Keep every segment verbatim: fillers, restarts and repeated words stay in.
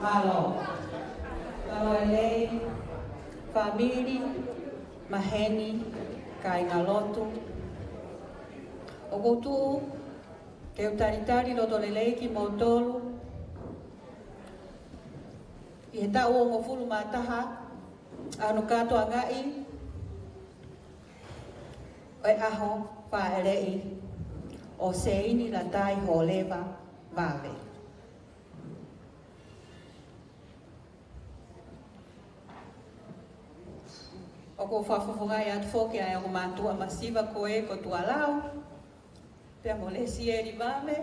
Mālō. Mālō e lelei, fāmili, maheni, kāingalotu. ʻOku ou tuʻu ke u talitali loto lelei kimoutolu ʻi he taʻu hongofulu mā taha ʻa hono kātoangaʻi ʻo e ʻaho fāʻeleʻi ʻo Seini Latai Holeva Vave. ʻOku ou fakafofongaʻi atu foki ʻa e ongo mātuʻa masiva ko ē ko Tualau, pea mo Lesieli Vave,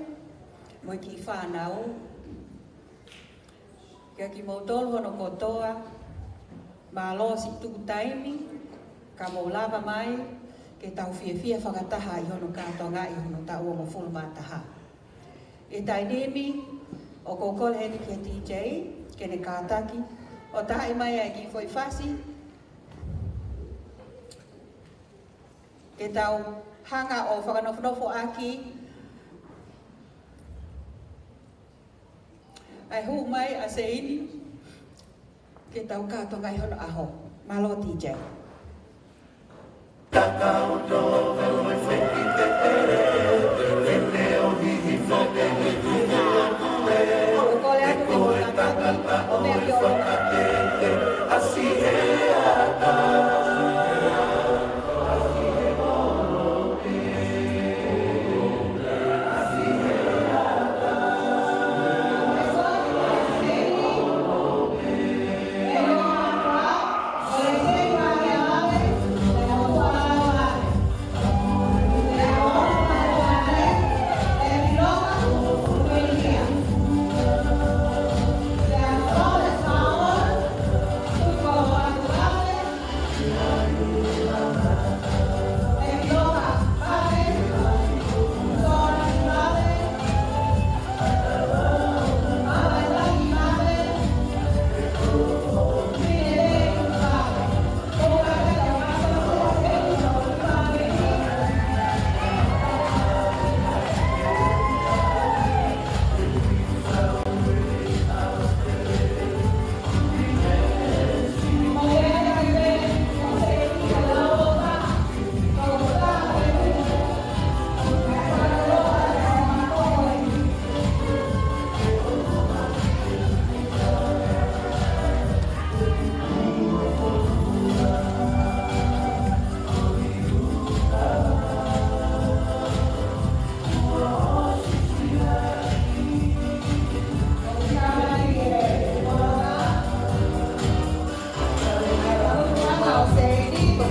mo e kiʻi fānau. Kia kimoutolu hono kotoa, mālō siʻi tuku taimi ka mou lava mai ke tau fiefia fakataha ʻi hono kātoangaʻi hono taʻu hongofulu mā taha. ʻI he taimi ni, ʻoku ou kole heni ki he D J ke ne kātaki ʻo taaʻi mai ʻa e kiʻi foʻi fasi ke tau hanga ʻo fakanofonofo ʻaki ʻa e hū mai ʻa Seini ke tau kātoangaʻi hono ʻaho. Mālō D J.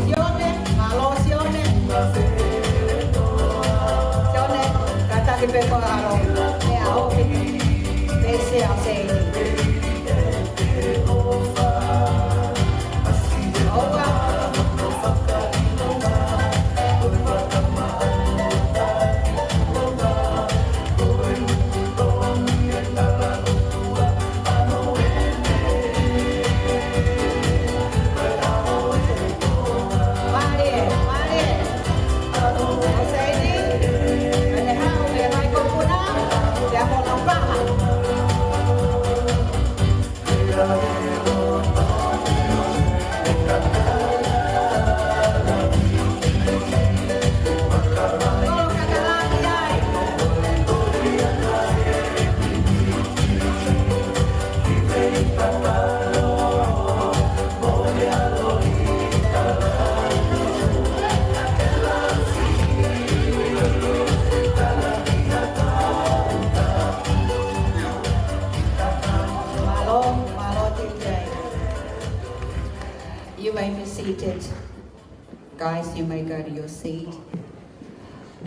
Sione, mālō Sione. Sione, kātaki pē koe ʻo ʻalu. Meʻa hoki. Pēsi ʻa Seini. ʻOua. Mālō, mālō D J. You may be seated. Guys, you may go to your seat.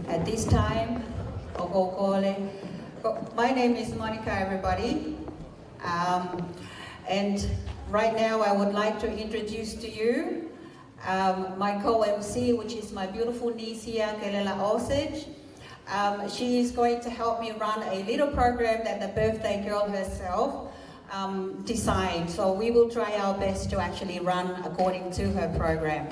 At this time, ʻoku ou kole. My name is Monica, everybody. Um, and right now, I would like to introduce to you, um, my co-M C, which is my beautiful niece here, Kelela Osage. Um, she is going to help me run a little program that the birthday girl herself, um, designed. So we will try our best to actually run according to her program.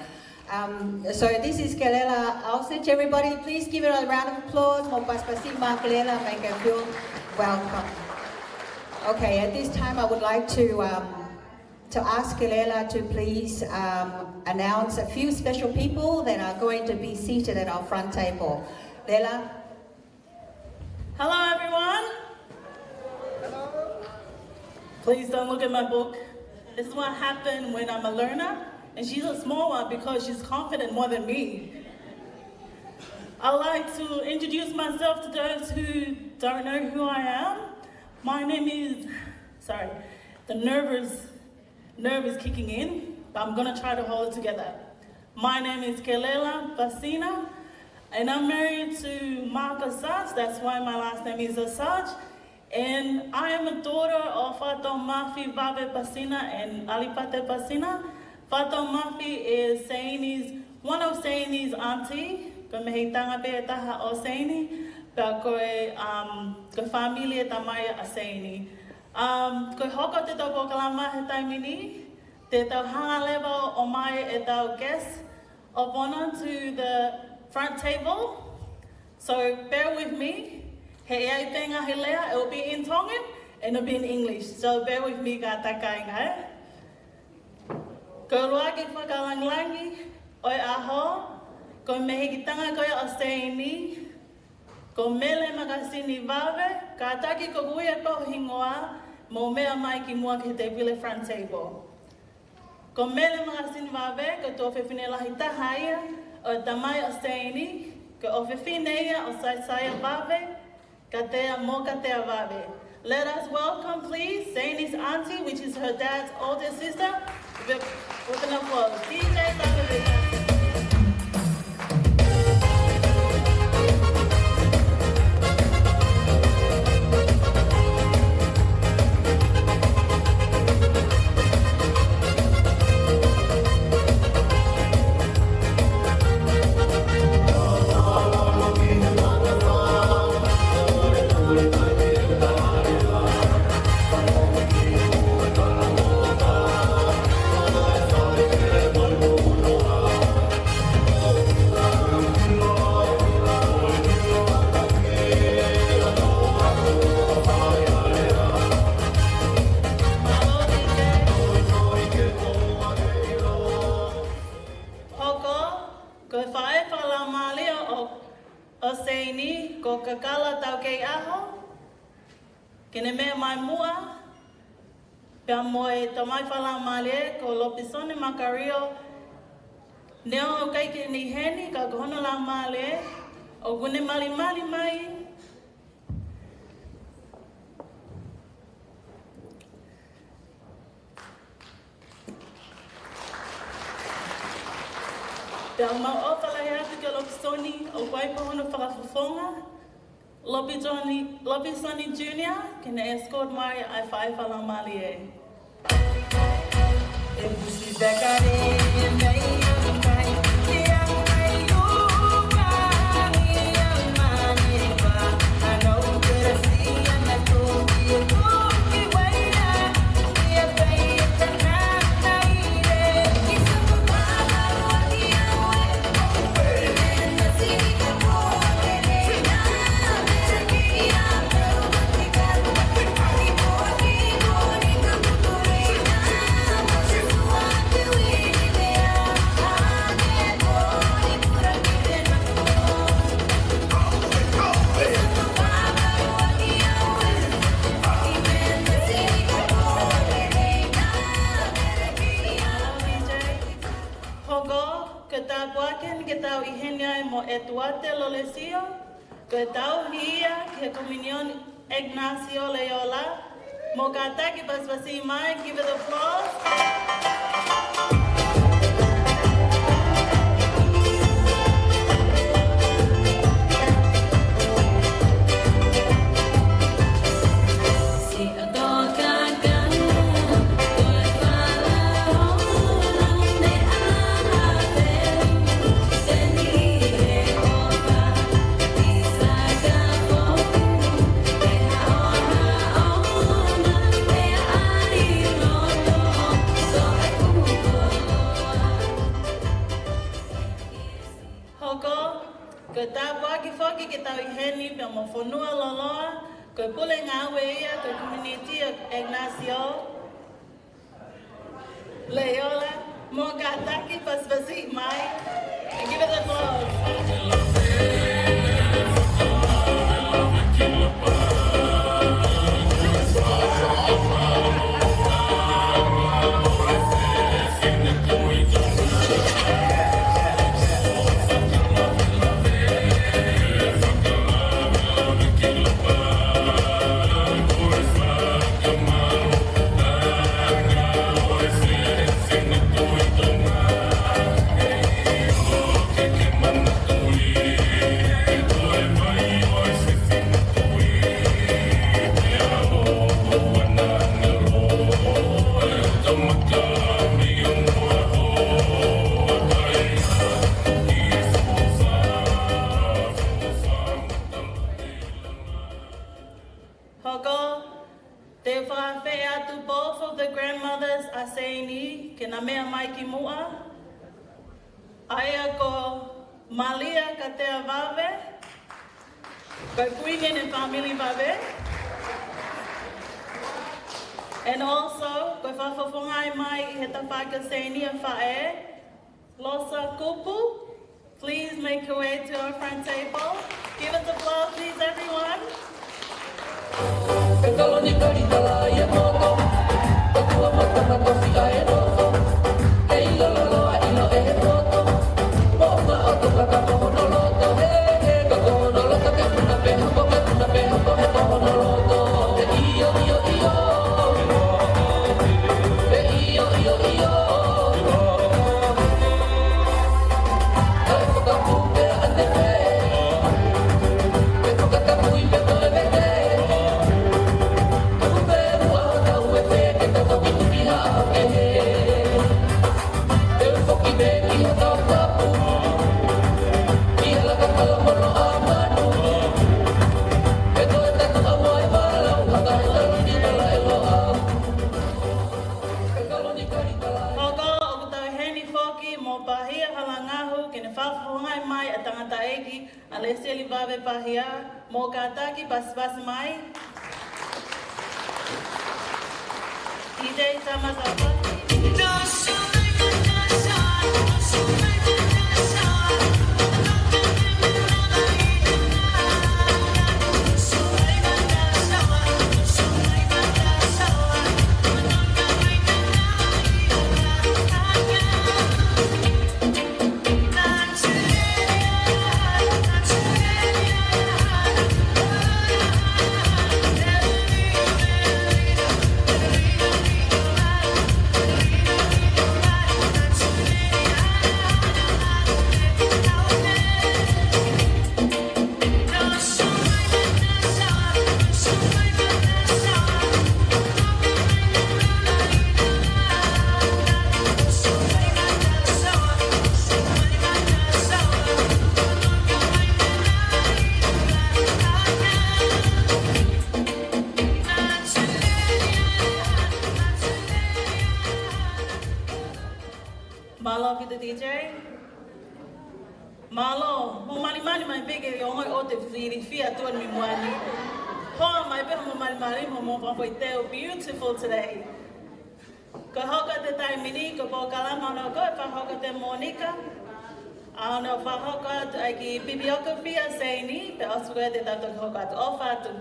Um, so this is Kelela Osage. Everybody, please give her a round of applause. Mou pasipasi maʻa Kelela, make her feel welcome. Okay, at this time I would like to, um, to ask Kelela to please, um, announce a few special people that are going to be seated at our front table. Lela. Hello, everyone. Please don't look at my book. This is what happened when I'm a learner, and she's a small one because she's confident more than me. I'd like to introduce myself to those who don't know who I am. My name is, sorry, the nervous, nerve is kicking in, but I'm gonna try to hold it together. My name is Kelela Pasina, and I'm married to Mark Assange. That's why my last name is Assange. And I am a daughter of Faʻatoʻo Mafi Vave Pasina and Alipate Pasina. Faʻatoʻo Mafi is Seine's, one of Seine's auntie. Ko e mehikitanga pē ʻe taha ʻo Seine, pea ko e, um, ko e fāmili ʻo e tamai ʻa Seine. Um, ko e hoko atu ʻetau polokalama he taimi ni, te tau hanga leva ʻo ʻomai ʻetau guest of honor to the front table. So bear with me. He ʻe ʻi ai pē ngaahi lea, it will be in Tongan and it will be in English. So bear with me, kātaki kāinga, ē. Ko e ʻuluaki fakalāngilangi ʻo e ʻaho, ko e mehikitanga ko ia ʻo Seine, ko Mele Makasini Vave, kātaki ko e ui ʻe pau hingoa, mou meʻa mai ki muʻa ki he tēpile front table. Ko Mele Makasini Vave, ko e tuofefine lahi taha ia ʻo e tamai ʻo Seine, ko e ʻofefine ia ʻo Saisaia Vave, Katea mo Katea Vave. Let us welcome, please, Seine's auntie, which is her dad's older sister, with, with an applause. D J Vave. Hoko, ko e faʻē fakalaumālie ʻo, ʻo Seine, ko Kakala Taukeiʻaho, ke ne meʻa mai muʻa, pea mo e tamai fakalaumālie ko Lopisone Makario, neongo ʻoku ʻikai ke ne ʻi heni, ka ko hono laumālie ʻoku ne malimali mai. Pea ʻoku mau ʻofa lahi atu kia Lopisone, ʻoku ʻi ai pē hono fakafofonga, Lopisone, Lopisone Junior, ke ne escort mai ʻa e faʻē fakalaumālie. Hoko, ko e tāpuaki eni ke tau ʻi heni ai mo ʻEtuate Lolesio, ko e tauhi ia ki he Kominione Ignasio Loyola, mou kātaki pasipasi mai, give it applause. Hoko, ko e tāpuaki foki ke tau ʻi heni pea mo Fonua Loloa, Ko e pule ngāue ia ko e Komiunitī ʻo Ignacio Loyola, mou kātaki pasipasi mai. And give it applause. Hoko, te u fakaafeʻi atu both of the grandmothers ʻa Seini ke na meʻa mai ki muʻa. ʻA ia ko Malia Katea Vave, ko e kuini ʻene fāmili Vave. And also, ko e fakafofongaʻi mai ʻi he tafaʻaki ʻo Seini ʻa e faʻē, Losa Kupu. Please make your way to our front table. Give us applause, please, everyone. Hoko, ʻoku tau ʻi heni foki mo Pahia Halangahu ke ne fakafofongaʻi mai ʻa e tangataʻeiki ʻa Lesieli Vave Pahia, mou kātaki pasipasi mai. D J Thomas Alfasi. Mālō ʻaupito D J. Mālō, mou malimali mai pē ke ongoʻi ʻoku te filifili atu ʻanai muʻa ni. Hoa mai pē hoʻomou malimali, hoʻomou fakafoʻi teu, beautiful today. Ko e hoko atu e taimi ni, ko e polokalama ʻoku ne fakahoko ʻe Monica. ʻA ia ʻoku ne fakahoko atu ʻa e kiʻi bibliography ʻa Seini, pea ʻosi ko ia te tau toki hoko atu. ʻOfa atu.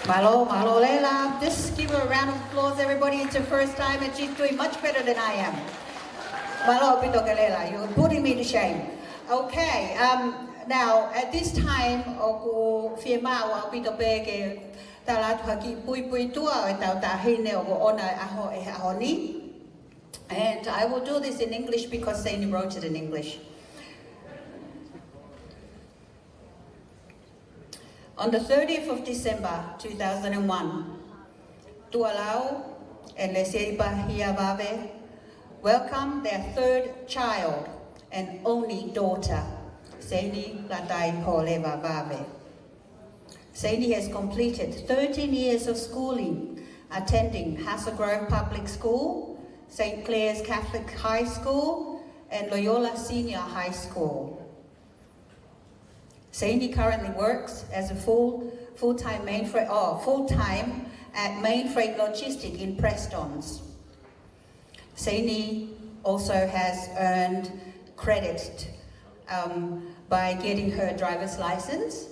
Mālō, mālō Leila. Just give a round of applause, everybody. It's your first time, and she's doing much better than I am. Mālō ʻaupito kia Leila. You're putting me to shame. Okay, um, now, at this time, ʻoku fiemaʻu ʻaupito pē ke tala atu ha kiʻi puipuituʻa ʻo ʻetau taʻahine ʻoku ʻoʻona e ʻaho, e ʻaho ni. And I will do this in English because Seini wrote it in English. On the thirtieth of December two thousand and one, Tuʻa Lau and Lesieli Pahia Vave welcomed their third child and only daughter, Seini Lataiholeva Vave. Seini has completed thirteen years of schooling, attending Hassell Grove Public School, Saint Clare's Catholic High School, and Loyola Senior High School. Seini currently works as a full full-time mainfreight, oh, full-time at Mainfreight Logistic in Prestons. Seini also has earned credit, um, by getting her driver's license,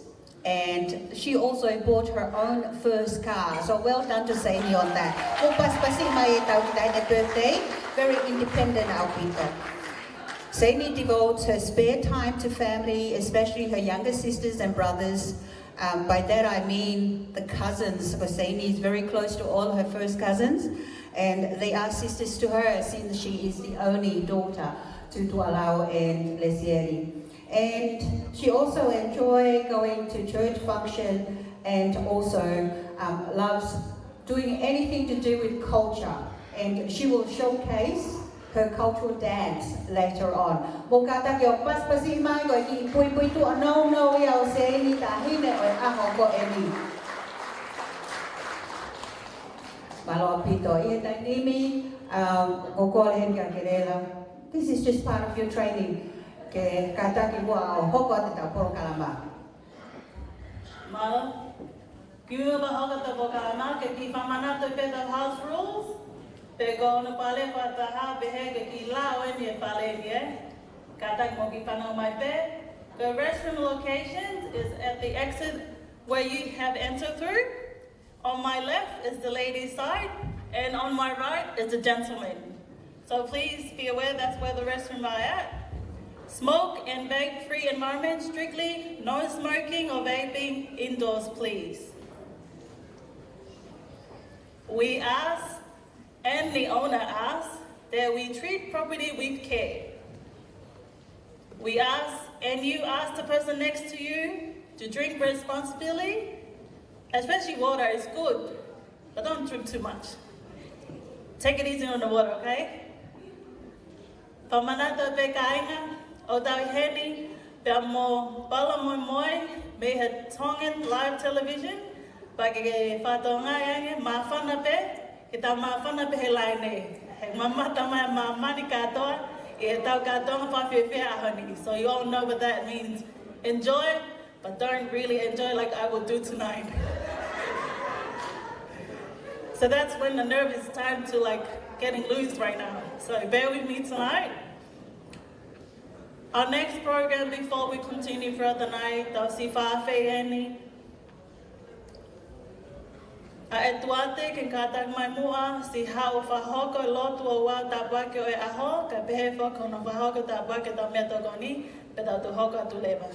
and she also bought her own first car. So well done to Seini on that. Mou pasipasi mai e tau ki taʻene birthday. Very independent ʻaupito. Seini devotes her spare time to family, especially her younger sisters and brothers. Um, by that I mean the cousins, because Seini is very close to all her first cousins, and they are sisters to her since she is the only daughter to Tuʻalau and Lesieli. And she also enjoy going to church function and also, um, loves doing anything to do with culture, and she will showcase her cultural dance later on. Mou kātaki ʻo pasipasi mai, ko e kiʻi puipuituʻa nounou ia ʻo Seini, taʻahine ʻo e ʻaho ko eni. Mālō ʻaupito. ʻI he taimi ni, um, ko e kole heni kia Kelela. This is just part of your training. Ke kātaki muʻa ʻo hoko atu ʻetau polokalama. Mālō. Kimuʻa pea hoko atu e polokalama, ke kiʻi fakamanatu pē ʻetau house rules. Pea ko hono fale fakataha pē he ke kiʻi lao eni e fale ni, ē. Kātaki mou kiʻi fanongo mai pē. The restroom locations is at the exit where you have entered through. On my left is the ladies' side, and on my right is the gentlemen. So please be aware that's where the restroom are at. Smoke and vape free environment strictly, no smoking or vaping indoors, please. We ask, and the owner asks, that we treat property with care. We ask, and you ask the person next to you to drink responsibly, especially water is good, but don't drink too much. Take it easy on the water, okay? Fakamanatu pē kāinga, ʻoku tau ʻi heni, pea mo Palamoemoe, mei he Tongan Live Television, pea ke fakatokangaʻi ange, māfana pē, ke tau māfana pē he laine. He mamata mai māmani kātoa, ʻi heʻetau kātoanga fakafiefia ʻaho ni. So you all know what that means. Enjoy, but don't really enjoy like I will do tonight. So that's when the nerve is time to, like, getting loose right now. So bear with me tonight. Our next program before we continue throughout the night, tau siʻi fakaafeʻi eni ʻa e tuate ke kātaki mai muʻa, siʻi haʻu ʻo fakahoko e lotu ʻo e tāpuaki ʻo e ʻaho, kae pehē foki hono fakahoko e tāpuaki ʻo e meʻatokoni, pea tau toe hoko atu leva.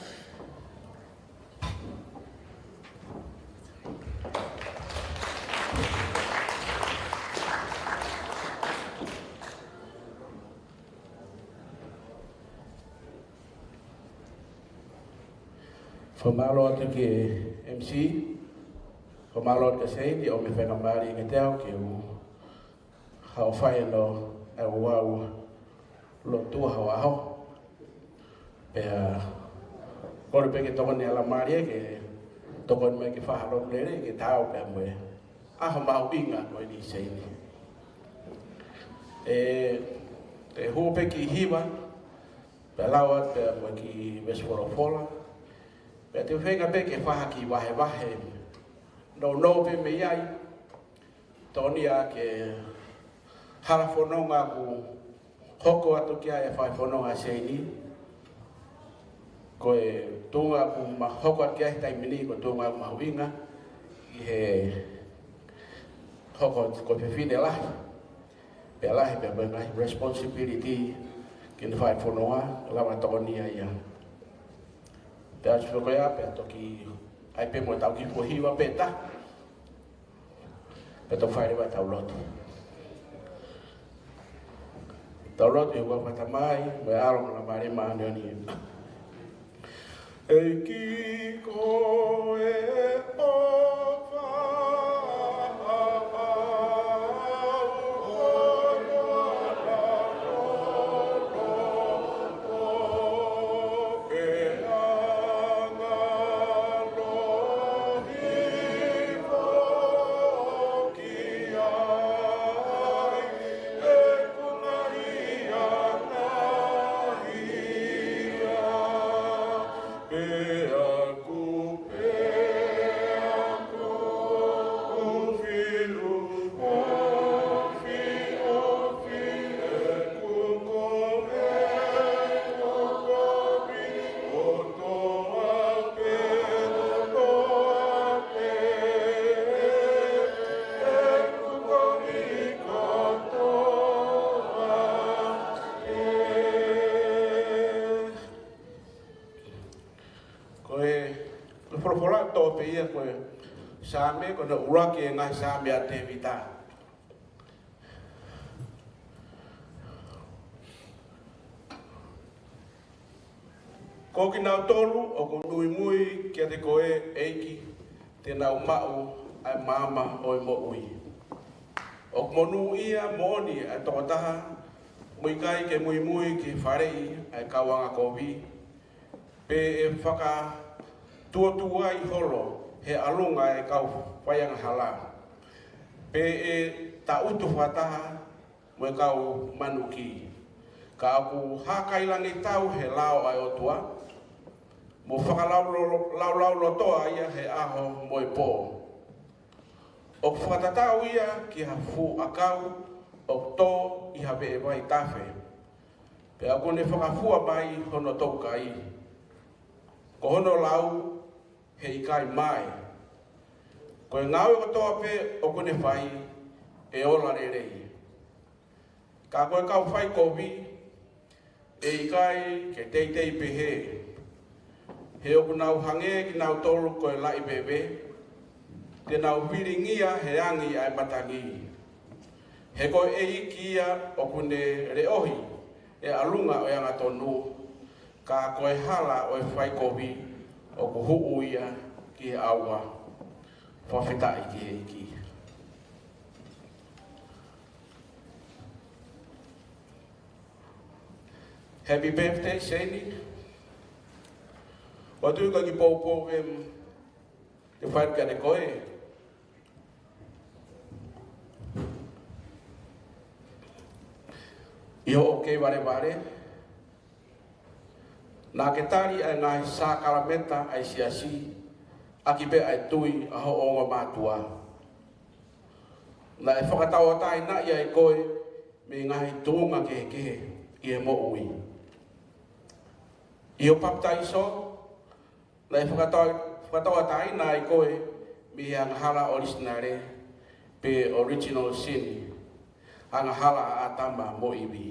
Fakamālō atu ki he M C, fakamālō atu kia Seini, ʻomi e faingamālie kiate au ke u haʻu ʻo fai ʻa e, ʻa e ʻū lotu ʻo e ʻaho. Pea kole pē ke tokoni ʻa e Laumālie ke tokoni mai ke fai ha lotu lelei ke tau pea mo e ʻaho mahuʻinga ko eni Seini. ʻE, ʻe hū pē ki he hiva, pea lau atu pea mo e kiʻi veesi folofola. Pea te u feinga pē ke fai ha kiʻi vahevahe nounou pē mei ai. Tokoni ā ki he hala fononga ʻoku hoko atu ki ai e fai fononga Seini. Ko e tuʻunga ʻoku ma-, hoko atu ki ai he taimi ni, ko e tuʻunga mahuʻinga ʻi he hoko ko e fefine lahi. Pea lahi pē mo e ngaahi responsibility ki heʻene fai fononga, lava tokoni ai ia. Pea ʻosi pē ko ia, pea toki ʻai pē mo ʻetau kiʻi foʻi hiva pē ʻe taha. Pea toki fai leva ʻetau lotu. Tau lotu. ʻI he huafa ʻo e Tamai, mo e ʻAlo, mo e Laumālie Māʻoniʻoni. ʻEiki ko e ʻofa ʻa au ʻo Ko e folofola toʻo pē ia ko e Saame, ko hono ʻuluaki e ngaahi Saame ʻa Tēvita. Ko kinautolu ʻoku muimui kiate koe, ʻEiki, te nau maʻu ʻa e maama ʻo e moʻui. ʻOku monūʻia moʻoni ʻa e tokotaha ʻoku ʻikai ke muimui ki he faleʻi ʻa e kau angakovi, pe ʻe fakatuotuai holo he ʻalunga ʻa e kau faiangahala, pe ʻe taʻutu fakataha mo e kau manuki. Ka ʻoku hākailangitau he lao ʻa e ʻOtua, mo fakalaulaulotoa ia he ʻaho mo e pō. ʻOku fakatatau ia ki ha fuʻu ʻakau ʻoku tō ʻi ha veʻe vaitafe, pea ʻoku ne fakafua mai hono toukai. Ko hono lau he ʻikai mae. Ko e ngāue kotoa pē ʻoku ne fai ʻe ola lelei. Ka ko e kau faikovi ʻe ʻikai ke teitei pehē, he ʻoku nau hangē kinautolu ko e laʻi veve, te nau vilingia he angi ʻa e matangi. He ko e ʻEiki ia ʻoku ne leʻohi ʻa e ʻalunga ʻo e angatonu, ka ko e hala ʻo e faikovi ʻoku huʻu ia ki he ʻauha. Fakafetaʻi ki he ʻEiki. Happy birthday, Seini. ʻOatu ʻa e kiʻi poupou ʻe te fai kiate koe. ʻI hoʻo kei valevale, naʻa ke tali ʻa e ngaahi sākalameta ʻa e siasi, ʻaki pē ʻa e tui ʻa hoʻo ongo mātuʻa. Naʻe fakatauʻatāinaʻi ai koe mei he ngaahi tuʻunga kehekehe ʻi he moʻui. ʻI hoʻo papitaiso, naʻe fakatau-, fakatauʻatāina ai koe mei he angahala ʻorisinale, pe original sin, angahala ʻa ʻĀtama mo ʻIvi.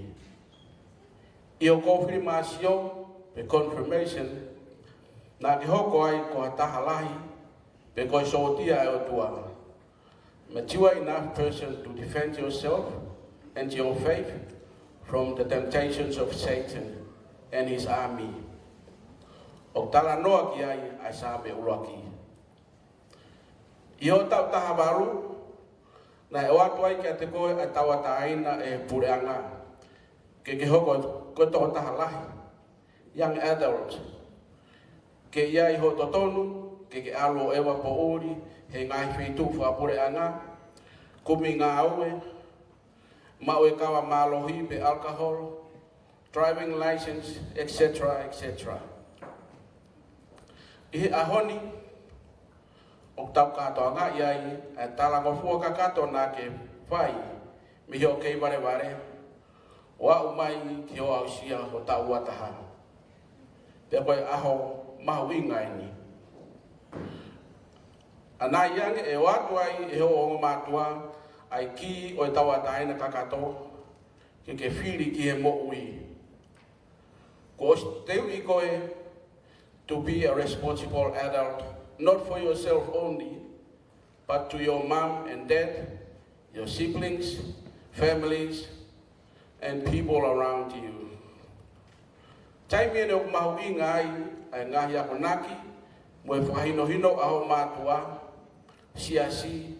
ʻI hoʻo kofilimasio, pe confirmation, naʻa ke hoko ai ko ha taha lahi, pe ko e sōtia ʻa e ʻOtua. Mature enough person to defend yourself and your faith from the temptations of Satan and his army. ʻOku talanoa ki ai ʻa e Saame ʻuluaki. ʻI hoʻo taʻu taha valu, naʻe ʻoatu ai kiate koe ʻa e tauʻatāina ʻe he puleʻanga, ke ke hoko ko e tokotaha lahi, young adult. Ke ʻi ai hoʻo totonu ke ke ʻalu ʻo ʻeva poʻuli he ngaahi feituʻu fakapuleʻanga, kumi ngāue, maʻu e kava mālohi pe alcohol, driving license, et cetera, et cetera. ʻI he ʻaho ni, ʻoku tau kātoangaʻi ai ʻa e talangofua kakato naʻa ke fai mei hoʻo kei valevale, ʻo aʻu mai ki hoʻo aʻusia ho taʻu ua taha. Pea ko e ʻaho mahuʻinga eni. ʻA ia naʻe ʻoatu ai ʻe hoʻo ongo mātuʻa ʻa e kī ʻo e tauʻatāina kakato, ke ke fili ki he moʻui. Kuo ʻosi teuʻi koe to be a responsible adult, not for yourself only, but to your mom and dad, your siblings, families, and people around you. Taimi eni ʻoku mahuʻinga ai ʻa e ngaahi akonaki mo e fakahinohino ʻa hoʻo mātuʻa, siasi,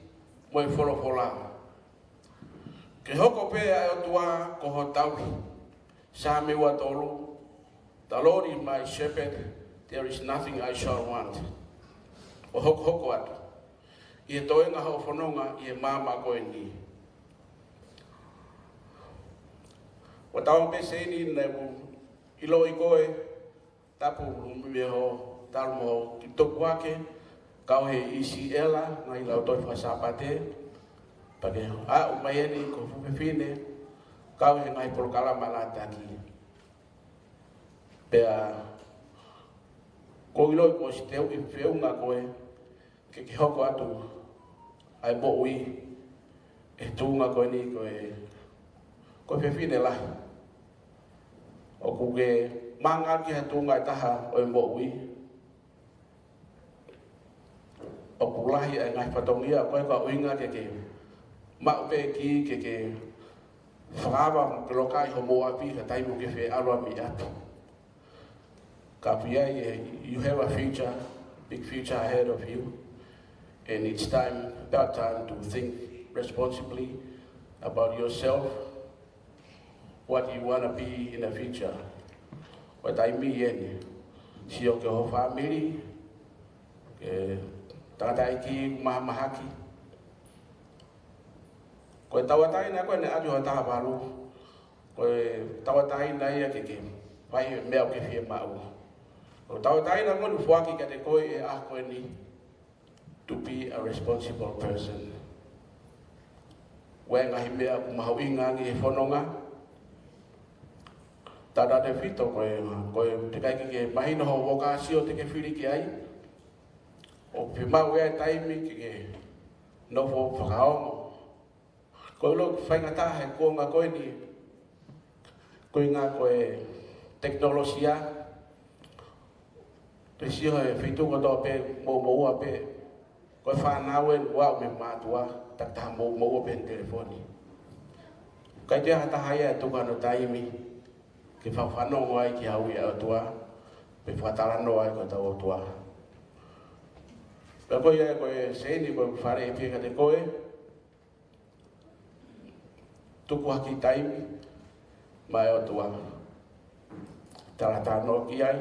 mo e folofola. Ke hoko pē ʻa e ʻOtua ko ho tauhi. Saame ua tolu, "The Lord is my shepherd, there is nothing I shall want." ʻO hokohoko atu ʻi he toenga hoʻo fononga ʻi he māmani ko eni. ʻOku tau pē Seini naʻa ku ʻiloʻi koe, tapu mo e meʻa hoʻo talu mo hoʻo kiʻi tuku hake, kau he ʻi Siʻela, ngaahi lautohi fakasāpate, pea ke aʻu mai eni ko ho fefine, kau he ngaahi polokalama lātaki. Pea, ʻoku ou ʻiloʻi kuo ʻosi teuʻi feʻunga koe, ke ke hoko atu ʻa e moʻui ʻi he tuʻunga ko eni ko e, ko e fefine lahi. ʻOku ke mangaʻi ki ha tuʻunga ʻe taha ʻo e moʻui. ʻoku lahi ʻa e ngaahi fatongia, ko e ka ʻuhinga ke ke maʻu pē ki ke ke fakaava ke loka ʻi hoʻomou ʻapi, ka taimi ʻoku ke fie ʻalu ai mei ʻapi. Ka ʻoku ʻi ai, eh, you have a future, big future ahead of you. And it's time, about time to think responsibly about yourself, what you wanna be in the future. Ko e taimi eni, sio ki ho family, ki he tangataʻeiki mahamahaki. Ko e tauʻatāina ko eni ʻa e ʻalu ʻo taha valu. Ko e tauʻatāina ia ke ke fai e meʻa ʻoku ke fiemaʻu. Ko e tauʻatāina ko eni ʻoku foaki kiate koe ʻi he ʻaho ko eni, to be a responsible person. Ko e ngaahi meʻa ʻoku mahuʻinga ange he fononga. Tautautefito ko e, ko e teʻeki ai ke ke mahino hoʻo vokāsio te ke fili ki ai. ʻOku fiemaʻu ʻa e taimi ke ke nofo fakaongo. Ko e ʻilo ʻoku faingataʻa he kuonga ko eni, ko e ʻuhinga ko e tekinolosia, te sio he feituʻu kotoa pē, mou moua pē, ko e fānau eni ʻoku ʻomai ʻe he mātuʻa, takitaha mou moua pē he telefoni. ʻIkai toe ʻi ai ha taha ia ʻe tuku hano taimi ke fakafanongo ai ki he ui ʻa e ʻOtua, pe fakatalanoa ai ki hotau ʻOtua. Pea ko ia ko e seini ko e faleʻi pē kiate koe, tuku ha kiʻi taimi maʻa e ʻOtua. Talatalanoa ki ai,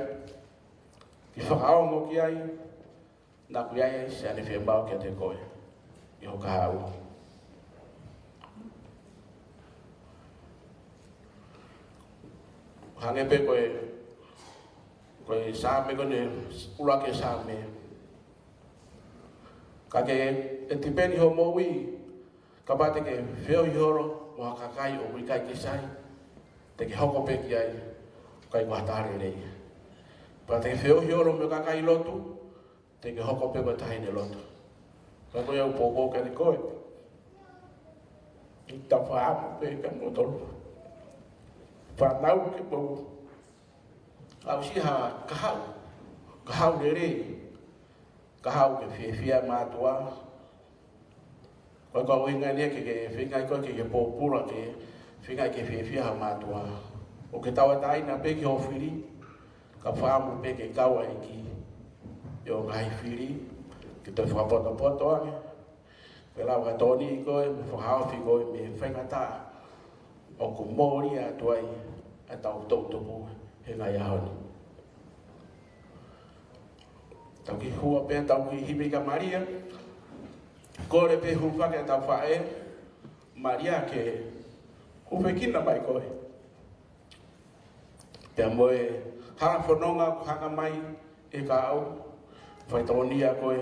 kiʻi fakaongo ki ai, naʻa ʻoku ʻi ai ʻa e siʻene fiemaʻu kiate koe ʻi ho kahaʻu. Hangē pē ko e, ko e Saame ko eni, ʻuluaki Saame. Ka ke, ʻe tipeni hoʻo moʻui, kapau te ke feohi holo mo ha kakai ʻoku ʻikai ke sai, te ke hoko pē ki ai, ʻikai ko ha taha lelei. Pea te ke feohi holo mo e kakai lotu, te ke hoko pē ko e taʻahine lotu. Ka ko ia ʻoku ou poupou kiate koe, ʻi he tafaʻaki pē kia moutolu fānau, ke mou aʻusia ha kahaʻu, kahaʻu lelei, kahaʻu ke fiefia e mātuʻa. Ko e ka ʻuhinga eni ke ke feinga koe ke ke pōpula, ke feinga ke fiefia ha mātuʻa. ʻOku ke tauʻatāina pē ki hoʻo fili, ka fakaʻamu pē ke kau ʻa e ʻEiki ʻi hoʻo ngaahi fili, ke toe fakapotopoto ange, pea lava ke tokoni koe mo fakahaofi koe mei he faingataʻa ʻoku mōlia atu ai ʻetau toʻutupu he ngaahi ʻaho ni. Tau kiʻi hū pē, tau kiʻi himi kia Malia. Kole pē hūfaki ʻetau faʻē, Malia, ke hūfekina mai koe pea mo e hala fononga kuo hanga mai ʻe he kahaʻu, faitokonia koe,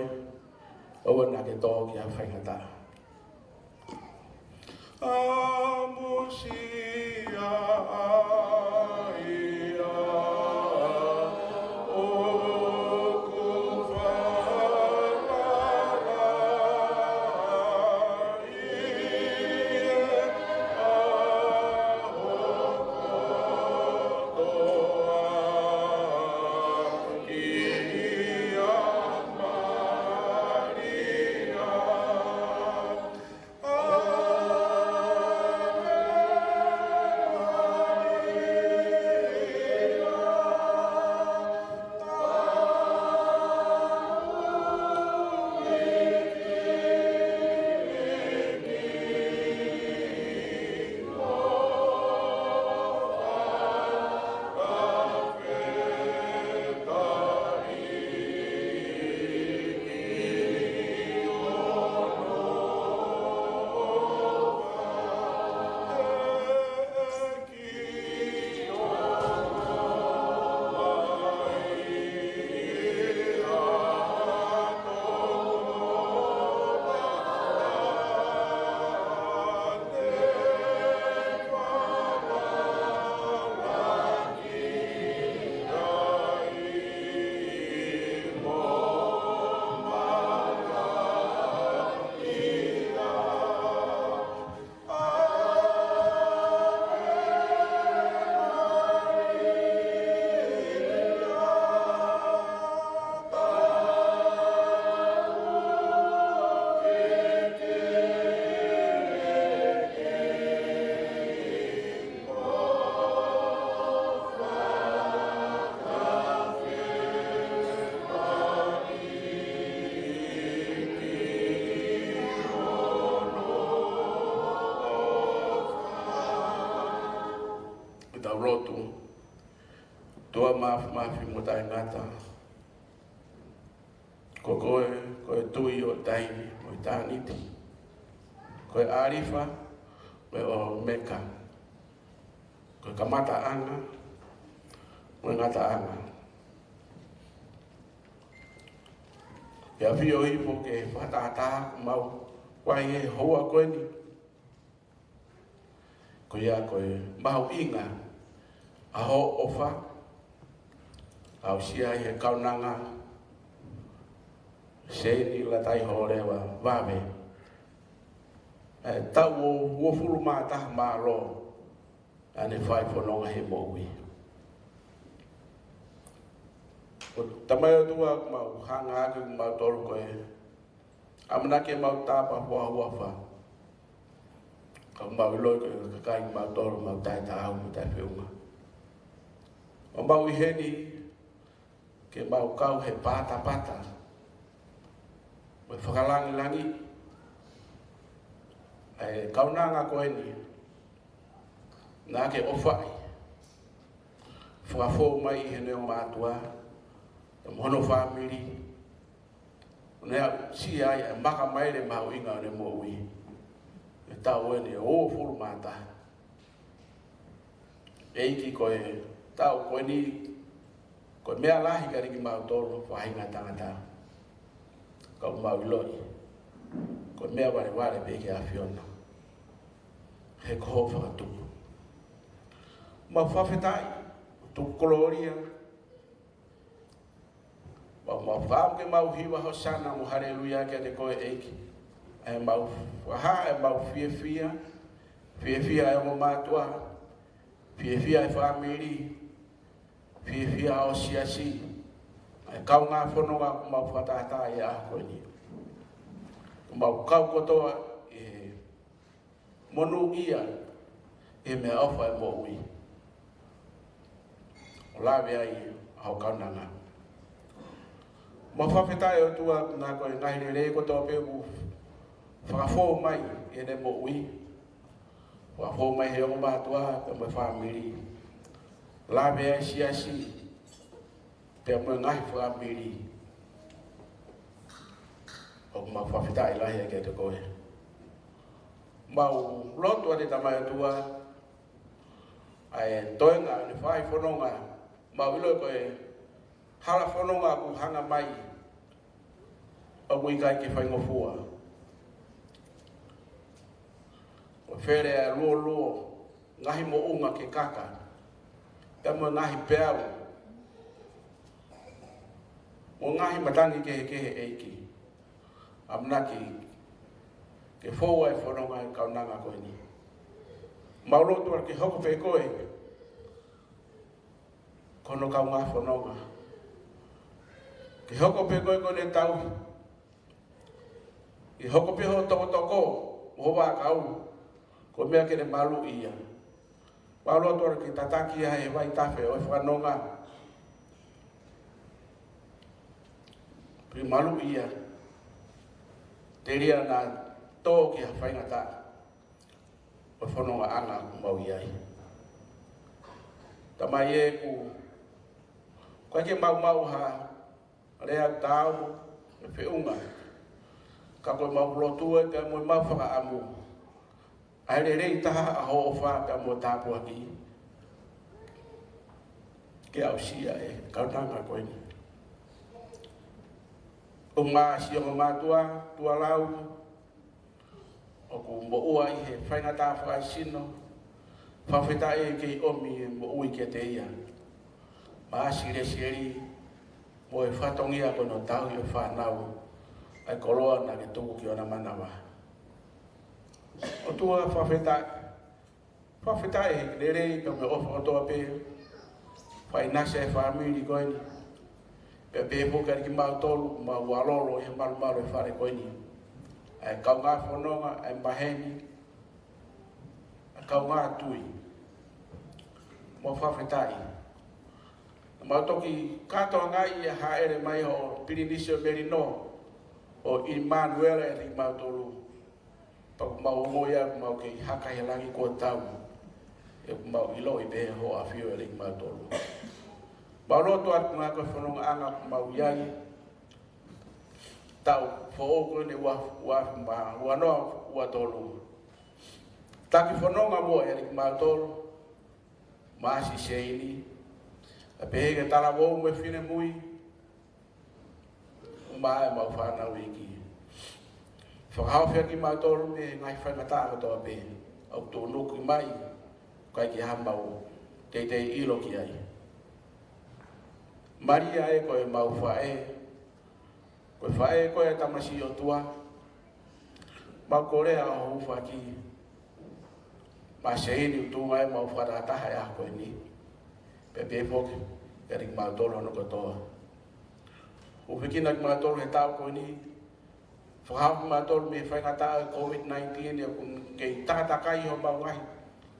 ʻoua naʻa ke tō ki ha faingataʻa. ʻAmusia ai ʻa hoku falala, ʻa hoku kotoa kia Malia. Māfimafi mo taʻengata. Ko koe, ko e Tuʻi ʻo taimi mo ʻitāniti. Ko e ʻAlifa mo e ʻOmeka. Ko e kamataʻanga mo e ngataʻanga. Ke ʻafio hifo ke fakatātā ʻemau fai he houa ko eni. Ko ia ko e mahuʻinga ʻa hoʻo ʻofa, aʻusia ʻi he kaunanga Seini Lataiholeva Vave. ʻE taʻu ʻe uofulu mā taha mālō ʻene fai fononga he moʻui. Ko Tamai ʻOtua, mau hanga atu kimautolu ko e ʻamanaki ʻemau tapa fua huafa. Ka mau ʻiloʻi ko e kakai kimautolu, mau taʻetaau, mau taʻefeʻunga. ʻO mau ʻi heni ke mau kau he patapata mo e fakalangilangi ʻa e kaunanga ko eni naʻa ke ʻofaʻi, fakafou mai ʻi heʻene ongo mātuʻa mo hono fāmili, ʻo ne aʻusia ai ʻa e makamaile mahuʻinga ʻo ʻene moʻui he taʻu eni ʻe uofulu mā taha. ʻEiki, ko e taʻu ko eni, ko e meʻa lahi kiate kimautolu faʻahinga tangata. Ka ʻoku mau ʻiloʻi ko e meʻa valevale pē ki he ʻAfiona. He ko hoʻo fakatupu. Mau fakafetaʻi, tuku kolōlia. Mau, mau fakaʻamu ke mau hiva Hosana mo Haleluia kiate koe ʻEiki. ʻE mau fakahā ʻemau fiefia, fiefia ʻa e ongo mātuʻa, fiefia ʻa e fāmili, fiefia ʻa e siasi, ʻa e kaungā fononga ʻoku mau fakatātā ʻi he ʻaho ko eni. Mau kau kotoa ʻi he monūʻia ʻi he meʻaʻofa ʻo e moʻui, ʻo lave ai ʻa hoʻo kaunanga. Mau fakafetaʻi ʻOtua, naʻa ko e ngaahi lelei kotoa pē ʻoku fakafou mai ʻi heʻene moʻui, fakafou mai he ongo mātuʻa pea mo e fāmili, lave ai siasi pea mo e ngaahi fāmili. ʻOku mau fakafetaʻi lahi ai kiate koe. Mau lotu atu, Tamai ʻOtua, ʻa e toenga ʻene fai fononga, mau ʻiloʻi ko e hala fononga ʻoku hanga mai ʻoku ʻikai ke faingofua. Ko e fele ʻa e luoluo, ngaahi moʻunga ke kaka, pea mo e ngaahi peau, mo e ngaahi matangi kehekehe ʻEiki. ʻAmanaki ke fou ʻa e fononga ʻa e kaunanga ko eni. Mau lotu atu ke hoko pē koe ko hono kaungā fononga. Ke hoko pē koe ko ʻene tauhi. Ke hoko pē hoʻo tokotoko mo hoʻo vaʻakau, ko e meʻa ke ne maluʻi ia. Mau lotu atu ke tataki ia he vaitafe ʻo e fakanonga. Ke maluʻi ia, telia naʻa tō ki ha faingataʻa ʻo e fonongaʻanga ʻoku mau ʻi ai. Tamai ē, ʻoku ʻikai ke mau maʻu ha lea ʻoku taau mo e feʻunga, ka ko ʻemau lotu ē pea mo ʻemau fakaʻamu, ʻa e lelei taha ʻa hoʻo ʻofa pea mo e tāpuaki ke aʻusia ʻa e kaunanga ko eni. ʻOmai siʻi ongo mātuʻa, tuʻa lau, ʻoku moʻua ʻi he faingataʻa fakaesino, fakafetaʻi ē ke ʻomi e moʻui kiate ia. Maʻasi Lesieli, mo e fatongia ko hono tauhi ʻo e fānau, ʻa e koloa naʻa ke tuku ki hona manava. ʻOtua, fakafetaʻi. Fakafetaʻi he lelei pea mo e ʻofa kotoa pē. Fainasi e fāmili ko eni. Pea pehē foki kiate kimautolu, mau ʻalolo ʻi he malumalu ʻo e fale ko eni. ʻA e kaungā fononga, ʻa e maheni, ʻa e kaungā tui. Mau fakafetaʻi. Mau toki kātoangaʻi ʻa e hāʻele mai ʻo Pilinisi ʻo Melino, ʻo ʻImanuela ʻiate kimautolu. Pea ʻoku mau ongoʻi ʻoku mau kei haka he langi kuo tau. ʻOku mau ʻiloʻi pē hoʻo ʻafio ʻiate kimautolu. Mau lotu atu ngā ko e fonongaʻanga ʻoku mau ʻi ai, taʻu foʻou ko eni ua, ua, ma, ua noa, ua tolu. Taki fononga muʻa ʻEiki mautolu, Masi Seini, ʻa pehē ki he talavou mo e finemui, ʻumaʻā ʻemau fānau ʻEiki. Fakahaofi ʻa kimautolu mei he ngaahi faingataʻa kotoa pē ʻoku tuʻunuku mai, ʻikai ke ʻi ai haʻamau teitei ʻilo ki ai. Malia ē ko ʻemau faʻē, ko e faʻē ko ē ʻa e tamasiʻi ʻOtua, mau kole ʻa hoʻo hūfaki Masi Seini ʻo tuʻunga ʻemau fakatahataha ʻi he ʻaho ko eni. Pea pehē foki kiate kimautolu hono kotoa. Hūfekina kimautolu he taʻu ko eni. Fakahaofi kimautolu mei he faingataʻa ʻo e COVID nineteen ʻoku kei takatakai homau ngaahi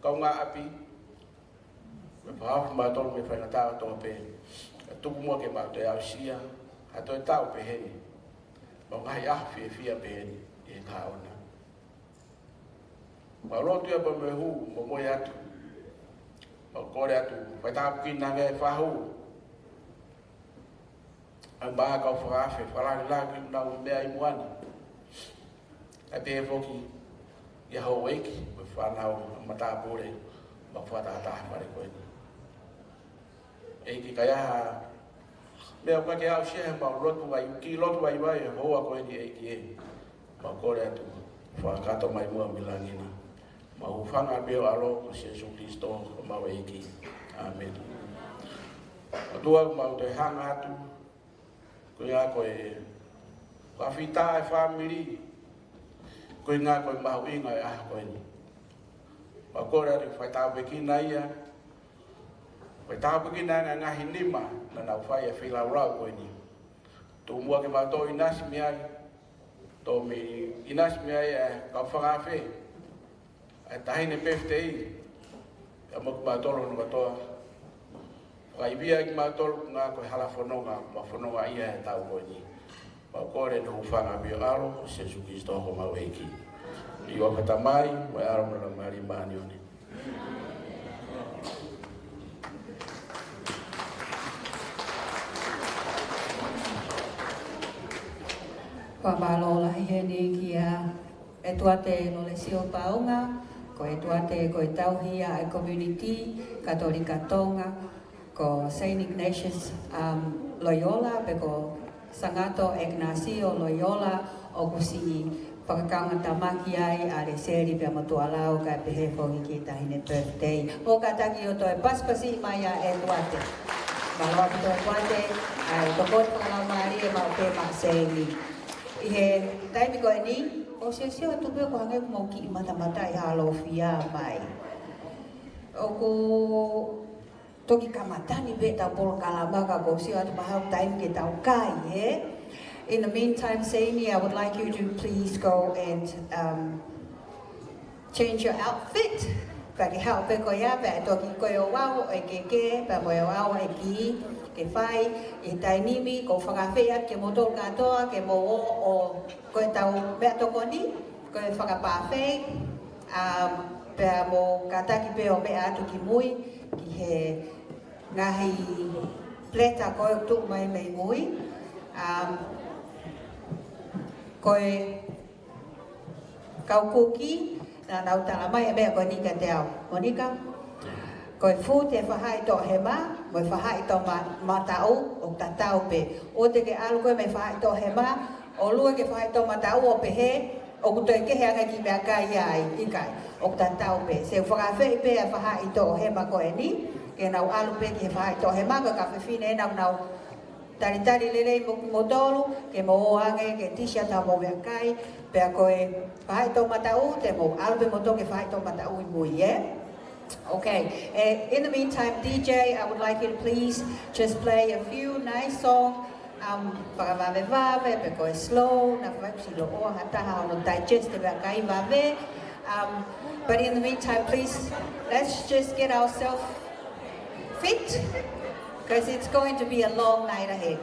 kaungāʻapi. Pea fakahaofi kimautolu mei he faingataʻa kotoa pē. Kae tuku muʻa ke mau toe aʻusia ha toe taʻu peheni, mo e ngaahi ʻaho fiefia peheni ʻi he kahaʻu na. Mau lotu ia pea mo e hū, mo e moʻui atu. Mau kole atu, fai tāpuekina ange e fahu, ʻa e kau fakaafe, fakalāngilangi ʻoku nau meʻa ʻi muʻa ni. ʻA pehē foki ki he houʻeiki mo e fānau, matāpule, mo e fakatahataha fale ko eni. ʻEiki, ka ʻi ai ha meʻa ʻoku ʻikai ke aʻusia heʻemau lotu vaivai, kiʻi lotu vaivai he houa ko eni ʻEiki ē. Mau kole atu, fakakakato mai muʻa mei langi na. Mau hūfanga pē ʻi ho ʻAlo ko Sīsū Kalaisi ko homau ʻEiki. ʻĀmeni. ʻOtua, mau toe hanga atu, ko ia ko e fakafetaʻi e fāmili, ko ia ko e mahuʻinga e ʻaho ko eni. Mau kole atu ke fai tāpuekina ia, fai tāpuekina e ngaahi nima naʻa nau fai e feilaulau ko eni. Tuku muʻa ke mau toe ʻinasi mei ai, toe ʻinasi mei ai e kau fakaafe, ʻa e taʻahine birthday, pea mo kimautolu hono kotoa. Fakaivia kimautolu, ko e ngaahi hala fononga, mau fononga ʻi he taʻu ko eni. Mau kole ʻi he hūfanga pē ʻi ho ʻAlo ko Sīsū Kalaisi ko homau ʻEiki. ʻI he huafa ʻo e Tamai, mo e ʻAlo mo e Laumālie Māʻoniʻoni. Fakamālō lahi heni kia ʻEtuate Lolesio Paunga, ko ʻEtuate ko e tauhi ʻa e community Katolika Tonga, ko Saint Ignatius, um, Loyola, pe ko Sangato Ignasio Loyola, ʻoku siʻi fakakaungatāmaki ai ʻa Leseli pea mo Tuʻalau, kae pehē foki ki he taʻahine birthday. ʻOku kātaki ʻo toe pasipasi mai ʻa ʻEtuate. Mālō ʻaupito ʻEtuate, ʻa e tokoni fakalaumālie maʻu pē maʻa Seini. ʻI he taimi ko eni, ʻoku ou siosio atu pē ʻoku hangē ʻoku mou kiʻi matamata ʻi ha lofia mai. ʻOku toki kamata ni pē ʻetau polokalama ka ʻoku ou sio atu mahalo taimi ke tau kai, ē? In the meantime, Seini, I would like you to please go and, um, change your outfit. Pea ke haʻu pē ko ia, pea ʻe toki ko e ouau ʻo e keke, pea mo e ouau ʻo e kī, ke fai ʻi he taimi ni, ʻoku ou fakaafeʻi atu kimoutolu kātoa, ke mou ō ʻo ko ʻetau meʻatokoni, ko e fakapāfei, um, pea mou kātaki pē ʻo meʻa atu ki mui, ki he ngaahi peleti ko ē ʻoku tuʻu mai mei mui, um, ko e kau kuki, naʻa nau tala mai e meʻa ko eni kiate au. Monika, ko e food ʻe fahaʻi toʻohema, mo e fahaʻi toʻomataʻu, ʻoku tatau pē. ʻOua te ke ʻalu koe mei fahaʻi toʻohema, ʻo lue ki he fahaʻi toʻomataʻu ʻo pehē ʻoku toe kehe ange e kiʻi meʻakai ai, ʻikai. ʻOku tatau pē. Sio, fakaafeʻi pē ʻa e fahaʻi toʻohema ko eni, ke nau ʻalu pē ki he fahaʻi toʻohema, ko e kau fefine ʻena ʻoku nau talitali lelei mo kimoutolu, ke mou ō ange ki he T-shirt ʻa hoʻomou meʻakai, pea ko e fahaʻi toʻomataʻu, te mou ʻalu pē moutolu ki he fahaʻi toʻomataʻu ʻi mui, ē? Okay. Eh, in the meantime, D J, I would like you to please just play a few nice song, um, fakavavevave, pe ko e slow, naʻa faʻa siʻi loʻoa ha taha ʻo hono digest e meʻakai vave. Um, but in the meantime, please, let's just get ourselves fit, 'cause it's going to be a long night ahead.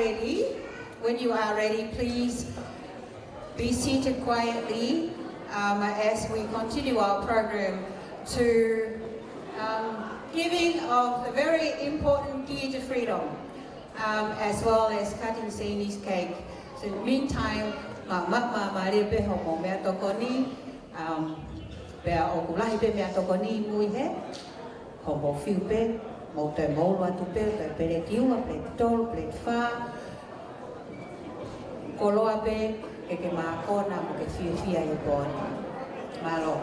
When you are ready, please be seated quietly, um, as we continue our program to, um, giving of the very important Key to Freedom, um, as well as cutting Sandy's cake. So meantime, ma, ma, ma, ma, pē hoʻomou meʻatokoni, um, pea ʻoku lahi pē meʻatokoni ʻi mui he, hoʻomou fiu pē, mou toe mou ʻalu atu pē, toe peleti ua, peleti tolu, peleti fā, koloa pē, ke ke mākona mo ke fiefia ʻi he pō ni. Mālō.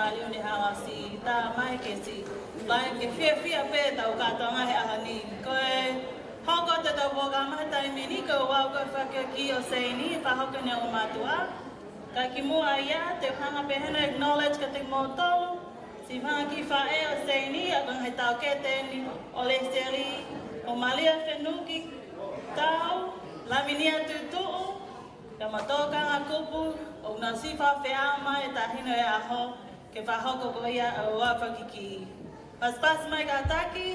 Mālie ʻene hanga ʻo siʻi tā mai ke siʻi, ʻai ke fiefia pē ʻetau kātoanga he ʻaho ni. Ko e hoko atu ʻetau polokalama he taimi ni, ko e ʻoatu ʻa e fakakī ʻo Seini, fakahoko ʻe he ongo mātuʻa. Ka kimuʻa ia, te u hanga pē heni ʻo acknowledge kiate kimoutolu, siʻi fanga kiʻi faʻē ʻo Seini, ʻa ia ko e ngaahi taʻokete eni ʻo Leseli, ʻo Malia Fenuki Tau, Lavinia Tutuʻu, pea mo e tokanga kupu, ʻoku nau siʻi fakafeʻao mai he taʻahine ʻo e ʻaho, ke fakahoko ko ia ʻa e ʻoatu fakakī. Pasipasi mai kātaki.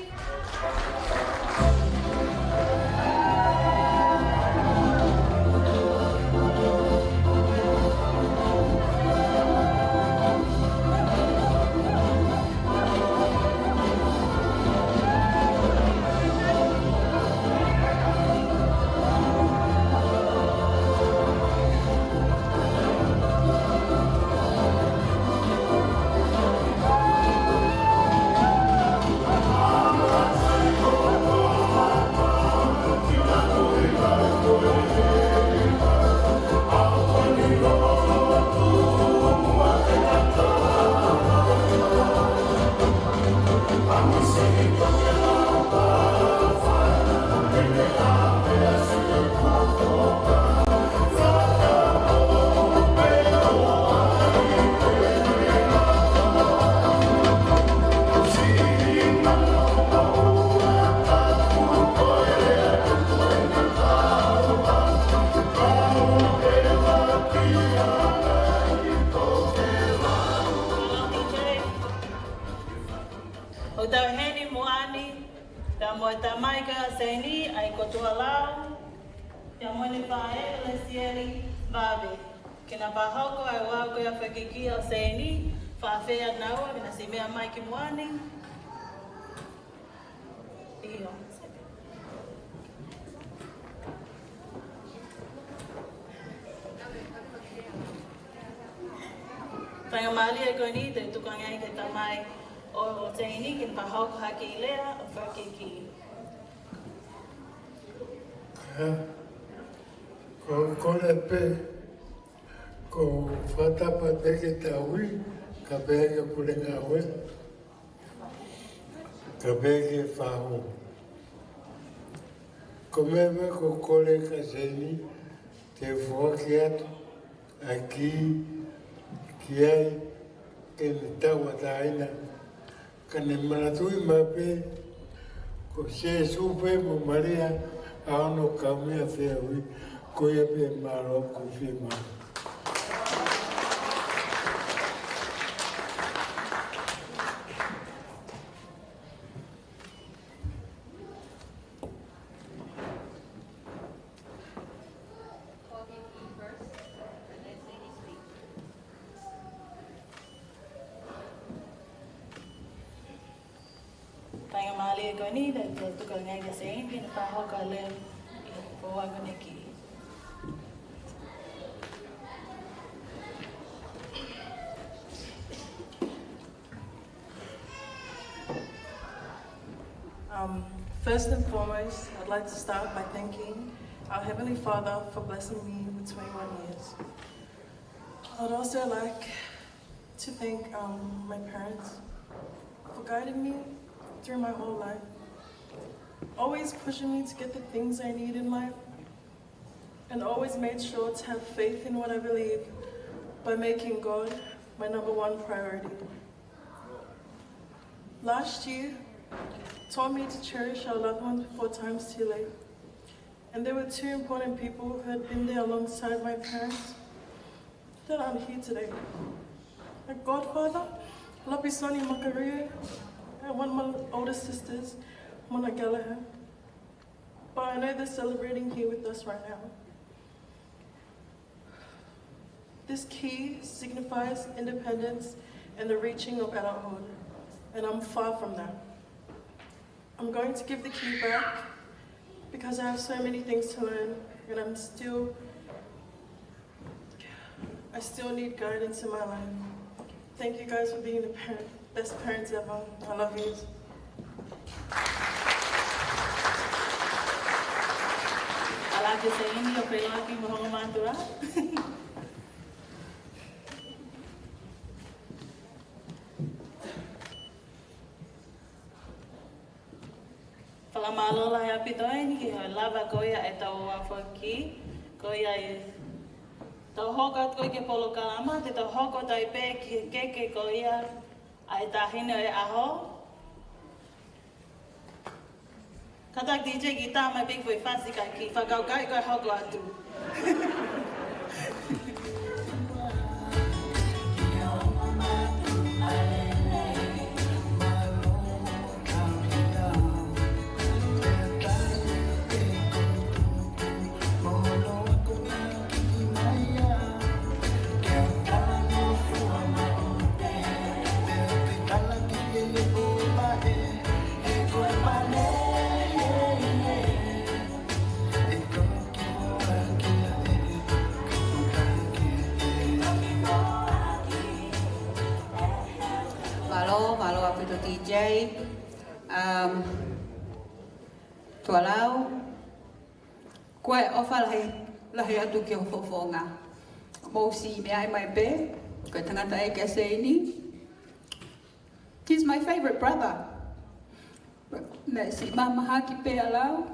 ʻOku tau ʻi heni mo Ani, pea mo e tamai ko ia ʻo Seini, ʻa ia ko Tuʻalau, pea mo ʻene faʻē ko Lesieli Vave. Ke na fakahoko ʻa e ʻoatu ko ia fakakī ʻo Seini, fakafeʻao naua, ke na siʻi meʻa mai ki muʻa ni. ʻIo. Faingamālie ko eni te u tuku ange ai ki he tamai ʻo, ʻo Seini ke ne fakahoko ha kiʻi lea ʻo fakakī. Ko, ko e pē, ko e fakatapu pē ki he Tauhi, kae pehē ki he Pule Ngāue, kae pehē ki he Fāo. Ko e meʻa pē ko e kole kia Seini, te u foaki atu ʻa e kī ki ai ke ne tauʻatāina. Ka ne manatuʻi mai pē, ko Sīsū pē mo Malia ʻa hono kaumeʻa feohi, ko ia pē, mālō, ʻoku ou fiemālō. Faingamālie ko eni, te u tuku ange ai kia Seini ke ne fakahoko ʻa e lea ʻi he pō ko eni ki. Um, first and foremost, I'd like to start by thanking our Heavenly Father for blessing me with twenty-one years. I'd also like to thank, um, my parents for guiding me through my whole life, always pushing me to get the things I need in life, and always made sure to have faith in what I believe by making God my number one priority. Last year taught me to cherish our loved ones before time's too late. And there were two important people who had been there alongside my parents that aren't here today. My godfather, Lapisani Makaria, and one of my older sisters, Mona Gallagher. But I know they're celebrating here with us right now. This key signifies independence and the reaching of adulthood, and I'm far from that. I'm going to give the key back because I have so many things to learn, and I'm still, I still need guidance in my life. Thank you guys for being the parent, best parents ever. I love you. Ala ke se ini o pelaki mo hono mātuʻa. Mālō lahi ʻaupito eni ki he lava ko ia ʻetau afiafi, ko ia ʻi heʻetau hoko atu ko ia ki he polokalama, te tau hoko atu ai pē ki he keke ko ia ʻa e taʻahine ʻo e ʻaho. Kātaki D J, kiʻi tā mai pē kiʻi foʻi fasi kae kiʻi fakakaukau ko e hoko atu. Mālō, mālō ʻaupito D J. Um, Tuʻalau, ko e ʻofa lahi, lahi atu ki ho fofonga. Mou sio mai pē, ko e tangataʻeiki ʻa Seini. He's my favorite brother. Naʻe siʻi mahaki pē ʻa Lau,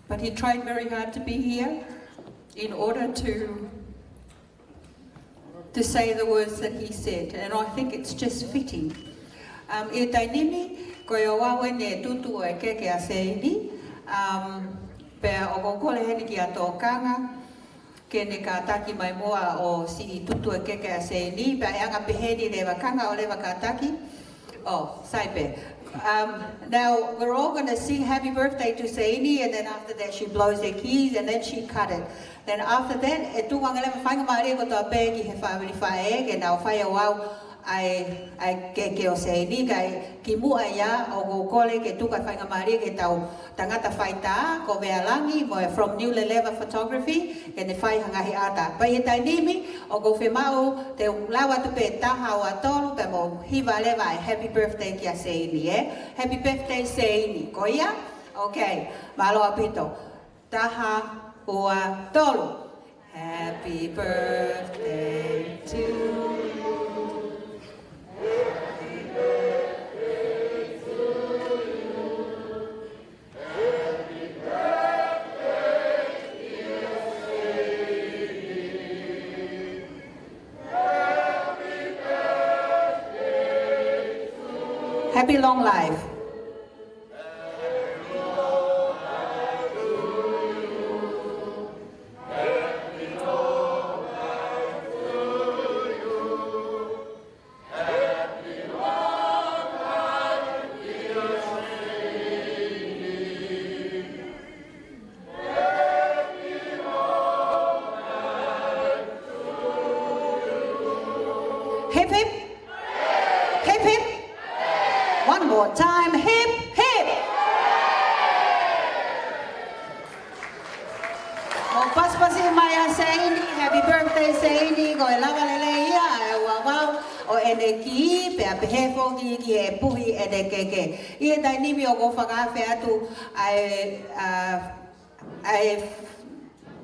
but he tried very hard to be here in order to, to say the words that he said, and I think it's just fitting. Um, ʻi he taimi ni, ko e ʻaho eni e tutu ʻo e keke ʻa Seini, um, pea ʻoku ou kole heni kia Tokanga, ke ne kātaki mai muʻa ʻo siʻi tutu e keke ʻa Seini, pea ʻe anga pehē ni leva, Kanga, ʻo leva kātaki. Oh, sai pē. Um, now, we're all gonna sing happy birthday to Seini, and then after that she blows her keys, and then she cut it. Then after that, ʻe tuku ange leva faingamālie kotoa pē ki he fāmili faʻē, ke nau fai ʻo ʻai ʻa e, ʻa e keke ʻo Seini, kae kimuʻa ia ʻoku ou kole ke tuku ʻa e faingamālie ki heʻetau tangata faitā, ko Vealangi, mo e from New Leleva Photography, ke ne fai ha ngaahi ʻata. Pea ʻi he taimi ni, ʻoku ou fiemaʻu te u lau atu pē taha, ua, tolu, pea mou hiva leva ʻa e happy birthday kia Seini, ē? Happy birthday, Seini. Ko ia? Okay. Mālō ʻaupito. Taha, ua, tolu. Happy birthday to you. Happy long life. Hip, hip. Hip, hip. One more time. Hip, hip. Mou pasipasi mai ʻa Seini, happy birthday Seini, ko e lava lelei ia ʻa e ʻaho ʻo ʻene kī, pea pehē foki ki he puhi ʻene keke. ʻI he taimi ni ʻoku ou fakaafe atu ʻa e, ʻa, ʻa e,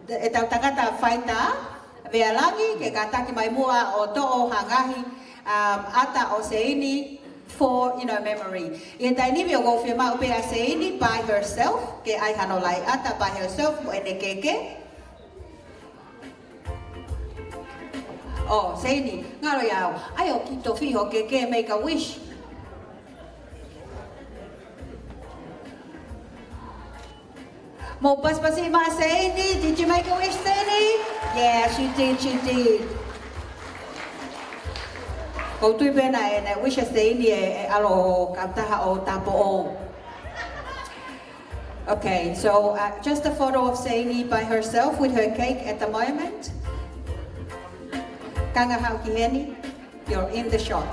ʻetau tangata faitā, Vealangi, ke kātaki mai muʻa ʻo toʻo ha ngaahi, um, ʻata ʻo Seini for, you know, memory. ʻI he taimi ni ʻoku ou fiemaʻu pē ʻa Seini by herself, ke ʻai hano laʻi ʻata by herself mo ʻene keke. ʻŌ, Seini, ngalo ia au. ʻAi ʻo kiʻi tofiʻi ho keke, make a wish. Mou pasipasi mai ʻa Seini, did you make a wish, Seini? Yes, you did, you did. ʻOku ou tui pē naʻe, naʻe wish ʻa Seini e, e ʻalu ʻo kautaha ʻo tāupoʻou. Okay, so, uh, just a photo of Seini by herself with her cake at the moment. Kanga, haʻu ki heni. You're in the shot.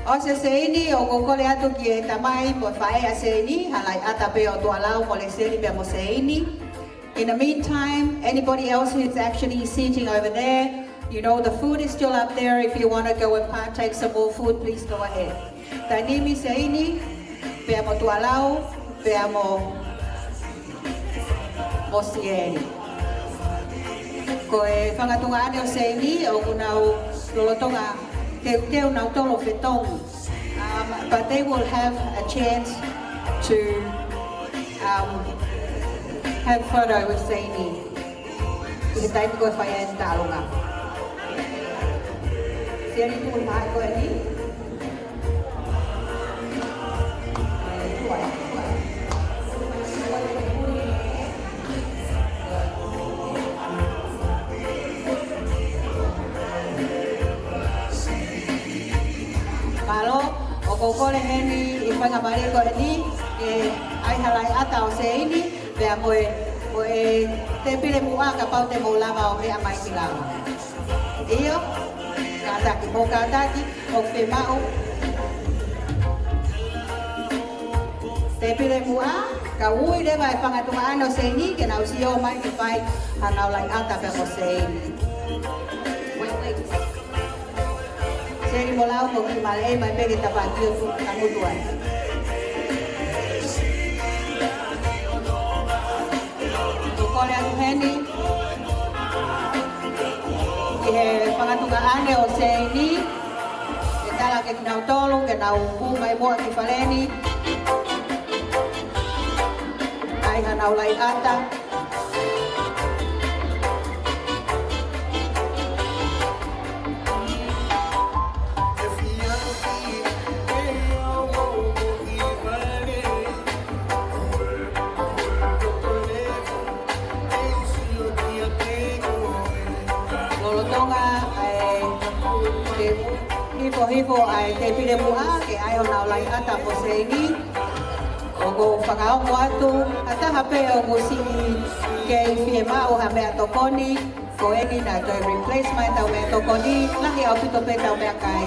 ʻOsi ʻa Seini, ʻoku ou kole atu ki he tamai mo e faʻē ʻa Seini, ha laʻi ʻata pē ʻo Tuʻalau mo Leseli pea mo Seini. In the meantime, anybody else who's actually sitting over there, you know the food is still up there. If you wanna go and partake some more food, please go ahead. Taimi ni Seini, pea mo Tuʻalau, pea mo, mo Sieli. Ko e fanga tuongaʻane ʻo Seini, ʻoku nau lolotonga teuteu nautolu ʻo fetongi. Um, but they will have a chance to, um, have photo with Seini. ʻI he taimi ko ē ʻe fai ai e tōʻonga. Seini, tuʻu mai ko eni. Mālō, ʻoku ou kole heni ʻi he faingamālie ko eni, ke ʻai ha laʻiʻata ʻo Seini, pea mo e, mo e tēpile muʻa kapau te mou lava ʻo meʻa mai ki lalo. ʻIo, kātaki, mou kātaki, ʻoku fiemaʻu tēpile muʻa, ka ui leva e fanga tuongaʻane ʻo Seini, ke nau sio mai ke fai hanau laʻiʻata pea mo Seini. Wait, wait. Seini mo Lau, mou kiʻi maleʻei mai pē ke ta pāki ʻo tuʻu tangutu ai. Ko e kole atu heni ki he fanga tuongaʻane ʻo Seini, ke tala ke kinautolu, ke nau hū mai muʻa ki fale ni. ʻAi hanau laʻiʻata. Lolotonga ʻa e hifo hifo ʻa e tēpile muʻa, ke ʻai honau laʻiʻata mo Seini. ʻOku ou fakaongo atu, ʻa taha pē ʻoku siʻi kei fiemaʻu ha meʻatokoni, ko eni naʻa toe replace mai ʻetau meʻatokoni, lahi ʻaupito pē ʻetau meʻakai.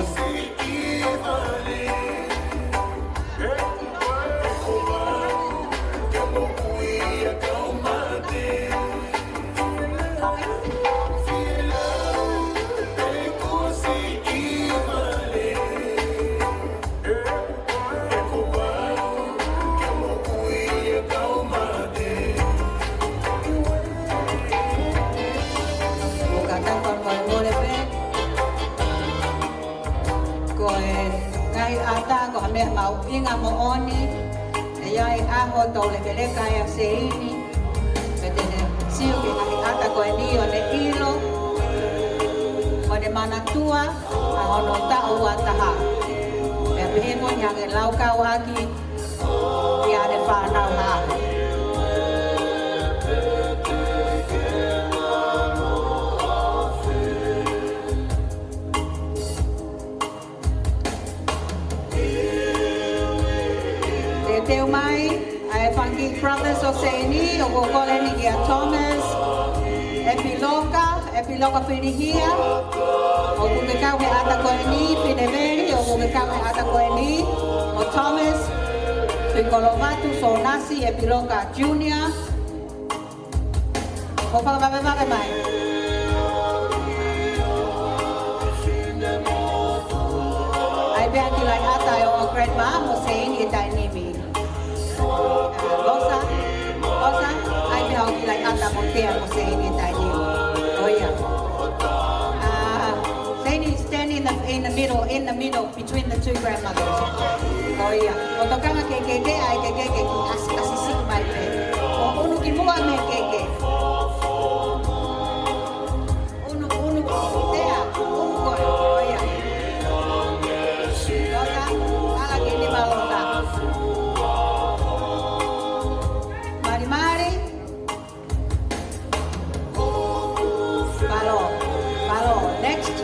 Ko e tapa ko e mole pē. Ko e ngaahi ʻata ko ha meʻa mahuʻinga moʻoni. ʻE ʻi ai e ʻaho ʻe tau lekeleka ai ʻa Seini, pea te ne sio ki he ngaahi ʻata ko eni ʻo ne ʻilo, ʻo ne manatua ʻa hono taʻu ua taha. Pea pehē mo ia ke laukau ʻaki ʻi heʻene fānau hā. Teuteu mai ʻa e fanga kiʻi brothers ʻo Seini, ʻoku ou kole heni kia Thomas ʻEpiloka, ʻEpiloka Filihia, ʻoku ke kau he ʻata ko eni, Fineveli, ʻoku ke kau he ʻata ko eni, mo Thomas Tuʻikolovatu Sonasi ʻEpiloka Junior. Ko e fakavavevave mai. ʻAi pē ha kiʻi laʻiʻata ʻo grandma mo Seini he taimi ni. Losa, Losa, ʻai pē ha kiʻi laʻiʻata mo Tea mo Seini he taimi ni. ʻOia. Uh, Seini, stand in the, in the middle, in the middle. Between the two grandmothers. ʻOia. ʻO tokanga ki he keke, ʻai ke keke ʻasi, ʻasi siʻi mai pē. ʻO unu ki muʻa mei he keke. Unu, unu, Tea, unu koe. ʻOia. Losa, ala ki he nima ʻo Losa. Malimali. Mālō, mālō. Next,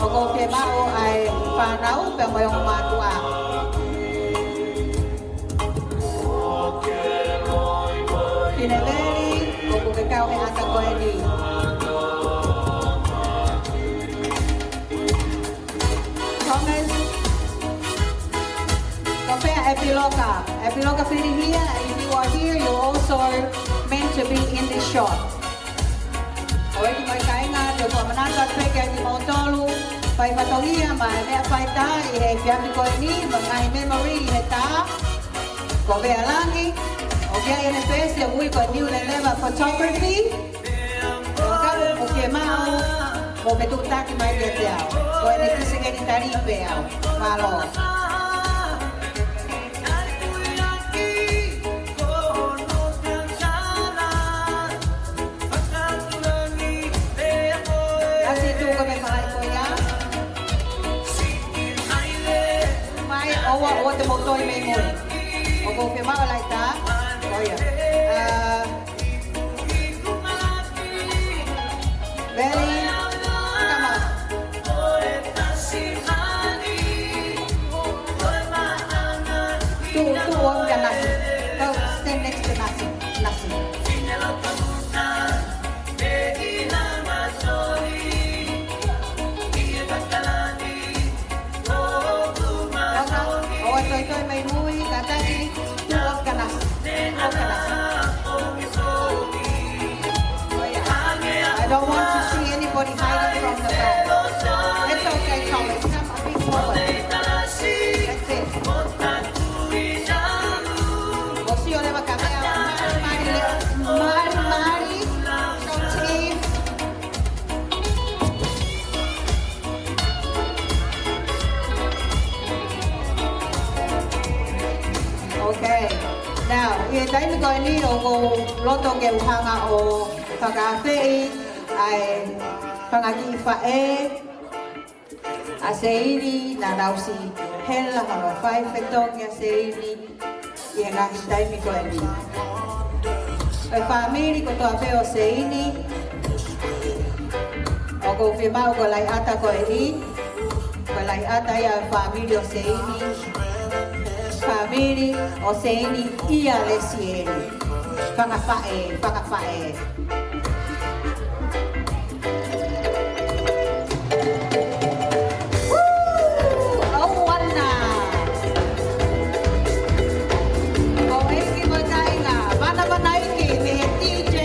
ʻoku ou fiemaʻu ʻa e fānau pea mo e ongo mātuʻa. Fineveli, ʻoku ke kau he ʻata ko eni. Thomas, ko fē ʻa ʻEpiloka? ʻEpiloka Filihia, if you are here, you're also meant to be in this shot. ʻOku ʻi ai e kāinga, te u fakamanatu pē kiate kimoutolu, fai fatongia mai e meʻa fai tā ʻi he efiafi ko eni, mo e ngaahi memory ʻi he tā. Ko Vea Langi, ʻoku ʻi ai ʻene peesi ʻoku ui ko e New Leleva Photography. Ka ʻoku ke maʻu, ʻoku ke tuʻutaki mai kiate au. Ko ʻene kiʻi sekelitali pē au. Mālō. Mai, ʻoua, ʻoua te mou toe mei mui. ʻOku ou fiemaʻu e laʻitā. ʻOia. Uh, Veli, come on. Tuʻu, tuʻu ʻo kia Nasi. Go stand next to Nasi. Nasi. ʻOua, ʻoua toe toe mei mui, kātaki, tuʻu ʻo kia Nasi. Tuʻu ʻo kia Nasi. I don't want to see anybody hiding from the back. It's okay, Thomas. Come a bit forward. That's it. ʻOsi ʻo leva ka mea, mali, mali, mali, mali. So, Chief. Okay. Now, ʻi he taimi ko eni ʻoku ou loto ke u hanga ʻo fakaafeʻi ʻa e fanga kiʻi faʻē ʻa Seini, naʻa nau siʻi hela hono fai fetongi ʻa Seini ʻi he ngaahi taimi ko eni. Ko e fāmili kotoa pē ʻo Seini, ʻoku ou fiemaʻu ko e laʻiʻata ko eni, ko e laʻiʻata ia ʻo e fāmili ʻo Seini, fāmili ʻo Seini ʻia Lesieli. Fanga faʻē, fanga faʻē. Woo! ʻOua na. Ko e ʻeiki mo e kāinga, vana vana ʻeiki, mei he D J,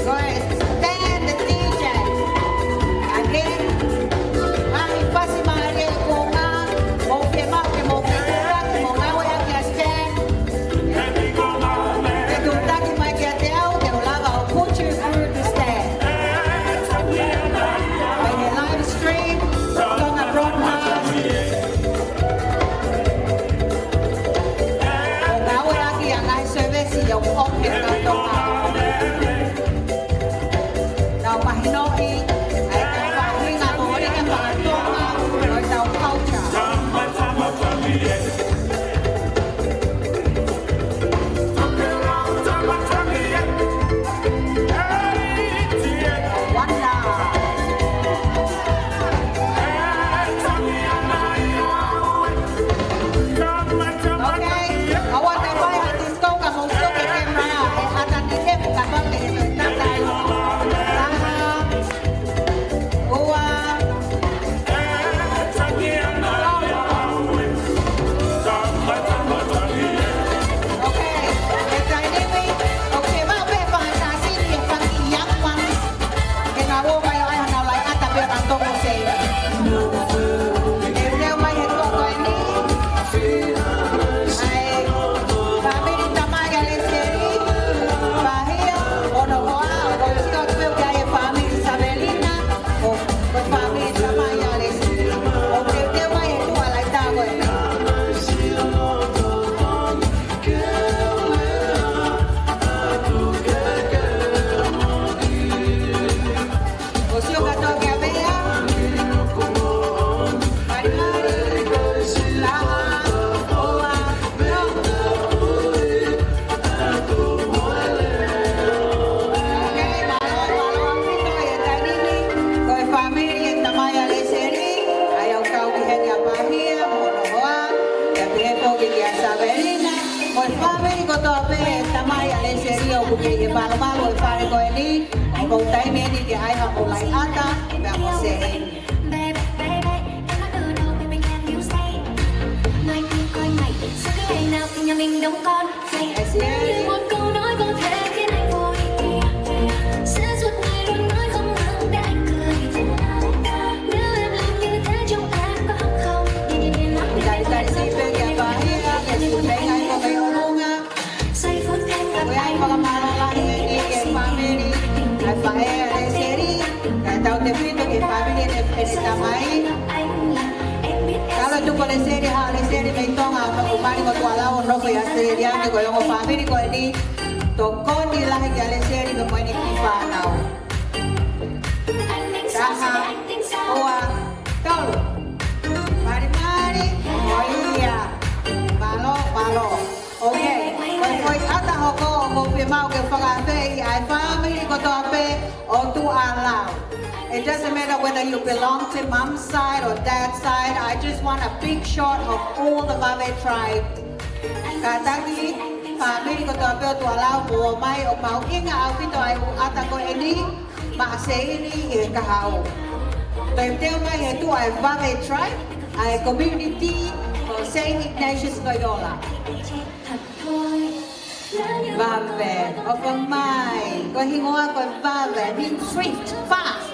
ko e stand D J. Again, ngaahi fasi mālie ko ē, mou fiemaʻu ke mou fekauʻaki, mou ngāueʻaki ʻa e stand. Ke tuʻutaki mai kiate au, te u lava ʻo put you through the stand. Mei he live stream, Tonga Broadcast. ʻO ngāueʻaki ʻa e ngaahi service ʻoku ʻomi ʻe he kau Tonga. Nau mahinoʻi ʻa e kau faʻahinga moʻoni ʻa e faka-Tonga ʻo ʻetau culture. Wanda. Okay, I want to invite this Toka mo soke kemera, e ʻata ni e puka toke e tata. Taha, ua. Okay, e taimi ni, ʻoku fiemaʻu pē fanga siʻi e fanga young ones ke nau ō mai ʻo ʻai honau laʻiʻata pea ka toko sei. Teuteu mai he tuʻa ko eni. ʻA e fāmili tamai ʻa Lesieli, Pahia, hono hoa, ʻoku ou sio atu pē ki ai e fāmili Savelina, ʻo, ko e fāmili tamai ʻa Lesieli. ʻOku teuteu mai he tuʻa laʻiʻata ko eni. ʻOsi ʻo kātoa kia Pea. Mari mari. Taha, ua, no. Okay, mālō, mālō ʻaupito ʻi he taimi ni. Ko e fāmili e tamai ʻa Lesieli, ʻa ia ʻoku kau ki heni ʻa Pahia, mo hono hoa, pea pehē foki kia Savelina, mo e fāmili kotoa pē e tamai ʻa Lesieli ʻoku kei ʻi he malumalu e fale ko eni, ʻoku ou taimi eni ke ʻai haʻamou laʻiʻata, pea mo Seini. Talitali siʻi pē kia Pahia, ke siʻi pē ngai ko mei ʻolunga. Ko e ʻai fakamālō lahi eni ki he fāmili ʻa e faʻē ʻa Lesieli, kae tautefito ki he fāmili ʻene, ʻene tamai. Kalo tuku ʻa Lesieli, haʻu ʻa Lesieli mei Tonga, ʻo mali mo tuʻa lau ʻo nofo ʻi ʻAositelēlia ni, ko e ongo fāmili ko eni. Tokoni lahi kia Lesieli pea mo ʻene kiʻi fānau. Taha. Ua, tolu. Malimali, ʻio ia. Mālō, mālō. Okay, ko e foʻi ʻata hoko ʻoku ou fiemaʻu ke fakaafeʻi ʻa e fāmili kotoa pē ʻo Tuʻalau. It doesn't matter whether you belong to mum's side or dad's side. I just want a big shot of all the Vave tribe. Kātaki, fāmili kotoa pē ʻo Tuʻalau mou ō mai ʻo mahuʻinga ʻaupito ʻa e ʻū ʻata ko eni, maʻa Seini ʻi he kahaʻu. Toe teu mai he tuʻa ʻa e Vave tribe, ʻa e community ʻo Saint Ignatius Loyola. Vave, ʻofa mai, ko e hingoa ko e Vave, means swift, fast.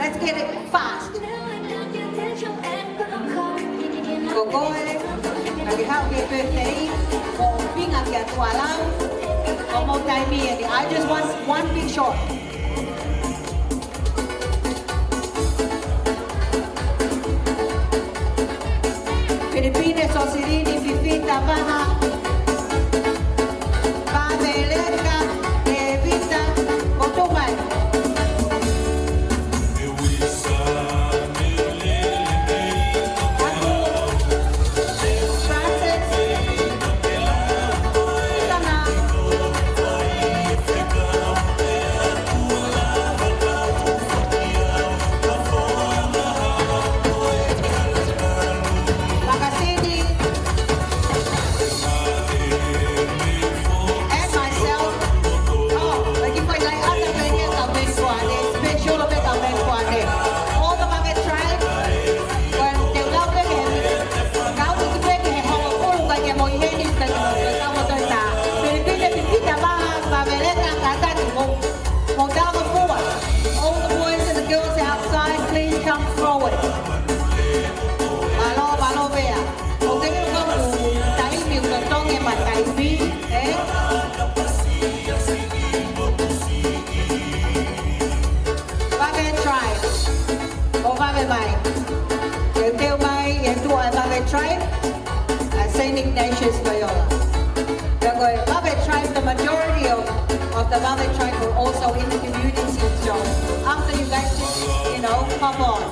Let's get it fast. Ko koe, naʻa ke haʻu ki he birthday, ʻo pinga kia Tuʻalau, ʻoku mou taimi eni. I just want one big shot. Filipine, Sosilini, Fifita, Vaha, Vave, Leka, Evita, ʻo tō mai. And myself. Oh, like if I like other thing, I'll make one. Special of it, I'll make one. All the Vave tribe. Ko e teu lau pē ke he, kau ʻi ki pē ke he holo kulu ka ke mo i heni ka ke mo i kau mo toi tā. Filipine, Fifita, Vaha, Vave, Leka, kātaki mou, mou tau mo pua. All the boys and the girls outside, please come forward. Mālō, mālō pea. ʻOku ke ʻilo ko e taimi, ʻoku ke tonge ma taimi, ē? Vave tribe. ʻO vave mai. Teuteu mai e tuʻa e Vave tribe, ʻa Saint Ignatius Loyola. Pea ko e Vave tribe, the majority of, of the Vave tribe were also in the community. So after you guys just, you know, pop on.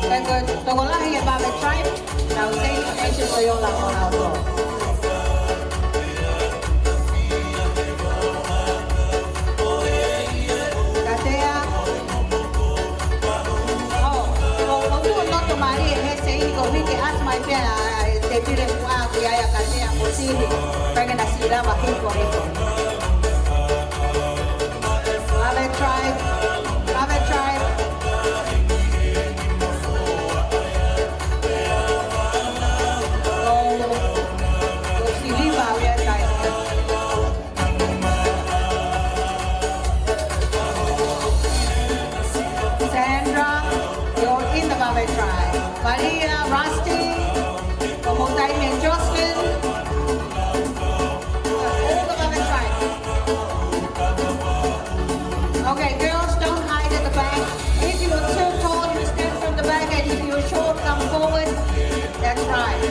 Pea ko e tokolahi e Vave tribe, naʻa nau Saint Ignatius Loyola mo nau ko. Kātea. Oh, oh, oh, tuʻu loto mālie he Seini, ko Mike, ask my pea, eh, te pile kuā ki ai ʻa Kātea mo Sili. Pea ke na sila wa hiko hiko. Vave tribe, Vave tribe. Oh, oh, Sili wa we are guys. Sandra, you're in the Vave tribe. Maria, Rusty, Komotai, and Jocelyn. All the Vave tribe. Okay, girls, don't hide at the back. If you are too tall, you stand from the back, and if you're short, come forward. That's right.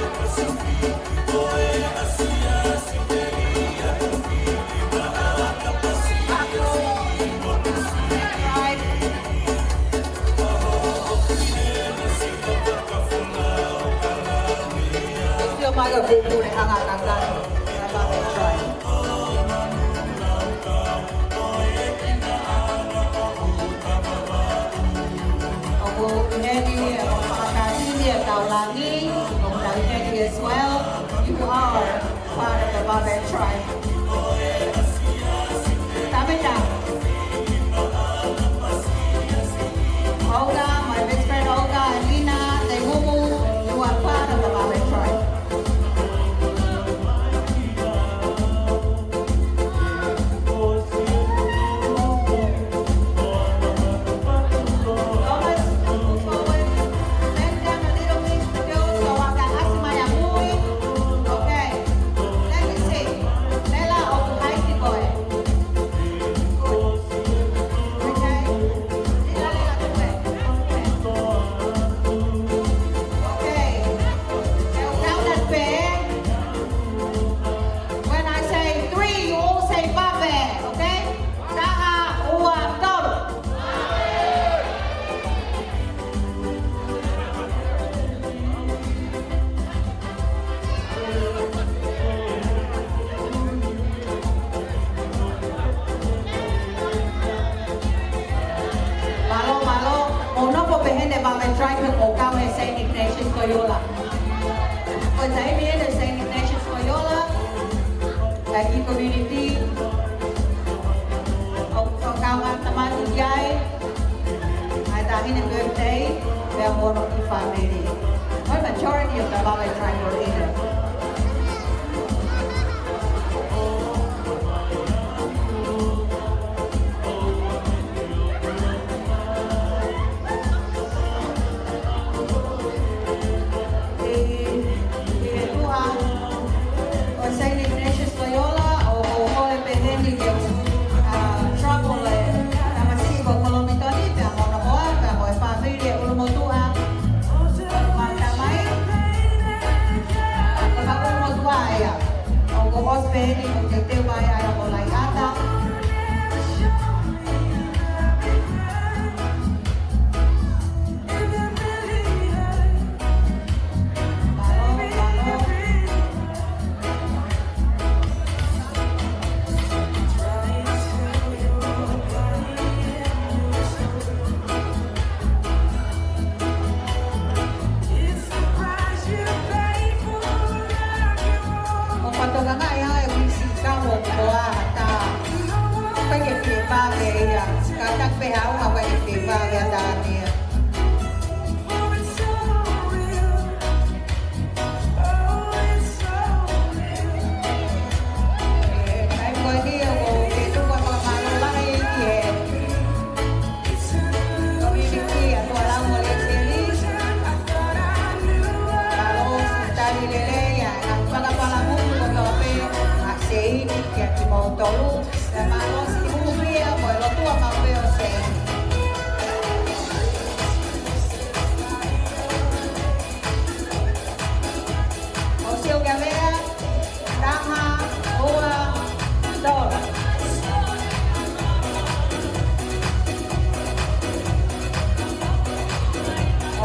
ʻOku ʻi heni e kau Taʻahine, e kau Langi, ʻoku Taʻahine as well. You are part of the Vave tribe. Tavita. Olga, my best friend Olga, Alina, Lemumu, you are part of the Vave tribe. Thomas, move forward. Bend down a little bit, Phil, so I can ask my Amui. Okay. Let me see. Let Happy birthday, pea mo hono kiʻi fāmili. Mo e majority of the Valentine were in it. ʻI, ʻi he tuʻa ʻo Saint Ignatius Loyola, ʻoku ou kole pē heni ke, uh, trouble e tamasiʻi ko Kolomitoni, pea mo hono hoa, pea mo e fāmili ʻo e ʻulumotuʻa. Mālō mai. Ko e ʻulumotuʻa ia. ʻOku ou ʻosi pē heni ʻo teuteu mai ai ʻa e laiʻata. ʻOku ou fakatokangaʻi ʻa e uisi ka mo koa ta. Ko e ke fie pā ke ia. Ka ta pē hau a ko e ke fie pā ke ata ni. ʻO sio ki a mea, taha, ua, tolu.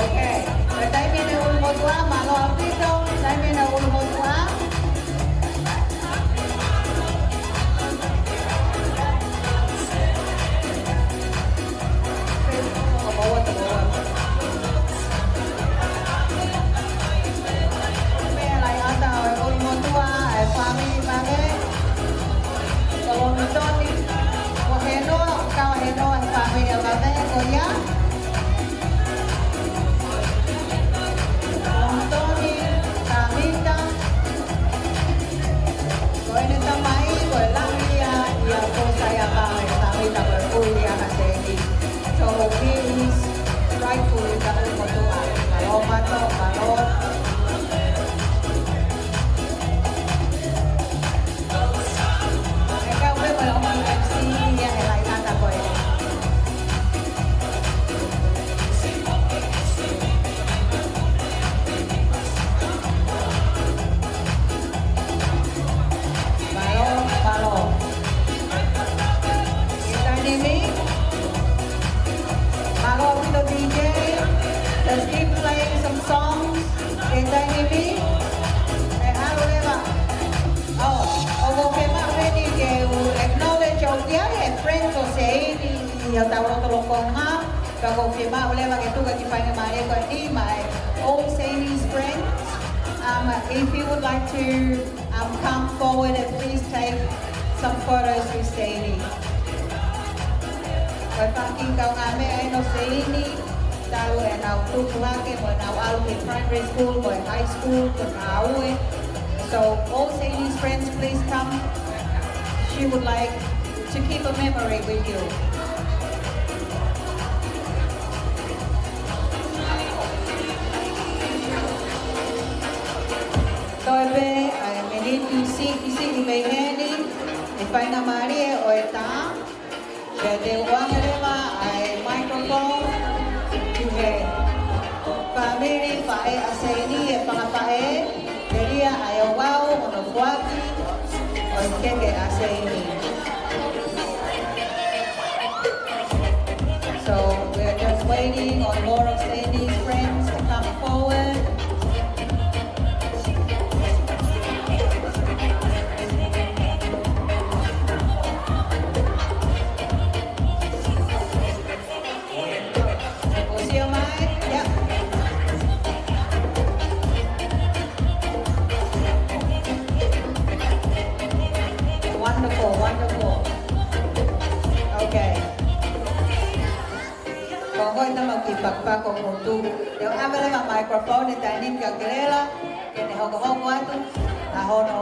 Okay. Ko e taimi eni ʻulumotuʻa, mālō ʻaupito, taimi eni ʻulumotuʻa. Pea laiʻata ʻo e ʻulumotuʻa, e fāmili Mame. Kolomitoni. Ko Henoa, kau Henoa, e fāmili ʻa Mame, ko ia. Kolomitoni, Tamita. Ko ʻene tamai, ko e langi ia, ia ko Saiapale, Tamita ko e kui ia ʻa Sēni. So he is rightfully the ʻulumotuʻa. Mālō Mato, mālō. E kau pē ko e ʻomi M C ia he laiʻata ko ē. Mālō, mālō. ʻI he taimi ni. Mālō ʻaupito D J. Just keep playing some songs. ʻI he taimi ni. ʻE ʻalu leva. ʻO, ʻoku ou fiemaʻu heni ke u acknowledge ʻoku ʻi ai e friends ʻo Sēni ʻi hotau lotolotonga. Ka ʻoku ou fiemaʻu leva ke tuku e kiʻi faingamālie ko eni maʻa e All Sēni's Friends. Um, if you would like to, um, come forward and please take some photos with Sēni. Ko e fanga kiʻi kaungāmeʻa ʻeni ʻo Sēni, talu ʻenau tupu hake, mo ʻenau ʻalu ki primary school, mo e high school, ko Ngāue. So, all Sēni's friends, please come. She would like to keep a memory with you. Toe pē, ʻa e miniti siʻisiʻi mei heni, ʻe faingamālie ʻo e tā. Pea te u ʻoange leva ʻa e microphone ki he fāmili faʻē ʻa Sēni, e fanga faʻē, telia ʻa e ouau hono foaki ʻo e keke ʻa Sēni. So we're just waiting on more of Sēni's friends to come forward. We'll see you, mate. Yep. Wonderful, wonderful. Okay. Ko e tama ki pakpak o motu. Te u ʻave leva microphone ʻe Taini kia Kelela, ke ne hokohoko atu ʻa hono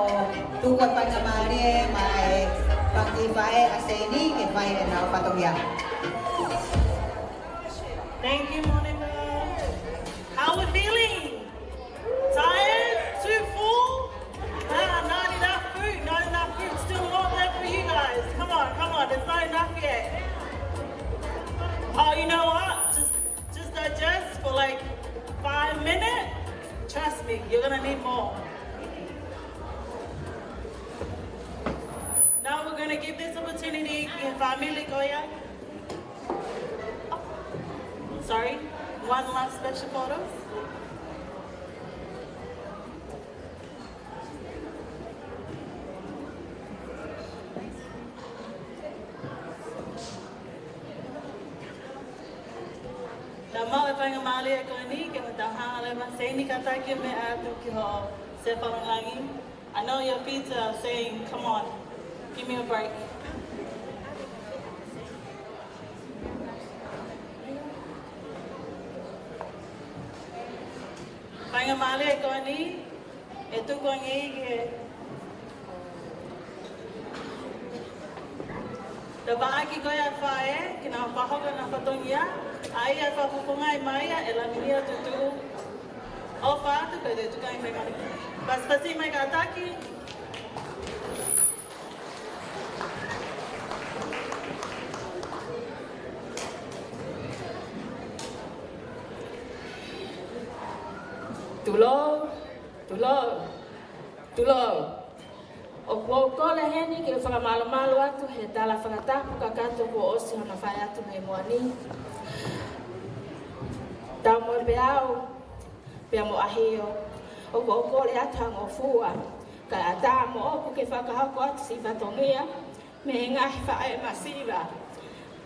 tuku ʻa e faingamālie maʻa e paki faʻē ʻa Seini ke fai ʻenau fatongia. Thank you, Monica. How we feeling? Tired? Too full? Ah, not enough food, not enough food. Still more there for you guys. Come on, come on, it's not enough yet. Oh, you know what? Just, just digest for like five minutes. Trust me, you're gonna need more. Now we're gonna give this opportunity ki he family ko ia. Sorry, one last special photo. Tau maʻu e faingamālie ko eni ke tau hanga leva Seini, kātaki, meʻa atu ki hoʻo sēfala langilangi. I know your feet are saying, "Come on, give me a break." Faingamālie ko eni, ʻe tuku ange ki he tafaʻaki ko ia ʻa e faʻē, ke nau fakahoko ʻenau fatongia, ʻa ia ʻe fakafofongaʻi mai ia ʻe Lavinia Tutu. ʻOfa atu pē te u tuku ange mai. Pasipasi mai kātaki. Tulou, tulou, tulou. ʻOku ou kole heni ke u fakamālōmālō atu he tala fakatapu kakato kuo ʻosi hono fai atu mei muʻa ni. Tau moe pē au, pea mo ʻAhio, ʻoku ou kole atu ha ngofua, kae ʻatā moʻoku ke fakahoko atu siʻi fatongia mei he ngaahi faʻē masiva,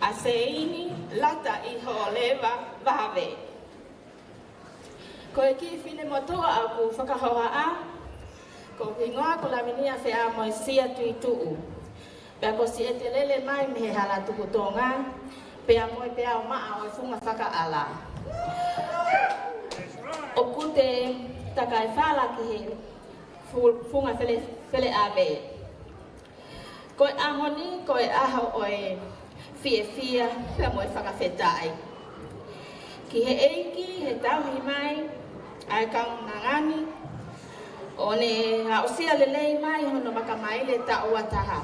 ʻa Seini Lata ʻi Hōleva Vave. Ko e kiʻi finemotuʻa ʻoku fakahohaʻa, ko hoku hingoa ko Lavinia Feamoesia Tuituʻu. Pea ko siʻete lele mai mei he hala Tuku Tonga, pea moe pē au maʻa ʻo e funga fakaʻala. ʻOku te takai fala ki he fu-, funga fele, fele ʻave. Ko e ʻaho ni, ko e ʻaho ʻo e fiefia, pea mo e fakafetaʻi ki he ʻEiki he tauhi mai ʻa e kaunanga ni, ʻo ne aʻusia lelei mai hono vaka maile taʻu ua taha.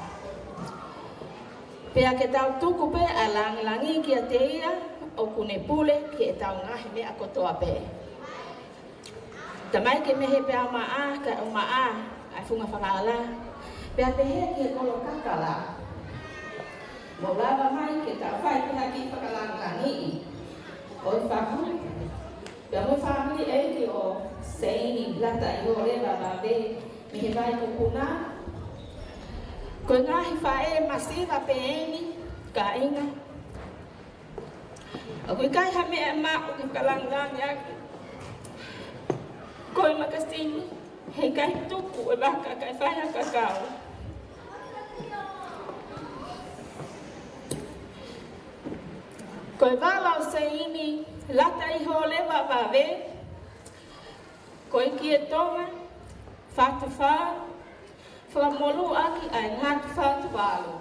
Pea ke tau tuku pē ʻa e langilangi kiate ia, ʻoku ne pule ki heʻetau ngaahi meʻa kotoa pē. Tamaiki, mei he peau maʻa, kae ʻumaʻā ʻa e funga fakaʻala, pea pehē ki he kolo kakala. Mou lava mai ke tau fai pē ha kiʻi fakalangilangiʻi ʻo e fahu, pea mo e fāmili ʻeiki ʻo Seini Lata ʻi Hōleva Vave mei he Vai Kupuna. Ko e ngaahi faʻē masiva pē eni, kāinga. ʻOku ʻikai ha meʻa ʻe maʻu ke fakalangilangiʻaki. Ko e makasini, heʻikai tuku e vaka kae fai ha kakau. Ko e vala ʻo Seini Lata ʻi Hōleva Vave, ko e kie Tonga, Fatufalu, fakamolū ʻaki ʻa e ngaahi Fatufalu.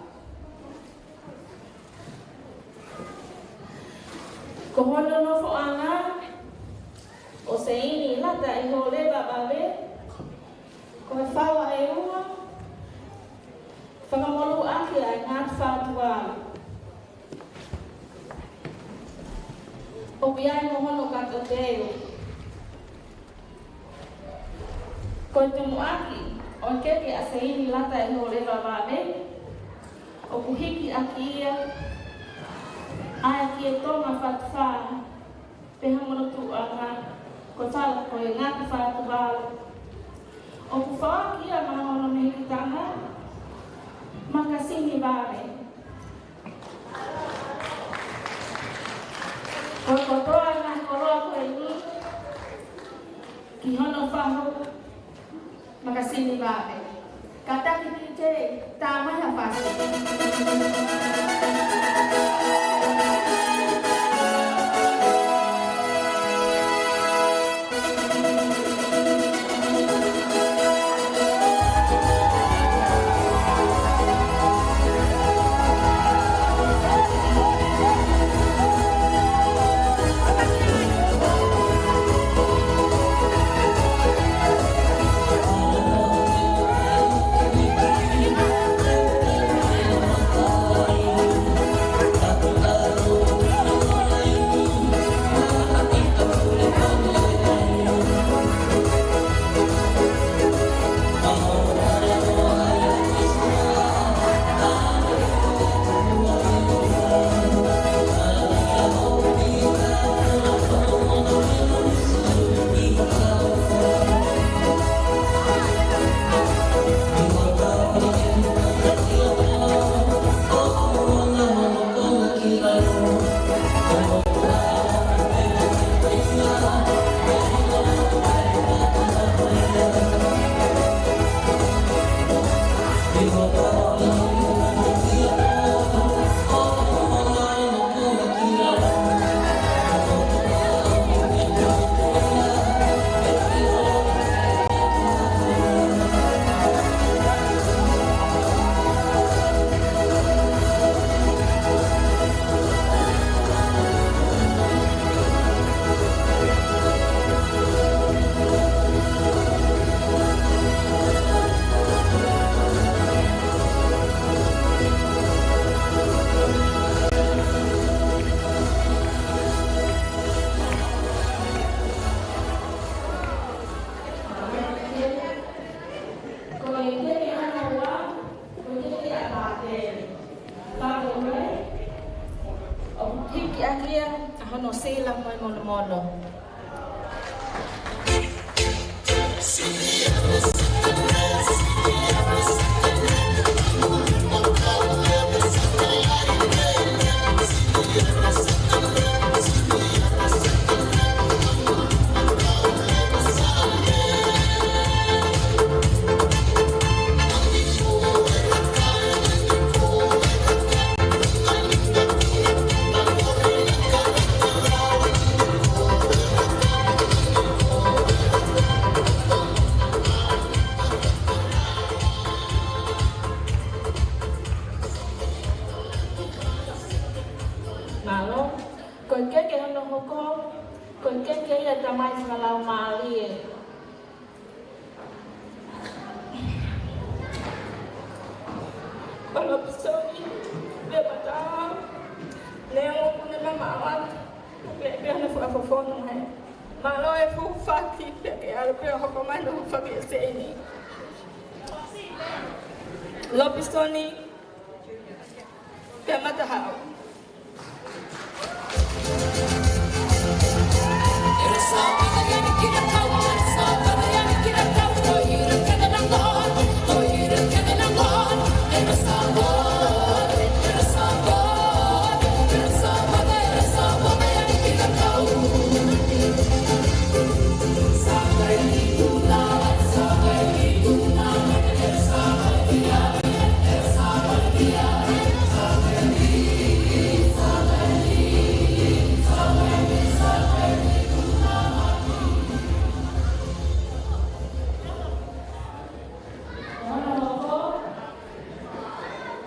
Ko hono nofoʻanga ʻo Seini Lata ʻi Hōleva Vave, ko e fala ʻe ua, fakamolū ʻaki ʻa e ngaahi Fatufalu. ʻOku ʻi ai mo hono kato teu. Ko e tumuʻaki ʻo e keke ʻa Seini Lata ʻi Hōleva Vave, ʻoku hiki ʻaki ia ʻa e kie Tonga Fatufalu, pea mo hono tuʻuʻanga ko e fala ko e ngaahi Fatufalu. ʻOku foaki ia maʻa hono mehikitanga, Makasini Vave. Ko e kotoa e ngaahi koloa ko eni ki hono fahu, Makasini Vave. Kātaki DJ, tā mai ha fasi. Sila mo e monomono. Mālō. Ko e keke hono hoko, ko e keke ia ʻa e tamai fakalaumālie. Ko Lopisoni Pematahau, neongo kuo ne mamaʻo atu, kuo pehē pē hono fakafofonu hē. Mālō e fuʻu hūfaki, pea ke ʻalu pē ʻo hoko mai hono hūfaki ʻe Seini. Lopisoni Pematahau.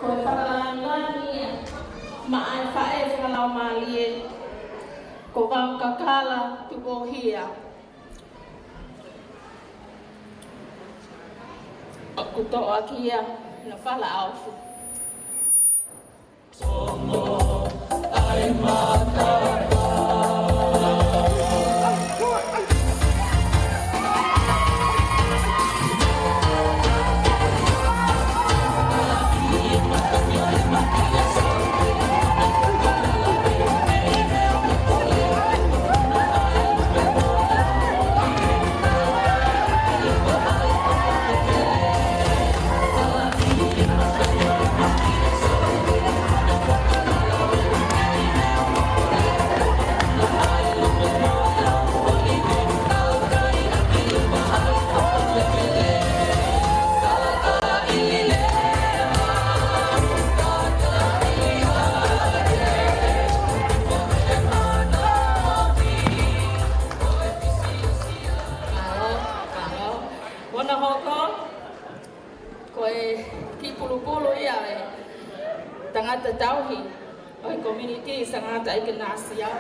Ko e fakalāngilangi ia maʻa e faʻē fakalaumālie ko Vaukakala Tupohia. ʻOku toʻo ʻaki ia ʻe Falaofi. Mālō, mālō. Hono hoko, ko e kiʻi pulupulu ia ʻo e tangata tauhi ʻo e community Sangata ʻIkanasio,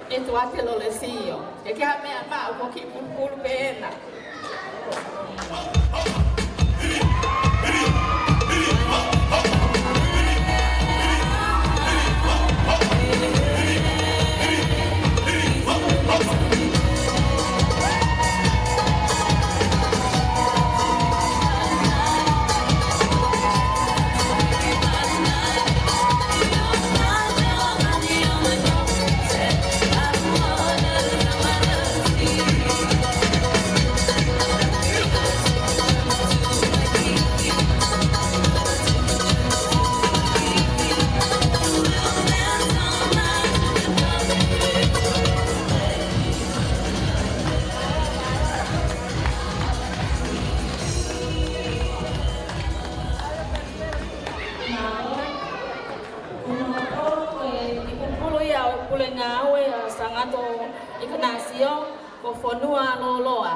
ʻEtuate Lolesio. ʻIkai ha meʻa maʻu, ko e kiʻi pulupulu pē ena. Ko e kiʻi pulupulu ia ʻo e pule ngāue ʻa Sangata ʻIkanasio, ko Fonualoloa.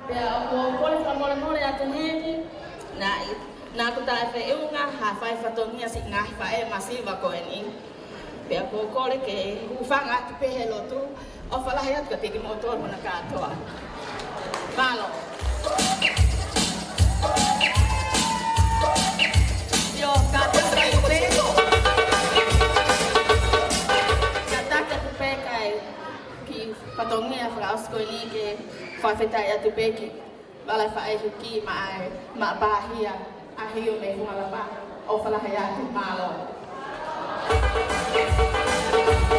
Pea ʻoku ou kole fakamolemole atu heni, naʻe, naʻa ku taʻefeʻunga ha fai fatongia siʻi ngaahi faʻē masiva ko eni. Pea ʻoku ou kole ke hūfanga atu pē he lotu, ʻofa lahi atu kiate kimoutolu hono kātoa. Mālō. ʻIo, kātaki pē. Kātaki pē kae kiʻi fatongia fakaʻosi ko eni ke fakafetaʻi atu pē ki Valefaʻehi ki Maʻa, Maʻa Pāhia, ʻa Hio mei Fualapa, ʻofa lahi atu, mālō. Thank you.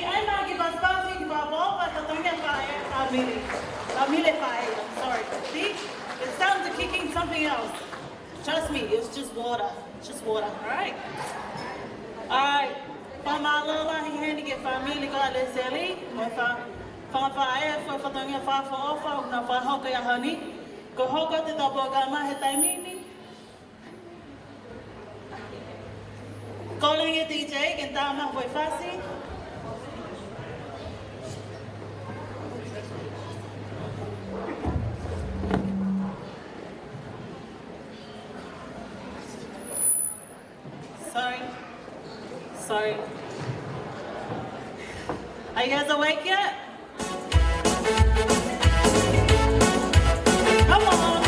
ʻAi mai ki Pasipasi, ki Fāfō, Fāfō, Tongia, Faʻē, Fāmili. Fāmili Faʻē, I'm sorry. See? It sounds like kicking something else. Trust me, it's just water. Just water, all right? All right. Fakamālō lahi heni ki he fāmili ko ʻAleseli, mo e fa-, fa-, faʻē, fo-, fatongia Fāfō ʻofa, ʻoku na fakahoko ʻi he ʻaho ni. Ko e hoko atu e polokalama he taimi ni. Calling a D J, ke tā mai e foʻi fasi. Sorry. Sorry. Are you guys awake yet? Come on.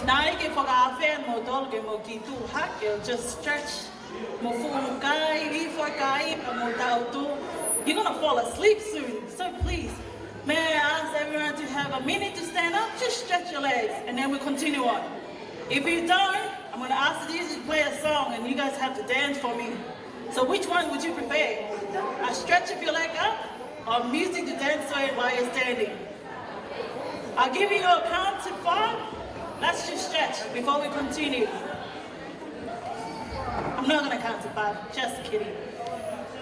Naʻe ʻikai ke fakaafeʻi kimoutolu ke mou kiʻi tuʻu hake, just stretch. Mou fuʻu kai, hifo e kai, pea mou tautu. You're gonna fall asleep soon, so please, May I ask everyone to have a minute to stand up? Just stretch your legs, and then we'll continue on. If you don't, I'm gonna ask the D J to play a song, and you guys have to dance for me. So which one would you prefer? A stretch of your leg up, or music to dance to it while you're standing? I'll give you a count to five. Let's just stretch before we continue. I'm not gonna count to five. Just kidding.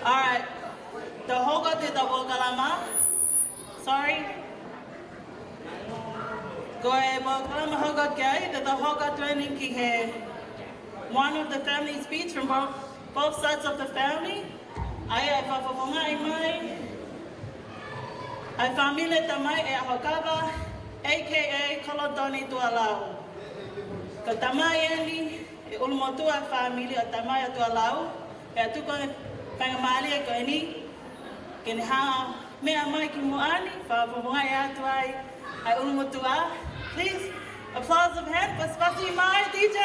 All right. Tau hoko atu he tau polokalama. Sorry. Ko e polokalama hoko atu ki ai, te tau hoko atu eni ki he one of the family speech from both, both sides of the family. ʻA ia ʻe fakafofongaʻi mai ʻa e fāmili tamai ʻe ʻAhokava, A K A Kolotoni Tualau. Ko e tamai eni ʻe ʻulumotuʻa fāmili ʻo e tamai ʻo Tualau, pea tuku e faingamālie ko eni ke ne hanga ʻo meʻa mai ki muʻa ni, fakafofongaʻi atu ai ʻa e ʻulumotuʻa. Please, applause of hand for Spasi Mai, D J.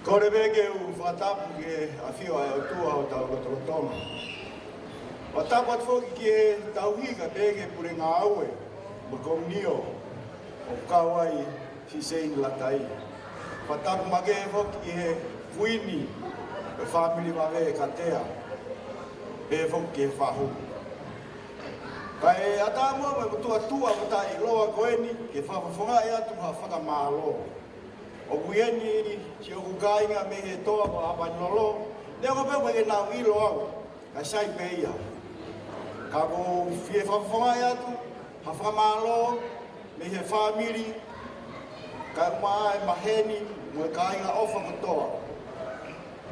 Kole pē ke u fakatapu ki he ʻafio ʻa e ʻOtua ʻo tau lotolotonga. Fakatapu atu foki ki he tauhi kae pehē ki he pule ngāue mo e komiunio ʻoku kau ai siʻi Seini Latai. Fakatapu makehe foki ki he kuini ʻo e fāmili vave Katea, pehē foki ki he fahu. Kae ʻatā muʻa mo e motuʻa tuʻa mataʻiloa ko eni ke fakafofongaʻi atu ha fakamālō. ʻOku ʻi heni siʻoku kāinga mei he toa ko ʻApainilolo, neongo pē ʻoku ʻikai ke nau ʻilo au, kae sai pē ia. Ka ʻoku ou fie fakafofongaʻi atu ha fakamālō mei he fāmili, kae ʻumaʻā e maheni mo e kāinga ʻofa kotoa.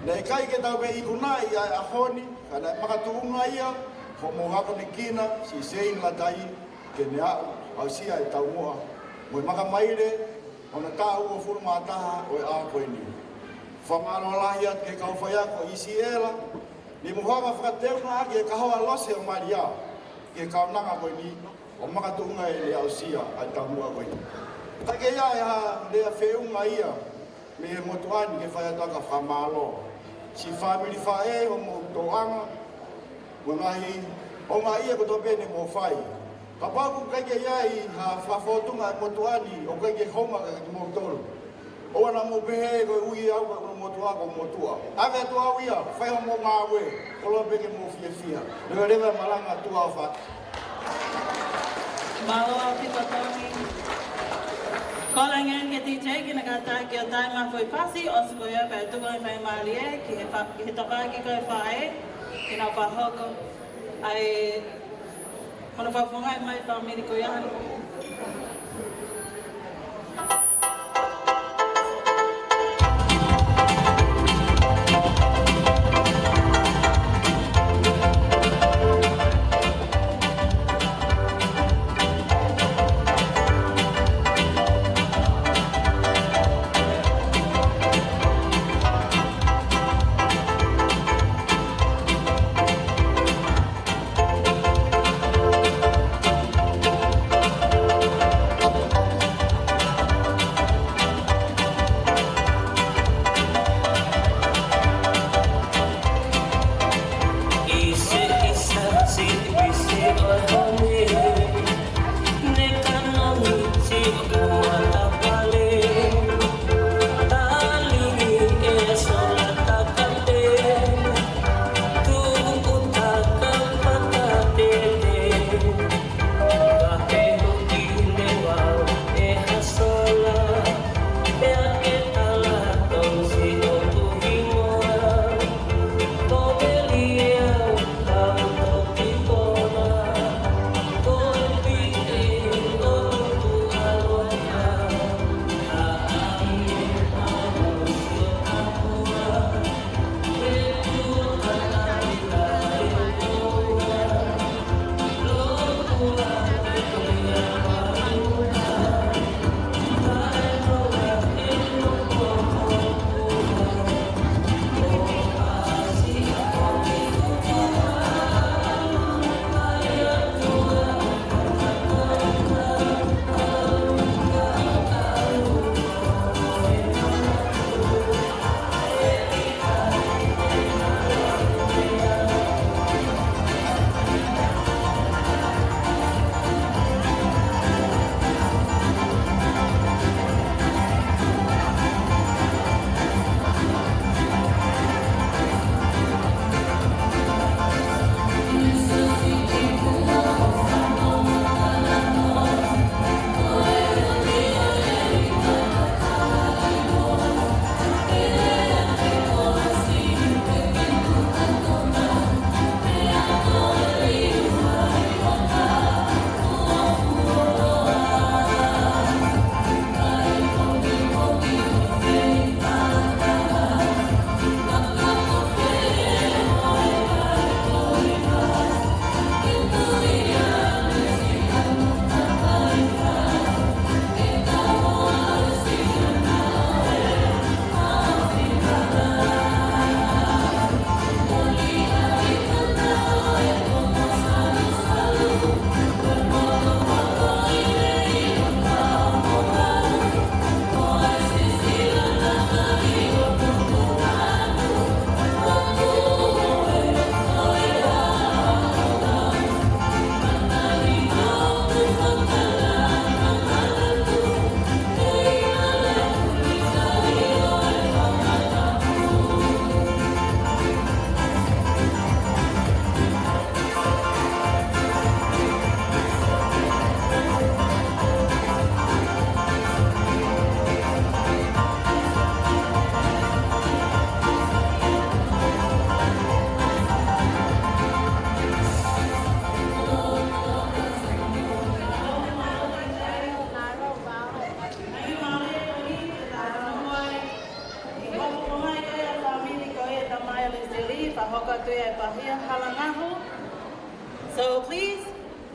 Naʻe ʻikai ke tau pē ikunaʻi ʻa e ʻaho ni, ka naʻe makatuʻunga ia hoʻomou akonekina siʻi Seini Latai ke ne aʻu ʻo aʻusia e taumuʻa mo e makamaile ʻo hono taʻu uofulu mā taha ʻo e ʻaho ko eni. Fakamālō lahi atu ki he kau faiako ʻi Siela, ni mo hanga fakateunga ʻaki e kahoa lose ʻo Malia ki he kaunanga ko eni, ʻo makatuʻunga ʻene aʻusia ʻa e taumuʻa ko eni. Kae ʻikai ke ʻi ai ha lea feʻunga ia mei he motuʻa ni ke fai atu ha fakamālō. Siʻi fāmili faʻē, hoʻomou tōʻanga mo e ngaahi ʻulungaanga kotoa pē ne mou fai. Kapau ʻoku ʻikai ke ʻi ai ha fakafōtunga ʻa e motuʻa ni, ʻoku ʻikai ke hounga kiate kimoutolu, ʻoua naʻa mou pehē ko e ui au ko e ʻulumotuʻa, ko e motuʻa. ʻAve atu au ia, fai hoʻomou ngāue, koloa pē ke mou fiefia. Leveleva e malanga, tuʻa ʻofa atu. Mālō ʻaupito Tony. Kole ange ki he D J ke ne kātaki ʻo taimi foʻi pasi, ʻosi ko ia pea tuku e faingamālie ki he fa-, ki he tafaʻaki ko e faʻē, ke nau fakahoko ʻa e hono fakafofongaʻi mai e fāmili ko ia.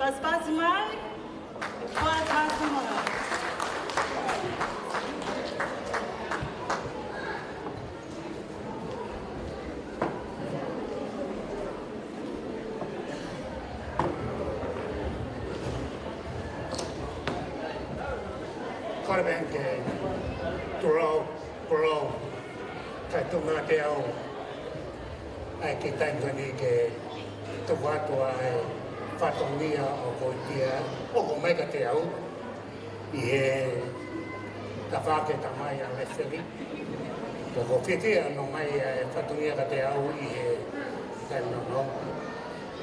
Pasipasi mai. Pasipasi mai. Kole pē ke tuʻu, tuʻu, kae tuʻunga ʻa e teau. ʻAi ke taimi ko eni ke tuku atu ʻa e fatongia ʻoku ʻikai ke ʻomai kiate au ʻi he tafaʻaki ʻa e tamai ʻa Leseli. Ko e fiefia ʻa e ʻomai ʻa e fatongia kiate au ʻi he taimi nounou.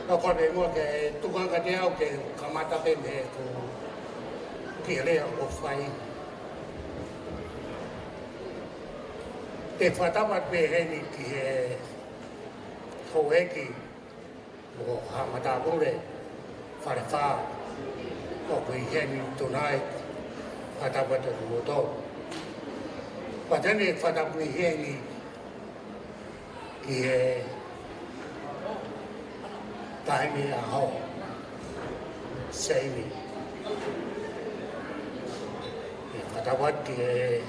ʻOku ou kole muʻa ke tuku ange kiate au ke kamata pē mei heʻeku kiʻi lea ʻoku fai. Te u fakatapu atu pē heni ki he houʻeiki ʻo Haʻa Matāpule Falefā ʻoku ʻi heni tonight, fakatapu atu kimoutolu. Pea te u fakatapu heni ki he taimi ʻa hoʻo Seini. ʻE fakatapu atu ki he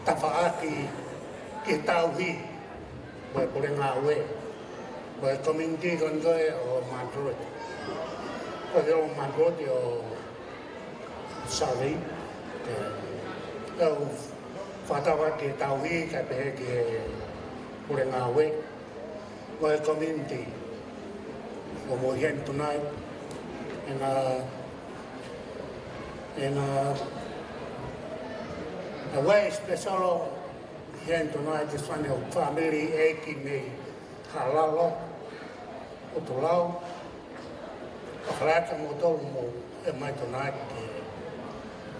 tafaʻaki ki he tauhi mo e pule ngāue mo e community ko eni ʻo Mount Druitt. Ko e ʻo Mount Druitt ʻo Sali, ʻe, ʻe u fakatapu ki he tauhi kae pehē ki he pule ngāue mo e community ʻoku mou ʻi heni tonight. And, uh, and, uh, a very special ʻi heni tonight, this one, ʻa e family ʻeiki mei Haʻalalo, ʻo Tulau, ʻofa lahi atu kimoutolu hoʻomou ʻomai tonight ki he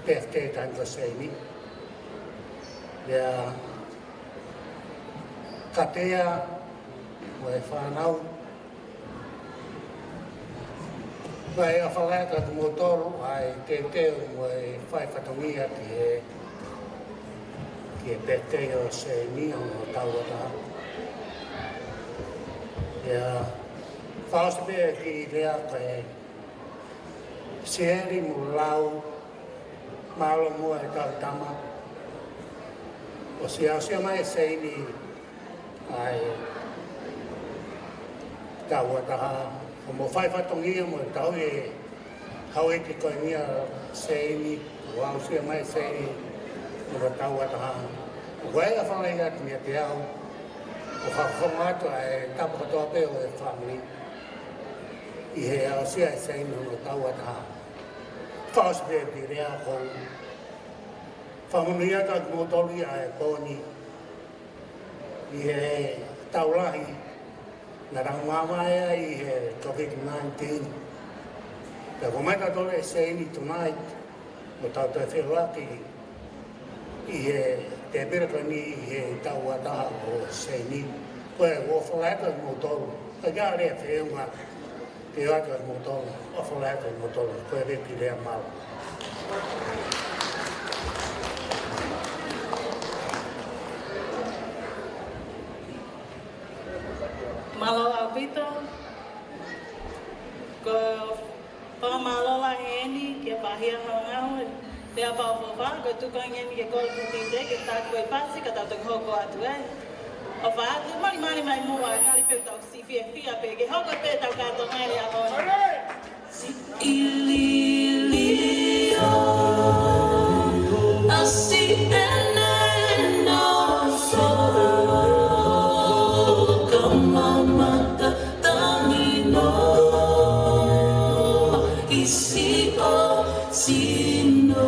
birthday taimi ko Seini. Pea kātoa mo e fānau, pea ʻofa lahi atu kimoutolu ʻa e teuteu mo e fai fatongia ki he, ki he birthday ʻo Seini ʻi hono taʻu ʻe taha. Pea fakaʻosi pē ʻeku kiʻi lea ko e Sieli mo Lau, mālō muʻa e kau tama ʻosi aʻusia mai ʻe Seini ʻa e taʻu ʻe taha, ʻo mou fai fatongia mo tauhi e houʻeiki ko eni ʻa Seini, ʻo aʻusia mai ʻe Seini ʻa e taʻu ʻe taha. ʻOku ou ʻofa lahi atu meiate au, ʻo fakafofonga atu ʻa e tapu kotoa pē ʻo e family ʻi he aʻusia ʻe Seini hono taʻu ʻe taha. Fakaʻosi pē ʻeku kiʻi lea, ʻoku ou fakamonūʻia atu kimoutolu ʻi he pō ni ʻi he tau lahi naʻa tau maʻu ai ʻi he COVID nineteen. Pea kuo ʻomai kitautolu ʻe Seini tonight, mo tau toe feʻiloaki ʻi he tēpile ko eni ʻi he taʻu ʻe taha ʻo Seini. Ko ia, ʻofa lahi atu kimoutolu. Ka ʻi ai ha lea feʻunga, ke ʻoatu kimoutolu, ʻofa lahi atu kimoutolu. Ko ia pē ʻeku kiʻi lea, mālō. Mālō ʻaupito. Ko e fakamālō lahi eni ki he Paʻanga ʻo e Ngāue, Lea Fakaʻofoʻofa, ko e tuku ange eni ke kole ki he T J ke taki ko e pasi, ka tau toki hoko atu ai. ʻOfa atu, malimali mai muʻa, ngali pē tau siʻi fiefia pē, ke hoko pē ʻetau kātoanga ʻi he ʻaho ni. Ililio, a si ene no so, kamamata tamino, isi o sino.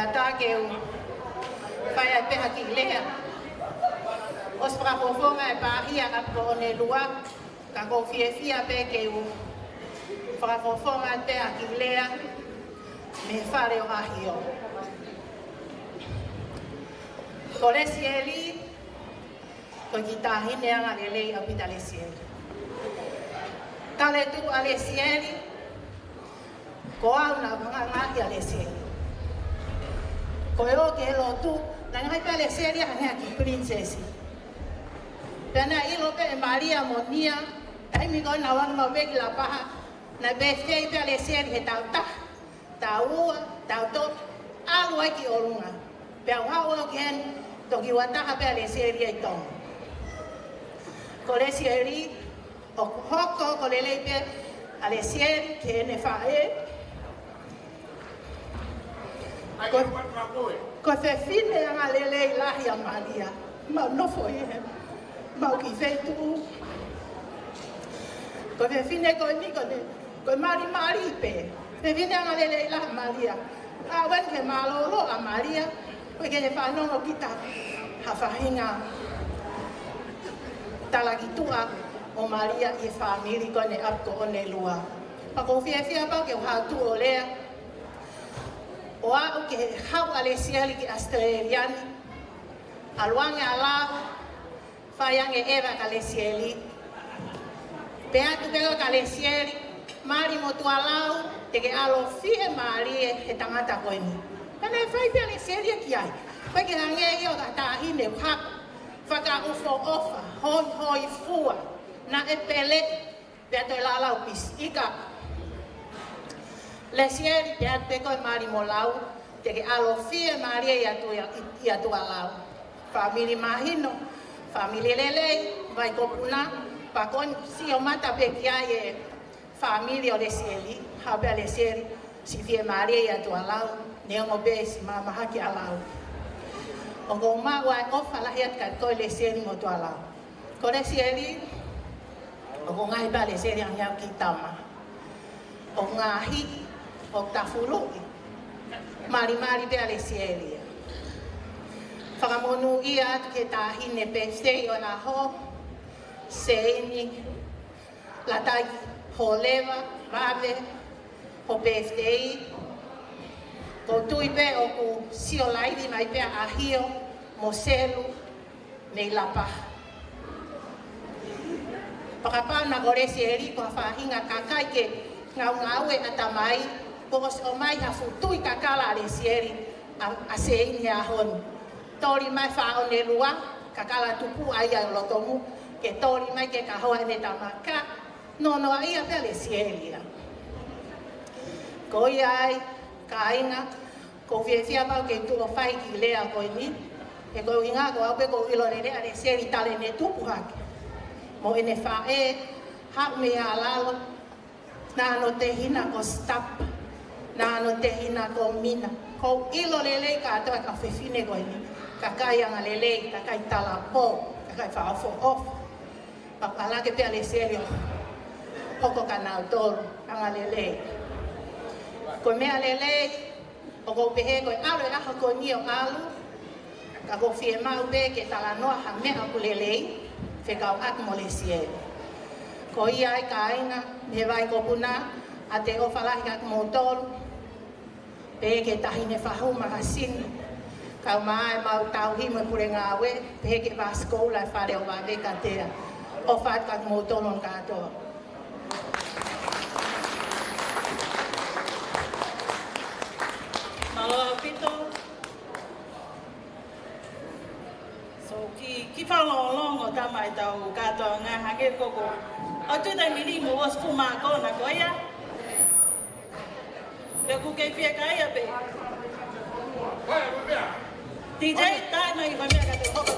Kātaki ke u fai ai pē ha kiʻi lea. ʻOsi fakafofonga e pāhia ʻa ʻApikonelua, ka ʻoku ou fiefia pē ke u fakafofonga pē ha kiʻi lea mei he fale ʻo ʻAhio. Ko Lesieli, ko e kiʻi taʻahine angalelei ʻaupito ʻa Lesieli. Tala atu ʻa Lesieli, ko au naʻa ku hanga ʻo ngaahi ʻa Lesieli. Ko e ō ki he lotu, naʻe ngaahi pē ʻa Lesieli hangē ha kiʻi pilinisesi. Pea naʻe ʻilo pē ʻe Malia mo Nia, taimi ko ē naʻa nau ō mai pē ki Lapaha, naʻe pēfitei pē ʻa Lesieli he taʻu taha, taʻu ua, taʻu tolu, ʻalu ai ki ʻolunga. Pea u haʻu au ki heni, toki ua taha pē ʻa Lesieli ʻi Tonga. Ko Lesieli, ʻoku hoko ko e lelei pē ʻa Lesieli ki heʻene faʻē. Ko, ko e fefine angalelei lahi ʻa Malia. Mau nofo ʻi he, mau kiʻi feituʻu. Ko e fefine ko eni ko eni, ko e malimali pē. Fefine angalelei lahi ʻa Malia. ʻA wen ke mālōlō ʻa Malia, ko e ke fanongo kita ha faʻahinga talakituʻa ʻo Malia ʻi he fāmili ko eni ʻApikonelua. Pea ʻoku ou fiefia pau ke u haʻu atu ʻo lea. ʻO aʻu ki he haʻu ʻa Lesieli ki ʻAositelēlia ni, ʻalu ange ʻa Lau, fai ange ʻeva kia Lesieli. Pehē atu pē ko ē kia Lesieli, mali mo tuʻa Lau, te ke ʻaloʻi fiemālie he tangata ko eni. Pea naʻe fai pē ʻa Lesieli ia ki ai. Ko e ke hangē ia ko ha taʻahine ʻoku hā, fakaʻofoʻofa, hoihoifua, naʻe pele, pea toe lalau pisi ika. Lesieli, pehē atu pē ko ē mali mo Lau, te ke ʻaloʻi fiemālie ʻi tuʻa, ʻi, ʻi tuʻa Lau. Fāmili mahino, fāmili lelei, vai ko Puna, pea ko eni sio mata pē ki ai e fāmili ʻo Lesieli, haʻu pē ʻa Lesieli, siʻi fiemālie ʻi tuʻa Lau, neongo pē siʻi mahamahaki ʻa Lau. ʻOku ou maʻu ʻa e ʻofa lahi atu kiate koe Lesieli mo tuʻa Lau. Ko Lesieli, ʻoku ngaahi pē ʻa Lesieli hangē ha kiʻi tama. ʻOku ngaahi, ʻoku tafuluʻi. Malimali pē ʻa Lesieli ia. Fakamonūʻia atu ki he taʻahine pēfitei ʻo e ʻaho, Seini Lātai Holeva, vave ho pēfitei. ʻOku ou tui pē ʻoku sio laivi mai pē ʻa ʻAhio mo Selu mei Lapaha. Fakapapau naʻa ko Lesieli ko ha faʻahinga kakai ke ngaungaue ʻatamai, kuo ʻosi ʻomai ha fuʻu tui kakala ʻa Lesieli, ʻa, ʻa Seini he ʻaho ni. Toli mai Faʻonelua, kakala tupuʻa ia ʻo Lotomu, ke toli mai ke kahoa ʻene tama ka nonoa ia pē ʻa Lesieli ia. Ko ia ai, kāinga, ʻoku ou fiefia pau ke tuʻu ʻo fai e kiʻi lea ko eni. He ko e ʻuhinga ko au pē ʻoku ou ʻilo lelei ʻa Lesieli talu ʻene tupu hake. Mo ʻene faʻē, haʻu mei ʻAlalo, naʻa hono tehina ko Stapa, naʻa hono tehina ko Mina. ʻOku ou ʻilo lelei kātoa e kau fefine ko eni. Kakai angalelei, kakai talapō, kakai fakaʻofoʻofa. Pea ʻoku ʻalu hake pē ʻa Lesieli ʻo hoko kia nautolu, angalelei. Ko e meʻa lelei, ʻoku ou pehē ko e ʻalu e ʻaho ko eni ʻo ʻalu, ka ʻoku ou fiemaʻu pē ke talanoa ha meʻa ʻoku lelei, fekauʻaki mo Lesieli. Ko ia ai kāinga, mei he vai ko Puna, ʻoatu e ʻofa lahi kiate kimoutolu, pehē ki he taʻahine fahu makasini, kae ʻumaʻā ʻemau tauhi mo e pule ngāue, pehē ki he Vasco Ula e fale ʻo Vave Katea. ʻOfa atu kiate kimoutolu hono kātoa. Mālō ʻaupito. So, kiʻi, kiʻi fakalongolongo tama ʻetau kātoanga hangē ko ko. ʻOatu e taimi ni mo ʻosi fuʻu mākona ko ia. Pea ʻoku kei fiekaia pē. D J, tā mai ha meʻa ka te hoko.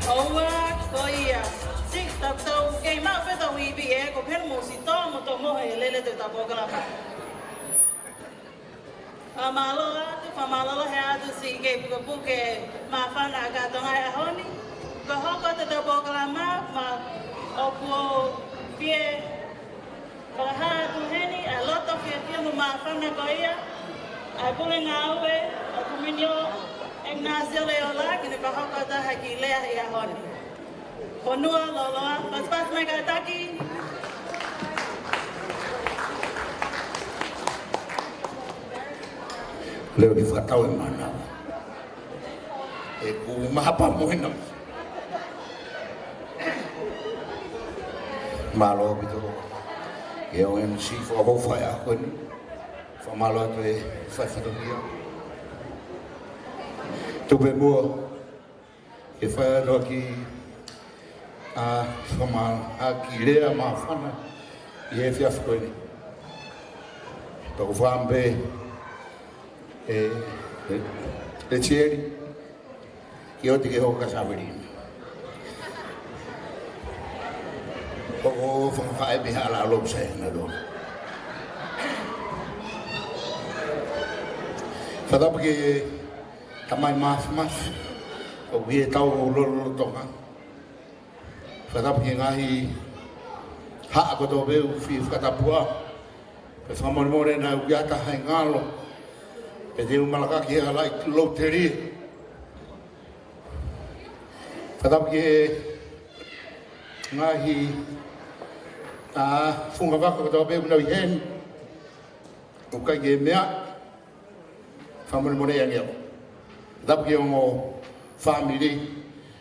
ʻOua, ko ia. Six, tau, tau kei maʻu pē ʻetau ivi ē, ko penu mo si tō mo tō mo he lele te ta pōkalama. Fakamālō atu, fakamālō lahi atu siʻi kei pukepuke māfana ʻa Tonga he ʻaho ni. Ko e hoko atu ʻetau pōkalama, ma ʻoku ou fie fakahā atu heni ʻa e loto fiefia mo māfana ko ia ʻa e pule ngāue ʻa Kuminio Ignasio Leola, ke ne fakahoko atu ha kiʻi lea he ʻaho ni. Fonua loloa, pasipasi mai kātaki. Leo ki fakatau e mana. ʻE ku mahapa mo hena. Mālō ʻaupito. E O M C fakafoʻou fai ʻaho ni. Fakamālō atu e fai fatongia. Tupe mua. Ke fai atu ʻa e kiʻi, ʻa, fakama-, ʻa e kiʻi lea māfana ʻi he efiafi ko eni. Tau fāmpe, e, e, e tieri, ke ʻoua te ke hoko ko Savili. Ko, ko, fakafaʻe mi hala alo sai na lo. Fakatapu ki he Tamai Māfimafi, ʻoku ʻi he tau lolotonga. Fakatapu ki he ngaahi haʻa kotoa pē ʻoku fie fakatapua. Pea fakamolemole naʻa ku ʻi ai ha ngalo. Pea te u malanga ki he hala ʻi Loterie. Fakatapu ki he ngaahi, ʻa, funga vaka kotoa pē ʻoku nau ʻi heni. ʻOku ʻikai ke meʻa. Fakamolemole ange au. Tapu ki he ongo fāmili,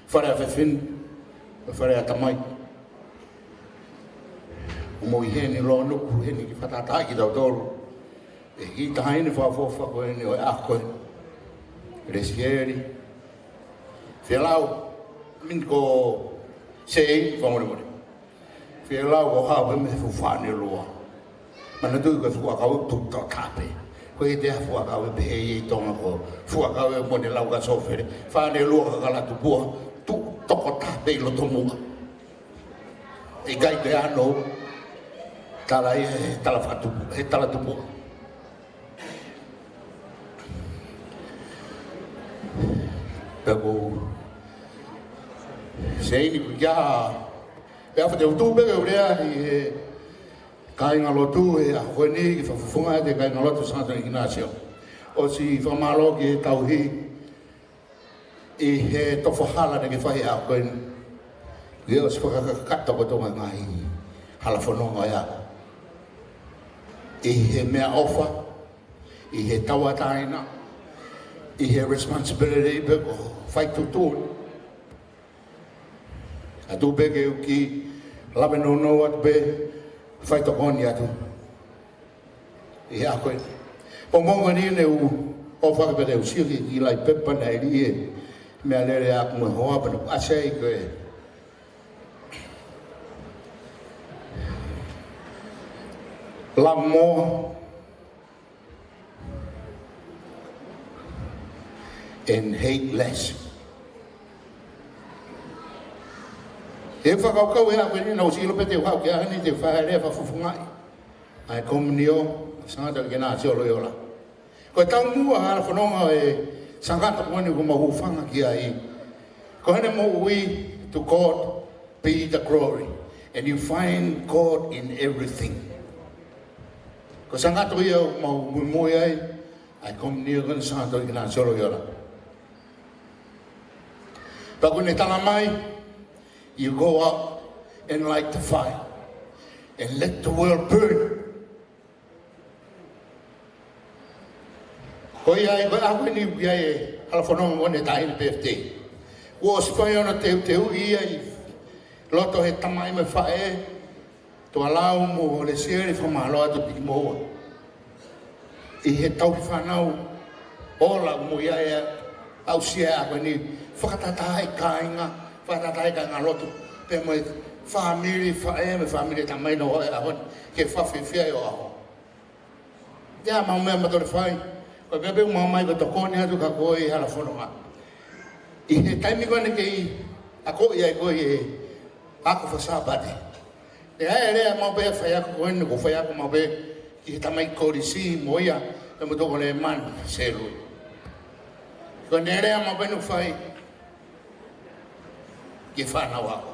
fale ʻa fefine, fale ʻa tamai. ʻOku mou ʻi heni, Lonuku, heni ke fakatātaaʻi kitautolu. ʻE hiki taha eni fakaʻofoʻofa ko eni ʻo e ʻaho ko eni. Lesieli. Felau, min ko sei, fakamolemole. Felau ʻo haʻu pē mei he fuʻu fānelua. Manatuʻi ko e fuʻu ʻakau tuʻu toko taha pē. Ko e te fuʻu ʻakau ʻe pehē ʻi Tonga ko e fuʻu ʻakau ʻe mone lau ka sofele. Fānelua ka kala tupua, tuʻu toko taha pē ʻi loto muʻa. ʻIkai ke ʻi ai hano tala ia he tala fakatupu, he tala tupua. Pea ko Seini ko ia, pea fate utu pē ke u lea ʻi he kāingalotu he ʻaho ko eni ki fakafofonga ʻa e kāingalotu Santo Ignasio. ʻOsi fakamālō ki he tauhi ʻi he tofa hala naʻe fai he ʻaho ko eni. Ke ʻosi fakakakato kotoa e ngaahi hala fononga ia. ʻI he meʻaʻofa, ʻi he tauʻatāina, ʻi he responsibility pe ko e faituʻutuʻuni. ʻA tuʻu pē ke u kiʻi lave nounou atu pē, faitokoni atu. ʻI he ʻaho ko eni. Pea mo e ngaahi ʻene u ʻofa ke pehē u sio ki he kiʻi lai pepa naʻe ʻi he meʻalele ʻaku mo e hoa pea naʻe ʻasi ai ko e Love more and hate less. ʻE fakakaukau he ʻaho ko eni naʻa ku ʻosi ʻilo pē te u haʻu ki he ʻaho ni te u fai ha lea fakafofongaʻi ʻa e komiunio ʻa Sangata Ignasio Loyola. Ko e taumuʻa ʻa e hala fononga ʻo e Sangata ko eni ʻoku mau hūfanga ki ai. Ko ʻene moʻui, to God be the glory. And you find God in everything. Ko e Sangato ia ʻoku mau muimui ai, ʻa e Komunio ko eni, Sangato ʻIkinasiola Loyola. Pea ʻoku ne tala mai, you go out and light the fire and let the world burn. Ko ia ai, ko e ʻaho ni ʻoku ʻi ai e hala fononga mo ʻene taʻahine birthday. Kuo ʻosi fai hono teuteuʻi ia ʻi loto he tamai mo e faʻē, Tuʻalau mo Lesieli, fakamālō atu piki moua. ʻI he tauhi fānau, ʻoku ʻi ai e aʻusia ʻa e ʻaho ni, fakatātā e kāinga, fakatātā e kāinga lotu, pea mo e fāmili faʻē, mo e fāmili tamai ʻo e ʻaho ni, ke fakafiefia ʻi he ʻaho. ʻIo, mau meʻa mautolu fai. Ko e meʻa pē ʻoku mau ʻomai ko e tokoni atu kia koe ʻi he hala fononga. ʻI he taimi ko eni kei akoʻi ai koe ʻi he ako faka-Sāpate. Naʻe lea maʻu pē ʻa e faiako ko eni, ko e faiako maʻu pē ki he tamai kolisi mo ia, ʻa e motuʻa ko Lēmani Selui. Ko ʻene lea maʻu pē ʻoku fai ki he fānau ako.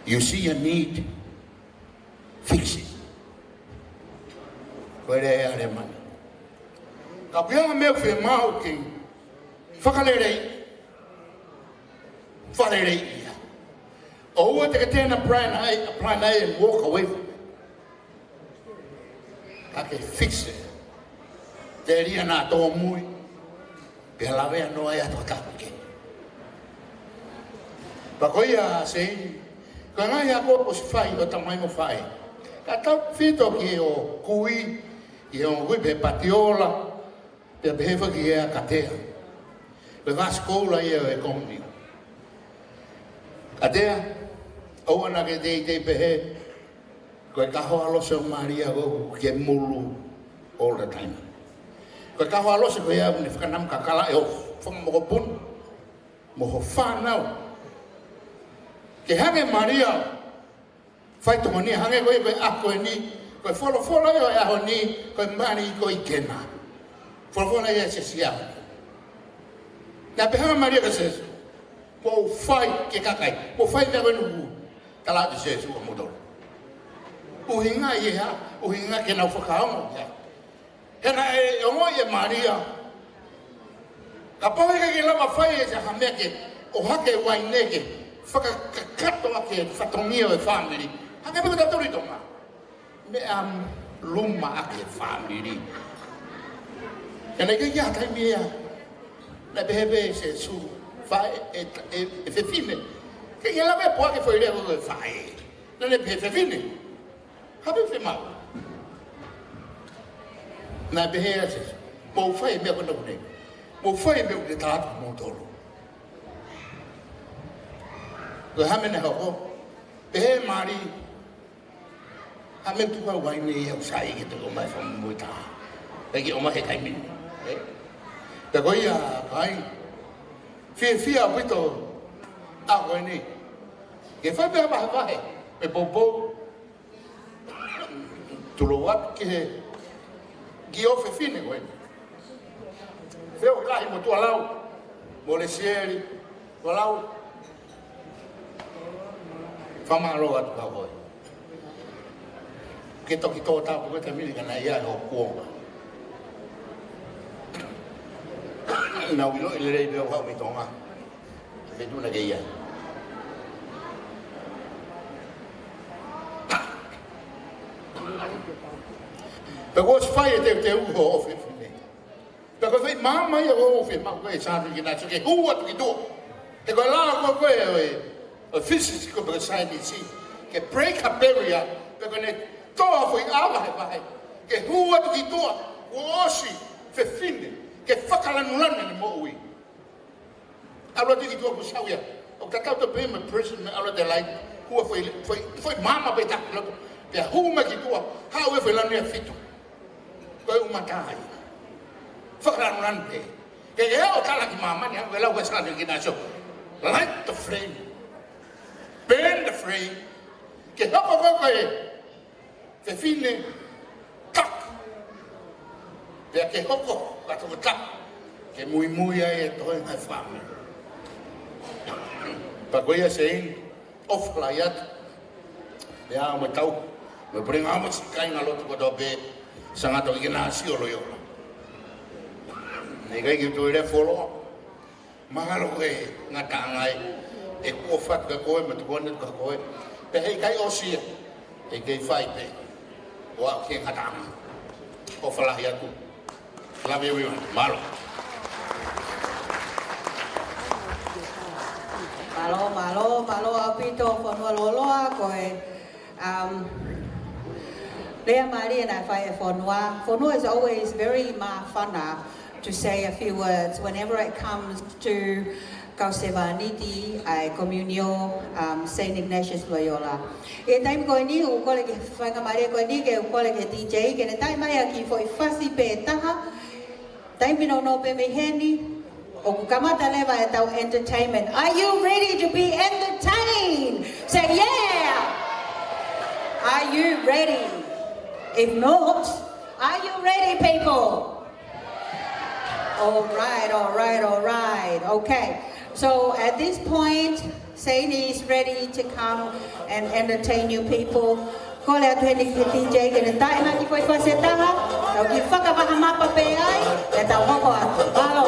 You see a need, fix it. Ko e lea ia ʻa Lēmani. Ka ʻoku ʻi ai e meʻa ʻoku fiemaʻu ke fakaleleiʻi, fakaleleiʻi ia. ʻOua te ke turn a blind eye, a blind eye and walk away from it. Ka ke fix it. Telia naʻa tōmui, pea lavea noa ia ʻo tapu ki ai. Pea ko ia Seini, ko e ngaahi ako kuo ʻosi fai ʻo tamai mo faʻē. Ka tautefito ki he ʻū kui, ki he ʻū kui pē Patiola, pea pehē foki ki he Katea. Ko e vaskula ia ʻo e Komunio. Katea, ʻoua naʻa ke teitei pehē, ko e kahoa lose ʻo Malia ʻoku ke mulu all the time. Ko e kahoa lose ko ia ʻoku ne fakanamukakala ʻe hoʻo fanga mokopuna mo hoʻo fānau. Ke hangē Malia, fai tokoni hangē ko ia ko e ako eni, ko e folofola ia ʻo e ʻaho ni, ko e mali ko ē ki he kena. Folofola ia ʻa e siasi ʻaho ni. Naʻe pehē ʻe Malia kia Sēsū, mou fai ki he kakai, mou fai meʻa ko eni ʻoku tala atu ʻe Sēsū kiate kimoutolu. ʻUhinga ia, ʻuhinga ke nau fakaongo ia. He naʻe ongoʻi ʻe Malia, kapau ʻe ʻikai ke lava fai ʻe ha meʻa ke ʻohake uaine ke fakakakato ʻaki e fatongia ʻo e fāmili, hangē pē ko tautolu ʻi Tonga, meʻa luma ʻaki e fāmili. He naʻe ʻikai ke ʻi ai ha taimi ia naʻe pehē pē ʻe Sēsū, faʻē, ʻe, ʻe, ʻe fefine, ʻikai ke lava ʻo puke e foʻi lea ko e faʻē. Naʻá ne pehē fefine, hā pē ʻoku fiemaʻu? Naʻe pehē ʻe Sēsū, mou fai e meʻa ko ena ʻoku ne, mou fai e meʻa ʻoku ne tala atu kiate kimoutolu. Ko e hā e meʻa naʻe hoko? Pehē ʻe Malia, hā e meʻa ʻoku tuku ai uaine ia ʻoku sai ke te ʻomai fakamoʻui taha. ʻIkai ke ʻomai he taimi ni. Ē? Pea ko ia, kāinga, fiefia ʻaupito ʻa e ako eni. Ke fai pē ha vahevahe, pe poupou. Tulou atu ki he kiʻi ʻofefine ko eni. Feohi lahi mo Tuʻalau, mo Lesieli, Tuʻalau. Fakamālō atu kia koe. Ke toki tō tāpuekina e mili ka naʻe ʻi ai hoʻo kuonga. Naʻá ku ʻiloʻi lelei pē ʻoku haʻu mei Tonga. Ke tuna ke ia. Pea kuo ʻosi fai e teuteu hoʻo ʻofefine. Pea ko e foʻi maama ia ʻoku fiemaʻu ko ē ʻe Sātu Ikinasio ke hū atu ki tuʻa. He ko e lao ko ē ʻo e, ʻo e physics ko ē pe ko e saienisi, ke break a barrier, pea ko ʻene tō ha foʻi ʻā vahevahe ke hū atu ki tuʻa, kuo ʻosi fefine ke fakalanulanu ʻene moʻui. ʻAlu atu ki tuʻa kuo ʻosi ʻalu ia. ʻOku tatau tofu pē mo e president, ʻalu atu e light, hū ha foʻi, foʻi, foʻi maama pē ʻe taha ki loto. Pea hū mai ki tuʻa, haʻu e foʻi lanu ia ʻe fitu. Ko e ʻū mata ia. Fakalanulanu pē. Ke ke ʻalu ʻo tala ki māmani, ʻalu ke lau ko ē ʻe Sātu Ikinasio. Light the flame. Burn the flame. Ke hoko ko ē ko e fefine taki. Pea ke hoko ko e tokotaha ke muimui ai e toenga ʻo e fāmili. Pea ko ia Seini, ʻofa lahi atu. Pea mo e tau, mo e puleʻanga mo e siʻi kāingalotu kotoa pē, Sangata Uikenasia ʻo Loiola. Naʻe ʻikai ke toe lea fuoloa. Mahalo ko e ngataʻanga ē, ʻeku ʻofa atu kia koe, mo e tokoni atu kia koe. Pea heʻikai ʻosi ia, ʻe kei fai pē. ʻO aʻu ki he ngataʻanga. ʻOfa lahi atu. Love everyone. Mālō. Mālō, mālō, mālō ʻaupito, fonua loloa, ko e, um, lea mālie naʻe fai ʻe fonua. Fonua is always very māfana to say a few words whenever it comes to kau sevāniti ʻa e Komiunio, um, Saint Ignatius Loyola. ʻI he taimi ko eni, ʻoku kole ke faingamālie ko eni, ke u kole ki he D J, ke ne tali mai ha kiʻi foʻi fasi pē taha. Taimi nounou pē mei heni, ʻoku kamata leva ʻetau entertainment. Are you ready to be entertained? Say yeah! Are you ready? If not, are you ready, people? All right, all right, all right. Okay. So at this point, Seini is ready to come and entertain you people. Kole atu heni ki he D J ke ne tali mai ha kiʻi foʻi fasi ʻe taha, tau kiʻi fakavahamapa pē ai, pea tau hoko atu. Mālō.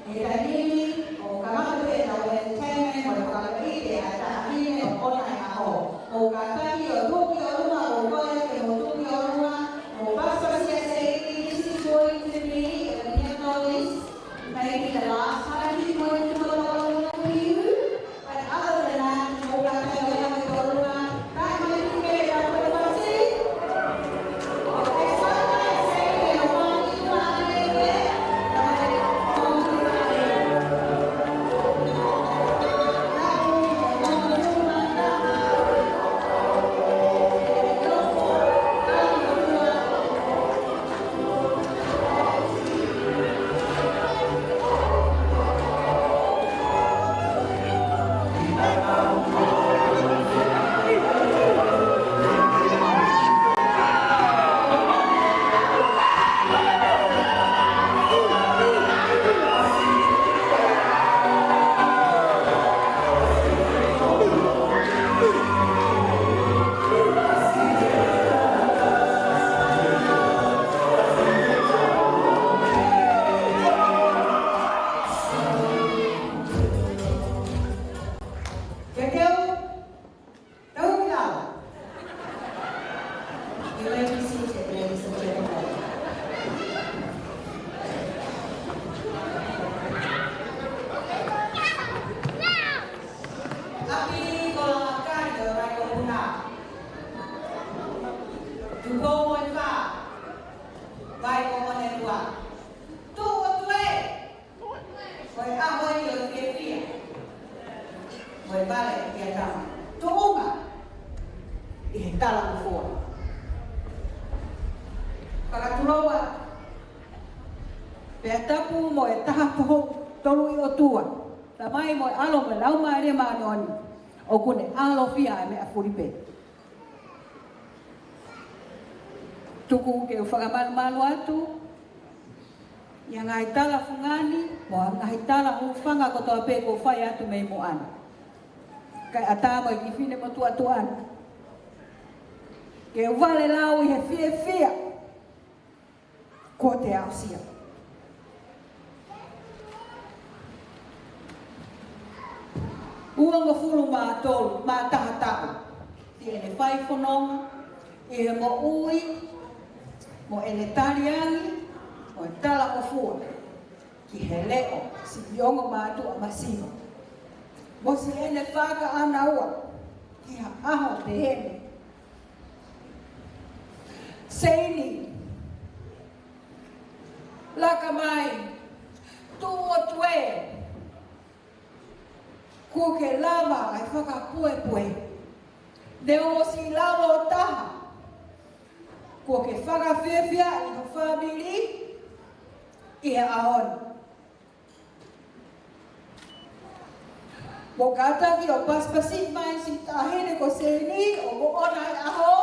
ʻI he taimi ni, ʻoku kamata pē ʻetau entertainment, mo e fakalahi ʻa e taʻahine ʻo kona e ʻaho. ʻOku kātaki ʻo tuku ki ʻolunga, ʻoku kole ke mou tuku ki ʻolunga, mou pasipasi ʻa Seini, this is going to be, if you know this, maybe the last time he's going to do a lot of work for you. But other than that, ʻoku kātaki ʻo lea mai ki ʻolunga, kae mai ki he kau pasi. You may be seated, ladies and gentlemen. ʻApi ko Lākai ʻo Raikopuna. Tupou mo e fā, Vaikoʻonelua. Tuʻu ʻo tuē. Ko e ʻaho ni ʻo e fiefia. Ko e vale ʻi he tama. Tuʻunga ʻi he talangofua. Fakatuloa. Pea tapu mo e taha foho tolu ʻi ʻOtua, Tamai mo e ʻAlo mo e Laumālie Māʻoniʻoni. ʻOku ne ʻalofia ʻa e meʻa fulipē. Tuku ke u fakamalumalu atu ʻi he ngaahi tala fungani mo e ngaahi tala hūfanga kotoa pē kuo fai atu mei muʻa ni. Kae ʻatā mo e kiʻi fefine motuʻa tuʻa ni ke u vale lau ʻi he fiefia kuo te aʻusia. Uongofulu mā tolu, mā taha taʻu siʻene fai fononga ʻi he moʻui mo ʻene taliangi mo e talangofua ki he leʻo siʻi ongo mātuʻa masiva mo siʻene fakaʻānaua ki ha ʻaho pehē ni. Seini, laka mai, tuʻu ʻo tuē. Kuo ke lava ʻa e fakapuepue. Neongo siʻi lalo ʻo taha, kuo ke fakafiefiaʻi ho fāmili ʻi he ʻaho ni. Mou kātaki ʻo pasipasi mai siʻi taʻahine ko Seini ʻo moʻona ʻi he ʻaho,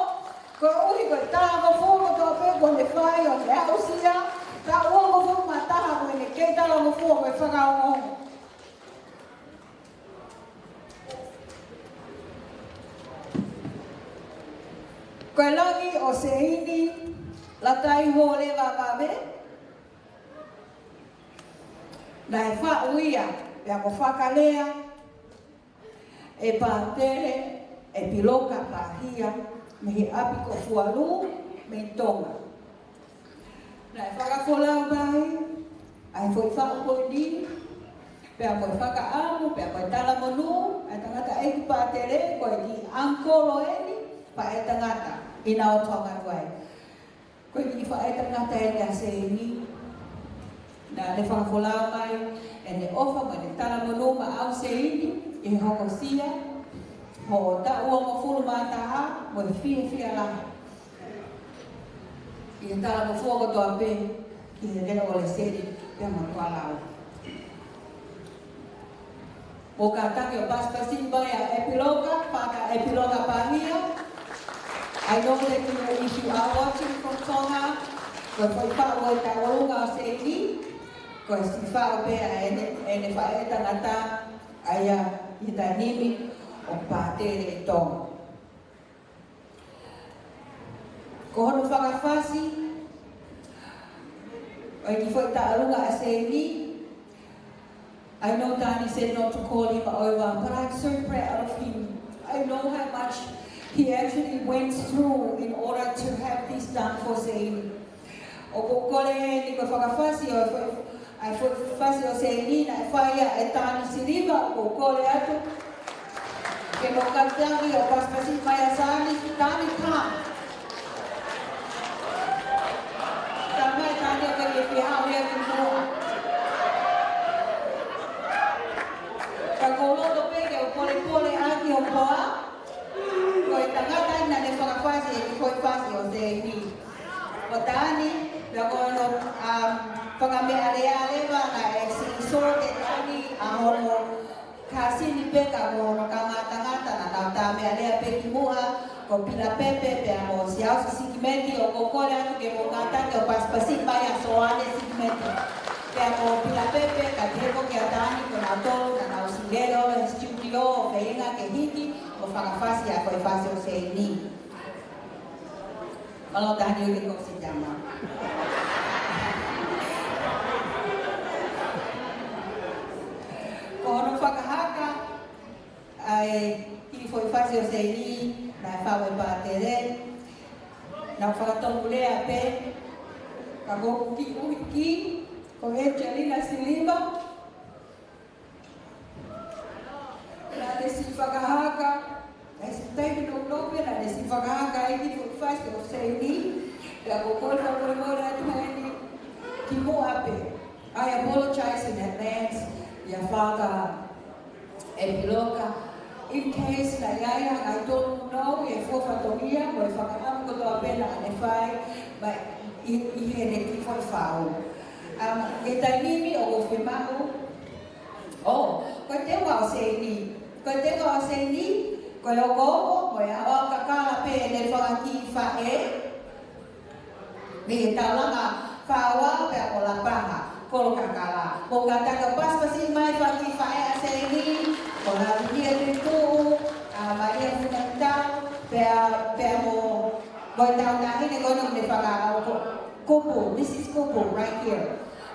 koeʻuhi ko e talangofua kotoa pē kuo ne fai ʻo ne aʻusia, taʻu uongofulu mā taha mo ʻene kei talangofua mo e fakaongoongo. Ko e langi ʻo Seini, lata ʻi he leva vave, naʻe faʻu ia pea mo fakalea ʻe Pātele ʻEpiloka Pahia mei he ʻapi ko Fualu mei Tonga. Naʻe fakafolau mai ʻa e foʻi faʻu ko eni pea mo e fakaʻamu, pea mo e talamonū ʻa e tangataʻeiki Pātele, ko e kiʻi ʻangikolo eni, faʻētangata ʻi Naʻa Tonga Tuai. Ko e kiʻi faʻētangata eni ʻa Seini. Naʻa ne fakafolau mai ʻene ʻofa mo ʻene talamonū maʻau Seini ʻi he hokosia hoʻo taʻu uongofulu mā taha mo e fiefia lahi ʻi he talangofua kotoa pē ki he leʻo ʻo Lēseli pea mo Tualau. Mou kātaki ʻo pasipasi mai ʻa ʻEpiloka, Fata ʻEpiloka Pahia. I know that you, if you are watching from Tonga, ko e foʻi faʻu ʻo e tauʻolunga ʻo Seini, ko e siʻi faʻu pē ʻa ʻene, ʻene faʻētangata, ʻa ia ʻi he taimi ni ʻoku Pātele ʻi Tonga. Ko hono fakafasi ʻo e kiʻi foʻi tauʻolunga ʻa Seini. I know Tani said not to call him over, but I'm so proud of him. I know how much he actually went through in order to have this done for Seini. ʻOku ou kole eni ko e fakafasi ʻo e foʻi, ʻa e foʻi fasi ʻo Seini naʻe fai ia ʻe Tani Siliva, ʻoku ou kole atu ke mou kātaki ʻo pasipasi mai ʻa Sani, Tani, come. Tama e Tani ʻo ke ke fihau ia ki muʻa. Ka ʻoku ou loto pē ke u polepole ʻaki ho hoa. Ko e tangata naʻa ne fakafasi e kiʻi foʻi fasi ʻo Seini. Ko Tani, pea ko hono, um, fakameʻalea leva naʻe siʻi sō ʻe Tani ʻa hono kāsini pē ka mo hono kaungā tangata naʻa nau tā meʻalea pē ki muʻa, ko Pila Pepe pea mo Siaosi Sikimeti, ʻoku ou kole atu ke mou kātaki ʻo pasipasi mai ʻa Soane Sikimeti pea mo Pila Pepe, ka te ko kia Tani ko nautolu naʻa nau ʻosi lele ʻo he studio ʻo feinga ke hiki ʻo fakafasi ʻa e foʻi fasi ʻo Seini. Mālō Tani ʻo ke kau si tama. Ko hono fakahaka ʻa e kiʻi foʻi fasi ʻo Seini naʻe faʻu ʻe Pātele. Naʻa ku fakatonulea pē, ka ko hoku kiʻi ʻuhiki, ko Angelina Siliva. Naʻa ne siʻi fakahaka, naʻe siʻi taimi nounou pē naʻa ne siʻi fakahaka ai e kiʻi foʻi fasi ʻo Seini, pea ʻoku ou kole fakamolemole atu heni ki muʻa pē. I apologize in advance, ʻia Fata ʻEpiloka, in case naʻe ʻi ai ha ngaahi tōnounou ʻi he fua fatongia mo e fakaʻamu kotoa pē naʻa ne fai, mai ʻi, ʻi heʻene kiʻi foʻi faʻu. Um, ʻi he taimi ni ʻoku ou fiemaʻu, ʻo, ko e teunga ʻo Seini, Ko e tenga ʻo Seini, ko e okooko, ko e ʻaoʻao kakala pē ʻene fanga kiʻi faʻē. Mei he taulanga fāua pea mo Lapaha, kolo kakala. Mou kātaki pasipasi mai fanga kiʻi faʻē ʻa Seini, ko Lavinia Tuituʻu, ʻa Malia Funakitau, pea, pea mo, mo e taʻahine ko eni ʻoku ne fakaʻauha. Kupu, Mrs Kupu, right here.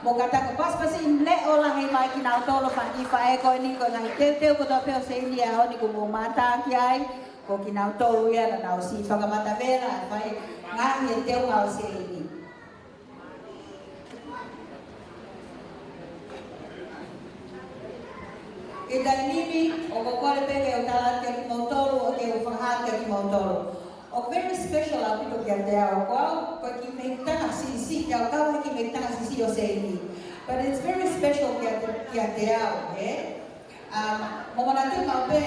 Mou kātaki pasipasi leʻo lahi mai kinautolu fanga kiʻi faʻē ko eni, ko e ngaahi teuteu kotoa pē ʻo Seini he ʻaho ni kuo mou mātā ki ai, ko kinautolu ia naʻa nau siʻi fakamatavela, fai ngaahi e teunga ʻo Seini. ʻI he taimi ni, ʻoku ou kole pē ke u tala atu kia kimoutolu, ʻo ke u fakahā atu kia kimoutolu. ʻOku very special ʻaupito kiate au, ko au, ko e kiʻi mehikitanga siʻisiʻi, ʻoku ou kau he kiʻi mehikitanga siʻisiʻi ʻo Seini. But it's very special kiate, kiate au, ē? Um, mou manatuʻi maʻu pē,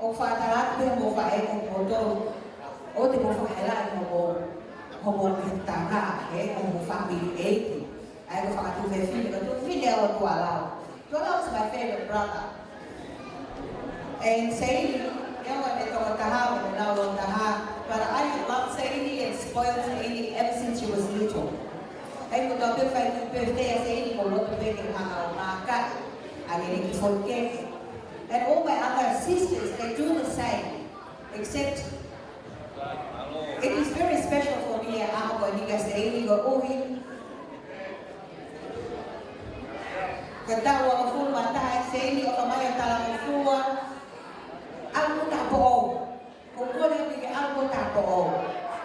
ʻoku ou faʻa tala atu pē mo faʻē kia kimoutolu. ʻOua te mou fakahelaʻi hoʻomou, hoʻomou mehikitanga, ē, hoʻomou fāmili ʻeiki. ʻA ia ko e fakatuofefine, ko e tuofefine ʻo Tuʻalau. Tuʻalau is my favorite brother. And Seini, ʻoua naʻa mou tō taha, mou lau ʻo taha. But I love Seini and spoil Seini ever since she was little. ʻA ia ko e taʻu pē fai ki pē fea Seini, ʻoku ou loto pē ke u hanga ʻo mākaʻi ʻa ʻene kiʻi foʻi kehe. And all my other sisters, they do the same. Except, it is very special for me, ʻa e ʻaho ko eni kia Seini koeʻuhi ko e taʻu uofulu mā taha ʻa Seini, ʻofa mai ʻo talangofua, ʻalu ki Tāupoʻou. ʻOku ou kole ke ke ʻalu ki Tāupoʻou.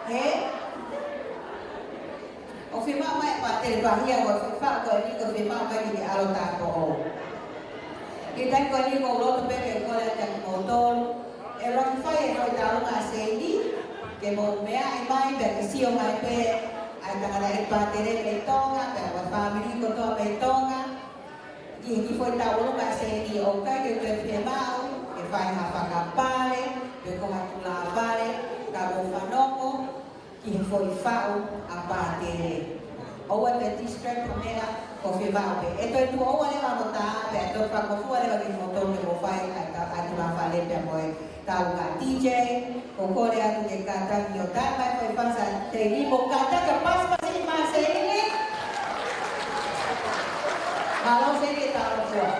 Hē? ʻOku fiemaʻu mai ʻe he pātele pahia ko e faʻu ko eni, ʻoku fiemaʻu mai ke ke ʻalu ki Tāupoʻou. ʻI he taimi ko eni ʻoku ou loto pē ke u kole atu kia kimoutolu. ʻE lava ke fai e foʻi tauʻolunga ʻa Seini, ke mou meaʻi mai, pea ke sio mai pē, ʻa e tangataʻeiki pātele mei Tonga, pea mo e fāmili kotoa mei Tonga. Ki he kiʻi foʻi tauʻolunga ʻa Seini, ʻoku ʻikai ke toe fiemaʻu ke fai ha fakapale, pe ko ha tulāpale, ka mou fanongo ki he foʻi faʻu ʻa pātele. ʻOua te distract ha meʻa, ʻoku fiemaʻu pē. ʻE toe tuʻo ua leva ʻo tā, pea toe fakangofua leva kimoutolu ke mou fai ʻa e ta-, ʻa e tulāpale pea mo e tauʻolunga. DJ, ʻoku ou kole atu ke kātaki ʻo tā mai foʻi fanga Seini, mou kātaki ʻo pasipasi mai Seini. Mālō Seini e talangofua.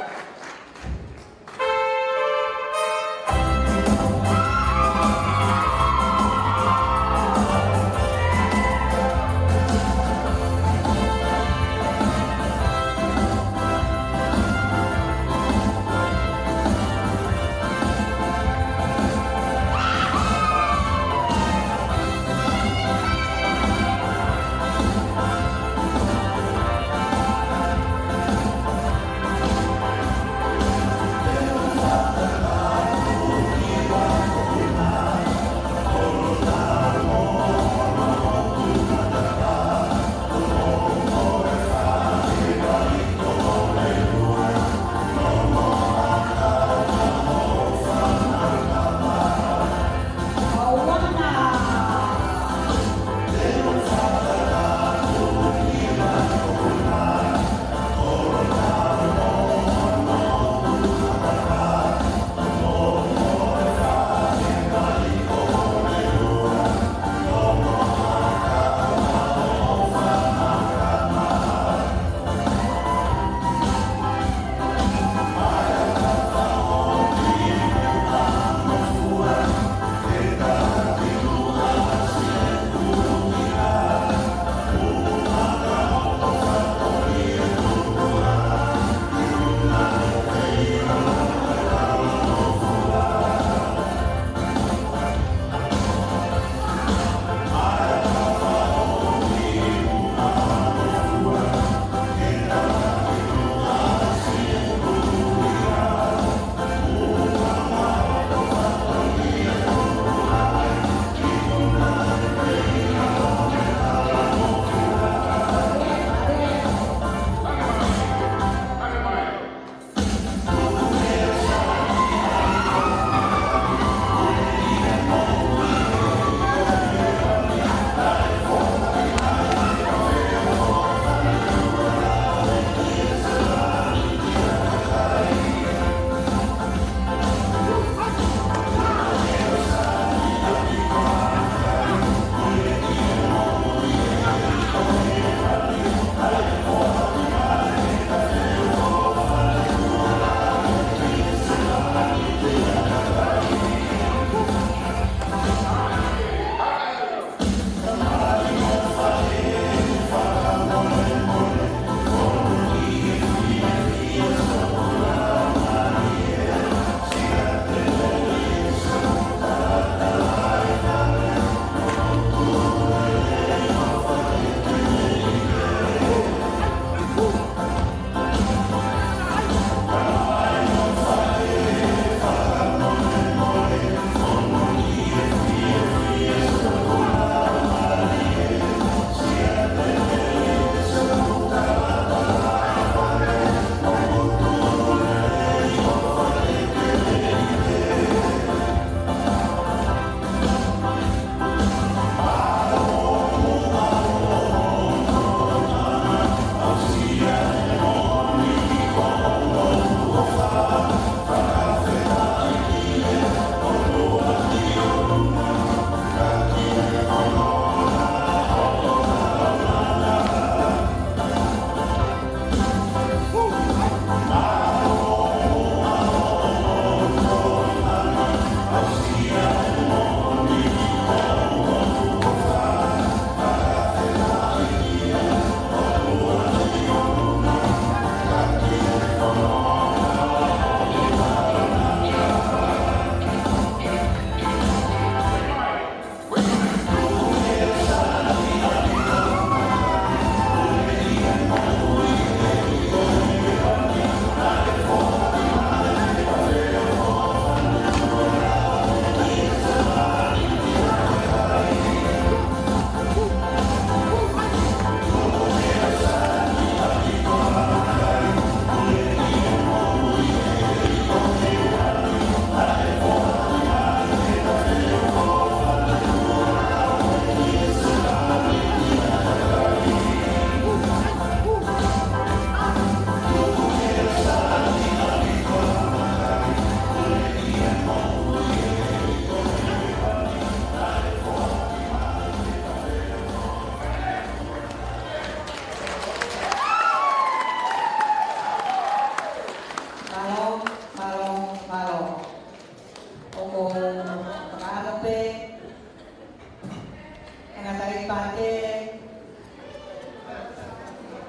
Ngata i pate,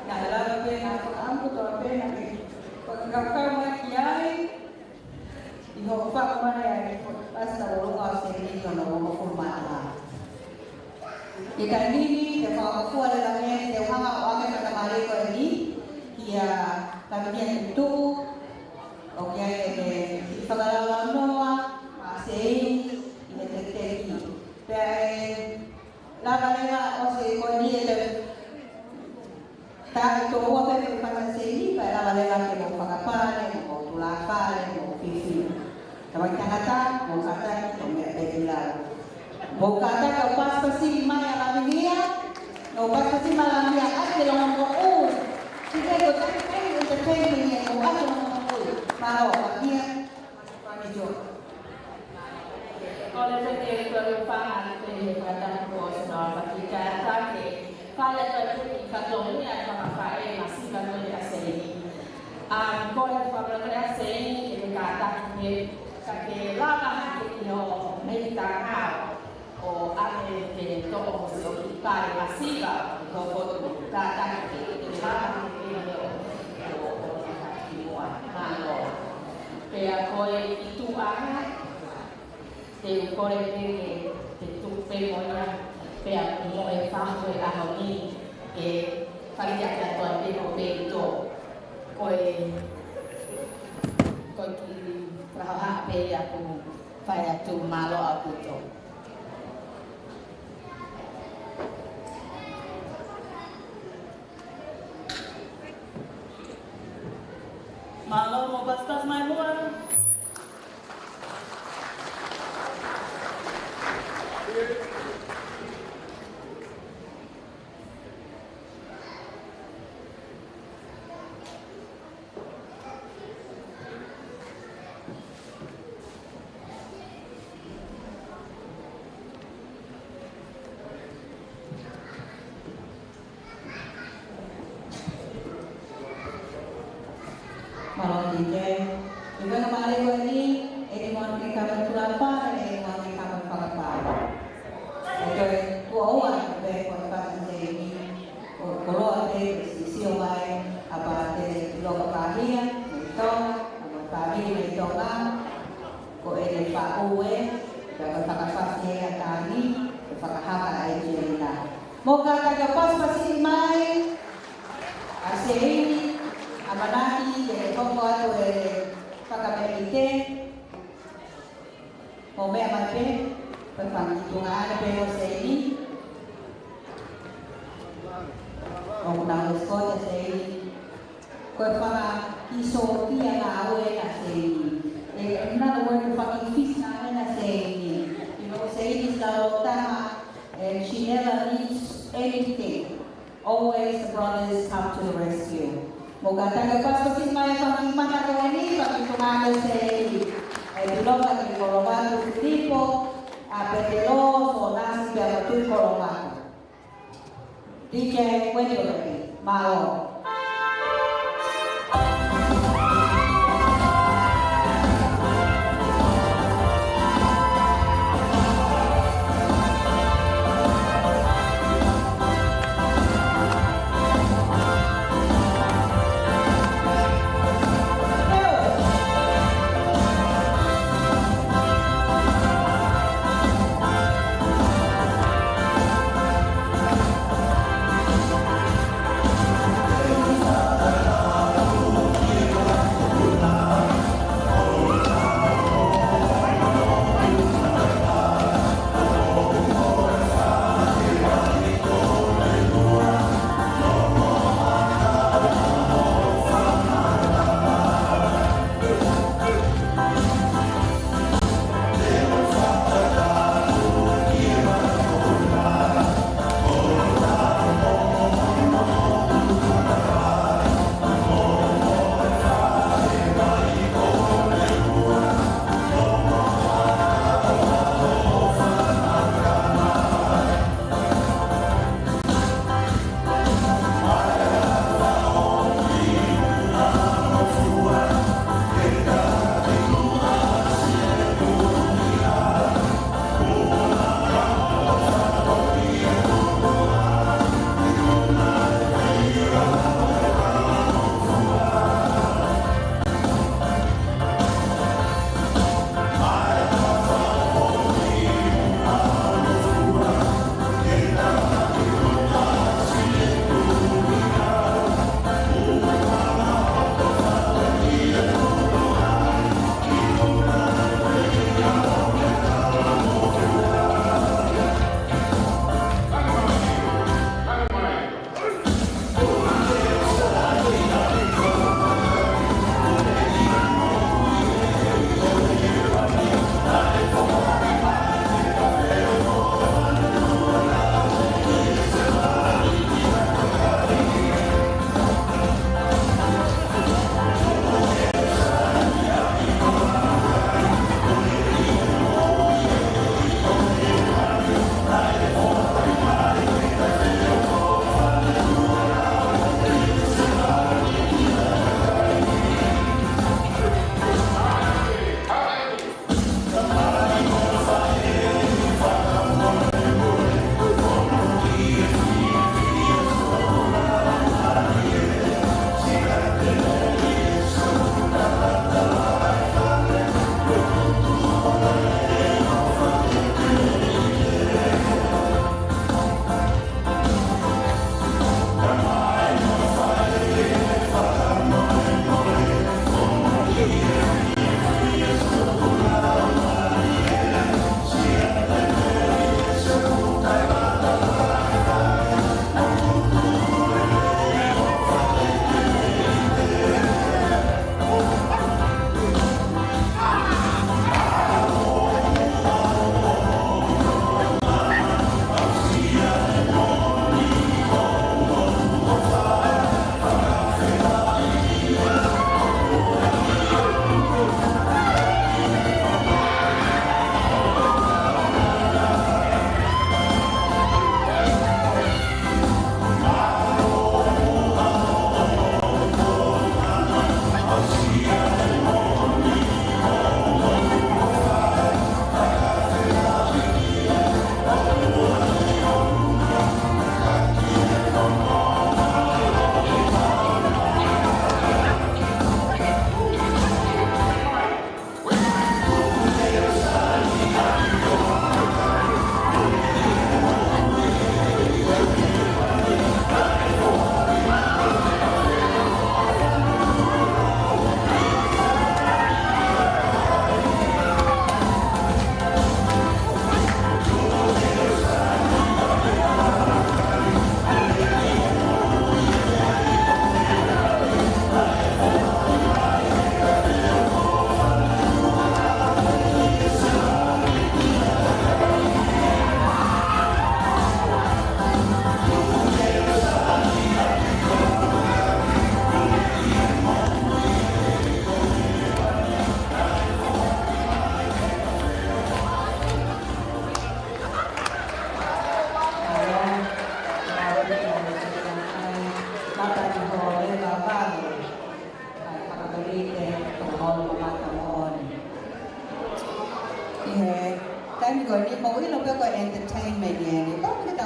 na lava pē na ko ambu to pē na ke. Ko ka ka ma ki ai, i ho fa ma ai, pasta o lo ka se ni ko no mo ko ma. Ke ka ni ni, ke fa ko fu ale la me, ke hanga o ake ka ma le ko ni, kia ka ni ni tu, o kia e ke, i fa ka la la no, a se i, i he te te ki. Pea e lava leva ʻosi ko eni e te taʻi tō ua pē ko e fanga seini, pea lava leva ke mo fakapale, mo tulafale, mo fifi. Tamai tangata, mo kātaki, mo meʻa pē ki lalo. Mo kātaki ʻo pasipasi mai ʻa Lavinia, ʻo pasipasi mai ʻa Lavinia, ʻai ke longo mo u. Sike ko taki kai entertainment ia, ʻo ʻai ke longo mo u. Mālō, Lavinia. Ko le peke ko le fanga te he kata ko se no pa ki ka ta ke. Fale ko te ki ka to ni a ka ma fa e ma si ka no ya se ni. A ko le fa ko le ya se ni ke ka ta ke ka ke la ka ha ke ki ho me ta ha. ʻO ʻave ke toʻo mo se ʻoku pale masiva ʻi ho potu, kātaki ke ke lava ke ke leo ʻo ʻo ki muʻa. Mālō. Pea ko e ʻi tuʻa, te u kole pē ke te tuku pē mo ia, pea mo e fahu e ʻaho ni, ke fale kia kia toa pē ko pē ʻi tō. Ko e, ko e kiʻi fakahoha pē ia ku fai atu mālō ʻaupito. Mālō mo pasipasi mai muʻa. Mālō ki ke. Ika na mālō ko eni, eni mo ni kama tulapa, eni mo ni kama fakapā. ʻE toe tuʻo ua pē ko e fanga seini. ʻO koloa pē, sisio mai, ʻa Pātele Loka Pāhia, mei Tonga, ʻa mo e fāmili mei Tonga, ko ʻene faʻu ē, pea ko e fakafasi ē ʻa Tani, ko e fakahaka ʻa Angelina. Mo kātaki ʻo pasipasi mai, ʻa Seini, ʻamanaki, ke hoko atu e fakamelite, ʻo meʻa mai pē, ko e fanga kiʻi tuongaʻane pē ʻo Seini. ʻOku nau escort ʻa Seini. Ko e fanga kiʻi sōtia ngāue ʻa Seini. ʻE, in other words, ko e fanga kiʻi fisi ngāue ʻa Seini. You know, Seini is our taha, and she never needs anything. Always the brothers come to the rescue. Mo kātaki ʻo pasipasi mai e fanga kiʻi mata ko eni, fanga kiʻi tuongaʻane ʻo Seini. ʻE Piloka ki Kolomatu Filipo, ʻa Petelo, Sonasi pea mo Tui Kolomatu. D J, when you're ready. Mālō.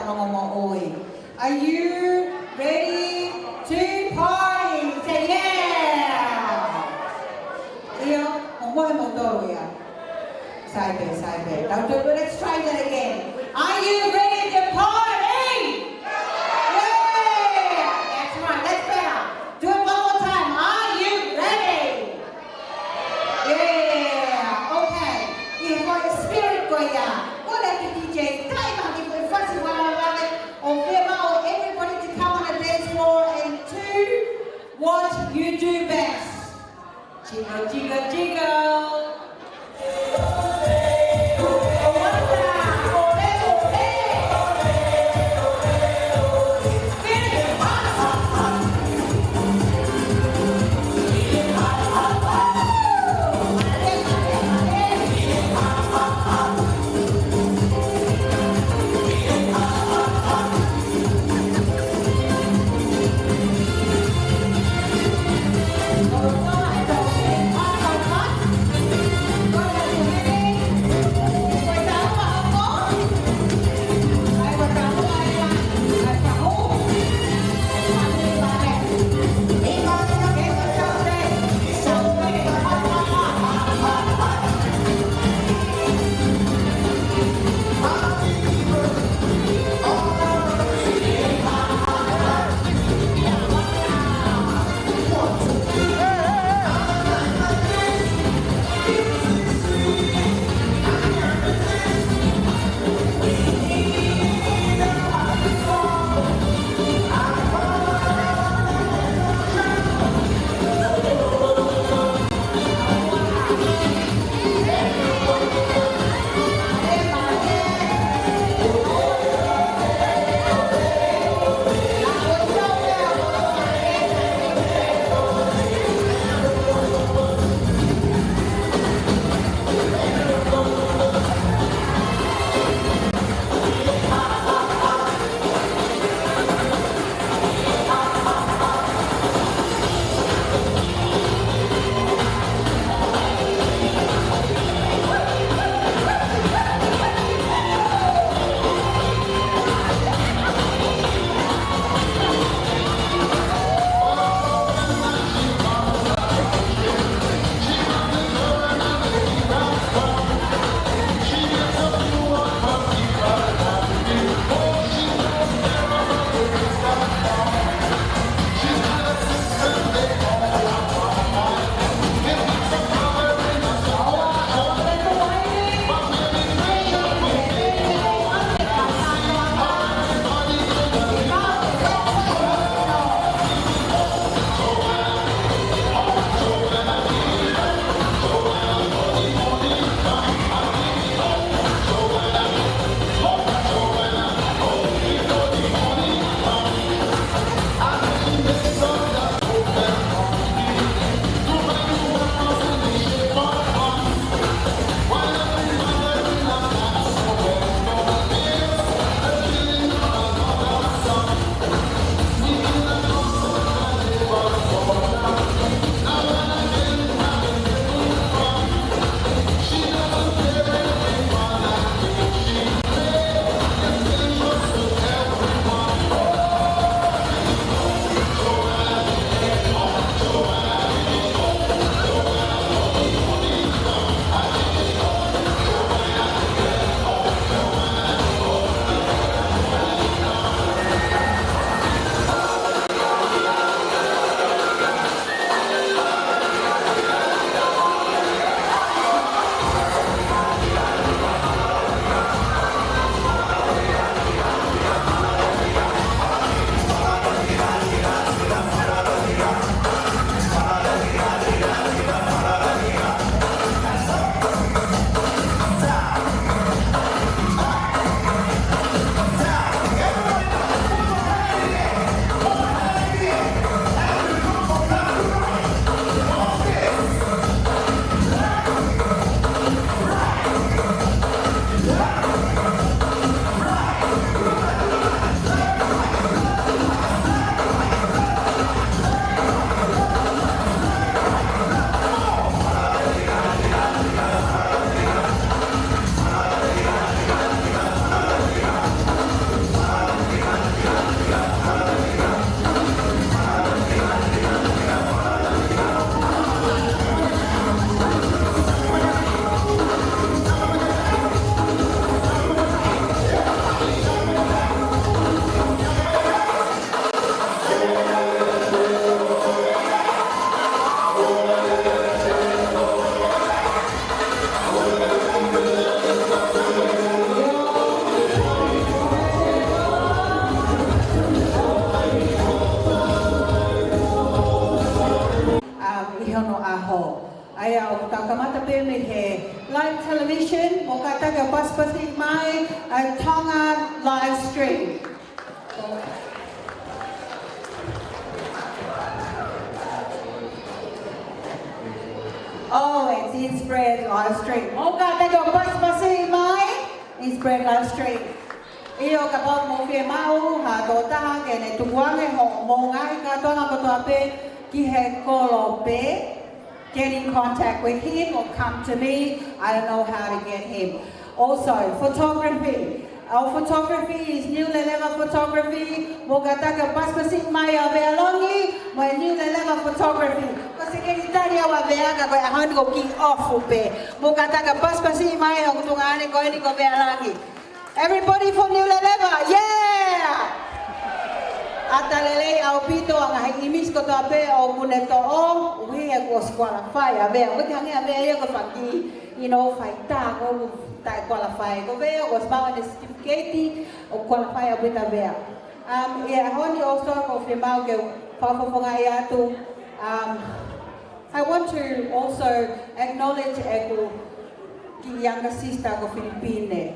Tonga Moʻui. Are you ready to party? Say yeah! ʻIo, ʻoku mohe moutolu ia. Sai pē, sai pē. Tau toe, let's try that again. Are you ready to party? Yeah! That's right, that's better. Do it one more time. Are you ready? Yeah, okay. ʻI he foʻi spirit ko ia, ʻoku ou lea ki he D J, taʻimaʻa ki he foʻi fasi wala wale, ʻo fiemaʻu everybody to come on the dance floor and do what you do best. Jiggle, jiggle, jiggle. Ka kamata pē mei he live television, mou kātaki ʻo pasipasi mai ʻa e Tonga live stream. Oh, it's in spread live stream. Mou kātaki ʻo pasipasi mai, in spread live stream. ʻIo, kapau ʻoku mou fiemaʻu ha tokotaha ke ne tukuange hoʻomou ngaahi kātoanga kotoa pē ki he kolope, get in contact with him or come to me. I don't know how to get him. Also, photography. Our photography is Niu Leleva Photography. Mou kātaki ʻo pasipasi mai ʻa Vealongi mo e Niu Leleva Photography. Ko e sekelitali ʻa Vealongi, ka ko e ʻaho ni ʻoku kiʻi off pē. Mou kātaki ʻo pasipasi mai ʻo tukuange ko eni ko Vealongi. Everybody for Niu Leleva, yeah! ʻAta lelei ʻaupito ʻa e ngaahi ʻīmisi kotoa pē ʻoku ne toʻo, ʻuhi he kuo ʻosi qualify ʻa Vea. ʻOku ʻikai ke hangē ʻa Vea ia ko e fanga kiʻi, you know, faitā, ʻoku taʻe qualify. Ko Vea, ʻoku ʻosi maʻu ʻene certificate, ʻoku qualify ʻaupito ʻa Vea. Um, ʻi he ʻaho ni ʻoku ou fiemaʻu ke fakafofongaʻi atu, um, I want to also acknowledge ʻeku kiʻi younger sister ko Filipine.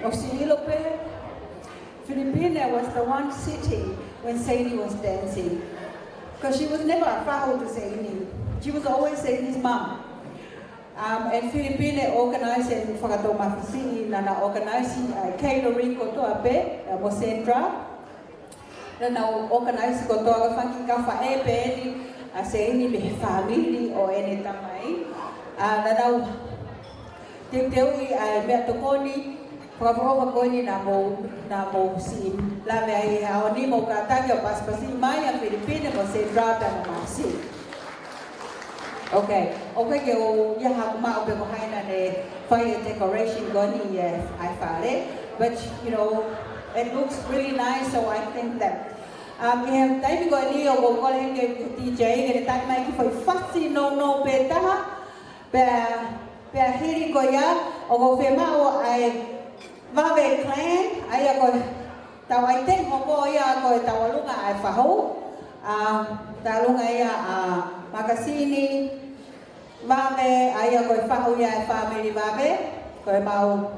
ʻOsi ʻilo pē, Filipine was the one sitting when Seini was dancing. 'Cause she was never a fahu to Seini. She was always Seini's mum. Um, and Filipine organized and fakatou mafisiʻi, naʻá na organize, uh, catering kotoa pē, uh, mo Sandra. Naʻá na organize kotoa ka fanga kiʻi kafaʻē pē eni ʻa Seini mei he fāmili ʻo ʻene tamai. ʻA, naʻá na teuteuʻi ʻa e meʻatokoni fakaʻofoʻofa ko eni naʻa mou, naʻa mou siʻi lave ai he ʻaho ni. Mou kātaki ʻo pasipasi mai ʻa Filipine mo Sandra pea mo Masi. Okay, ʻoku ʻikai ke u ʻi ai haʻaku maʻu pe ko hai naʻá ne fai e decoration ko eni ʻi he fale, but, you know, it looks really nice, so I think that, um, ʻi he taimi ko eni ʻoku ou kole heni ki he D J ke ne tali mai e kiʻi foʻi fasi nounou pē taha, pea, pea hili ko ia, ʻoku ou fiemaʻu ʻa e Vave Clan, ʻa ia ko e tau ʻaiteni hoko ia ko e tauʻolunga ʻa e fahu, ʻa, tauʻolunga ia ʻa e makasini Vave, ʻa ia ko e fahu ia ʻa e fāmili Vave, ko e mau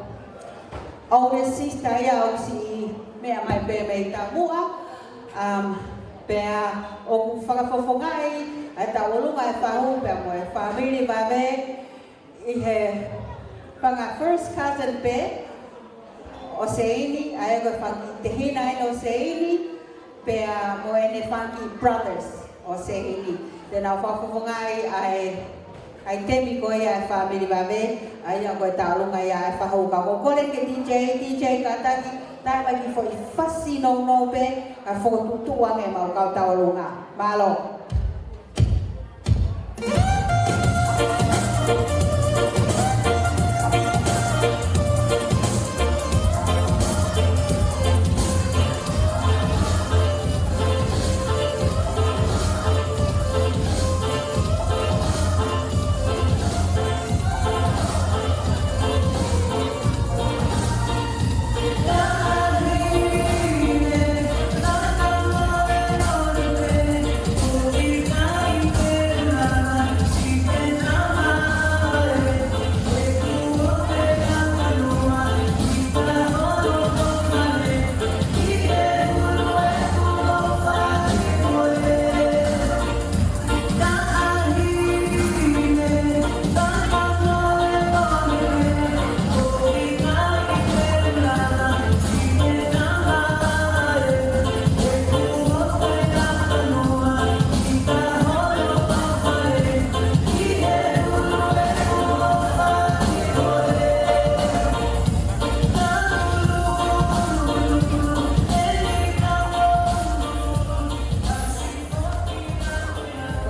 older sister ia ʻoku siʻi meʻa mai pē mei taumuʻa, um, pea ʻoku fakafofongaʻi ʻa e tauʻolunga ʻa e fahu pea mo e fāmili Vave, ʻi he fanga first cousin pē ʻo Seini, ʻa ia ko e fanga kiʻi tehina eni ʻo Seini, pea mo ʻene fanga kiʻi brothers ʻo Seini. Te nau fakafofongaʻi ʻa e, ʻa e ʻaiteni ko ia ʻa e fāmili Vave, ʻa ia ko e tauʻolunga ia ʻa e fahu. Ka ʻoku ou kole ki he D J, D J kātaki, tali mai e kiʻi foʻi fasi nounou pē, kae fokotuʻutuʻu ange ʻemau kau tauʻolunga. Mālō.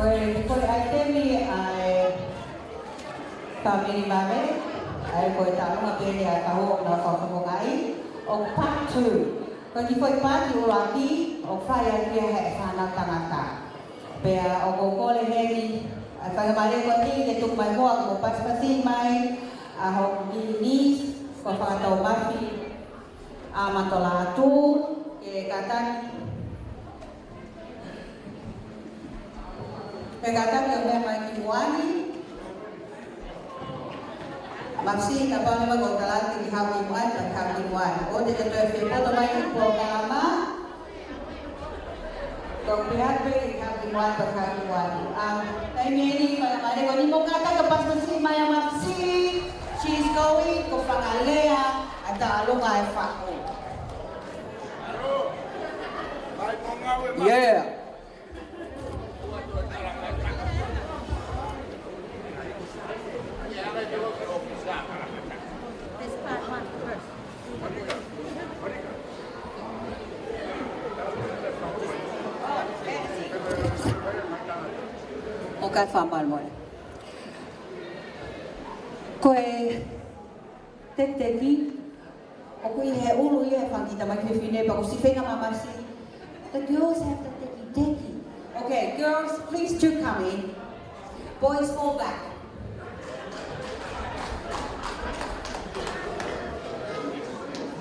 Ko e, ko e ʻaiteni ʻa e fāmili Vave, ʻa ia ko e tauʻolunga pē eni ʻa e fahu ʻoku nau fakafofongaʻi, ʻoku part two. Ko e kiʻi foʻi paati ʻuluaki, ʻoku fai ʻaki ia ʻe he fānau tangata. Pea ʻoku ou kole heni, ʻa e faingamālie ko eni ke tuku mai muʻa ke mou pasipasi mai, ʻa hoku kiʻi niece, ko Fakataumafi, ʻa Matolatu, ke kātaki. Pea kātaki ʻo meʻa mai ki muʻa ni. Mafisi, kapau leva ʻoku ke lava ke ke haʻu ki muʻa ni, pea haʻu ki muʻa ni. ʻOua te ke toe fie poto mai ki he polokalama. Ko e pehē pē ke haʻu ki muʻa ni, pea haʻu ki muʻa ni. Um, taimi ʻeni, faingamālie ko eni, mou kātaki ʻo pasipasi mai ʻa Mafisi. She's going, ko e fakalea ʻa e Taʻalunga ʻa e Fahu. Yeah. ʻOku ou fakamolemole. Ko e tekiteki, ʻoku ʻi he ʻulu ia ʻa e fanga kiʻi tamaiki fefine, pea ʻoku siʻi feinga ʻa Mafisi. The girls have the tekiteki. Okay, girls, please do come in. Boys, fall back.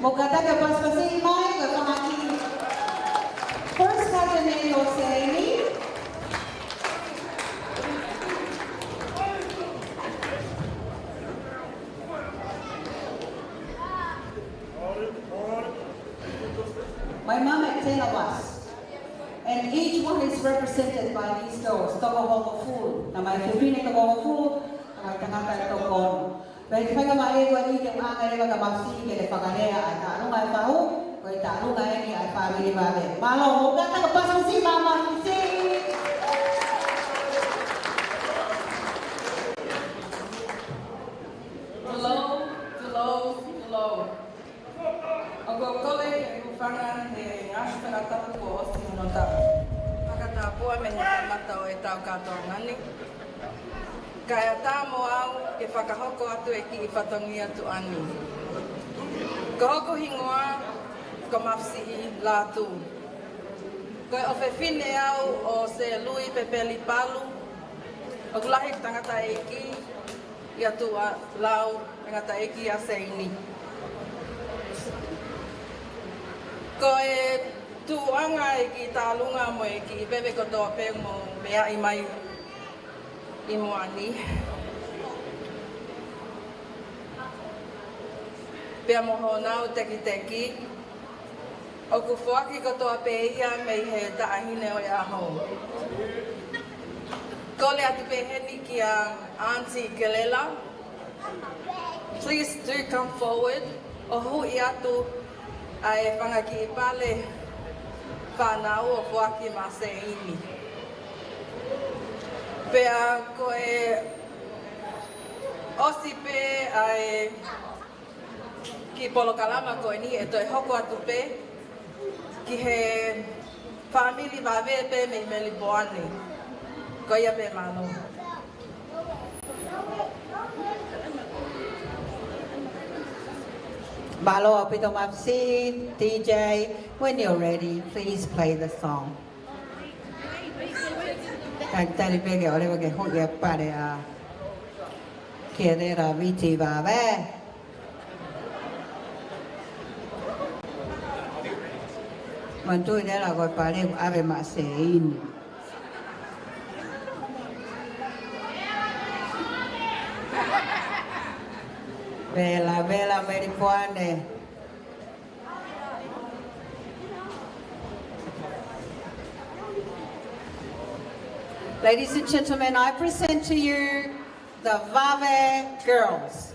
Mou kātaki ʻo pasipasi mai, ko e fanga kiʻi first cousin ʻeni ʻo Seini. My mum had ten of us, and each one is represented by these girls. Toko hongofulu, tamai fefine toko hongofulu, tamai tangata ʻe toko ono. Pea ko e faingamālie ko eni ke ʻoange leva kia Mafisi ke ne fakalea ʻa e Taʻalunga ʻa e Fahu, ko e taʻalunga ʻeni ʻa e fāmili Vave. Mālō, mou kātaki ʻo pasipasi mai ʻa Mafisi. Tulou, tulou, tulou. ʻOku ou kole ke u hūfanga he ngaahi fakatapu kuo ʻosi hono tapu. Fakatapua mei he kamata ʻo e taʻu kātoanga ni. Kae ʻatā mo au ke fakahoko atu e kiʻi fatongia tuʻa ni. Ko hoku hingoa ko Mafisiʻi Lātū. Ko e ʻofefine au ʻo Selui Pepeli Palu, ʻoku lahi e tangataʻeiki ia Tuʻalau, tangataʻeiki ia Seini. Ko e tuʻunga e kiʻi taʻalunga mo e kiʻi veve kotoa pē ʻoku mou meaʻi mai ʻi muʻa ni, pea mo honau tekiteki, ʻoku foaki kotoa pē ia mei he taʻahine ʻo e ʻaho. Kole atu pē heni kia Aunty Kelela, please do come forward ʻo huʻi atu ʻa e fanga kiʻi pale fānau ʻo foaki maʻa Seini. Pea ko e ʻosi pē ʻa e kiʻi polokalama ko eni ʻe toe hoko atu pē ki he fāmili Vave pē mei Melipoane. Ko ia pē, mālō. Mālō ʻaupito Mafisi. D J, when you're ready, please play the song. Talitali pē ke ʻoleva ke huʻi ʻa e pale ʻa Kelela Viti Vave. Manatuʻi Lela ko e pale ʻoku ʻave maʻa Seini. Vela, vela, Melipoane. Ladies and gentlemen, I present to you the Vave Girls.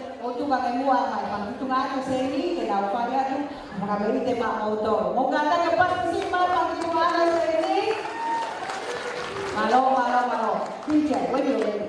ʻo tuku ange muʻa mai, Fanga Tuʻunga ʻAna Sēnī, ke nau fai atu, fakamolemole maʻamoutolu. Mou kātaki ʻo pasipasi mai, Fanga Tuʻunga ʻAna Sēnī. Mālō, mālō, mālō. P J, when you're ready.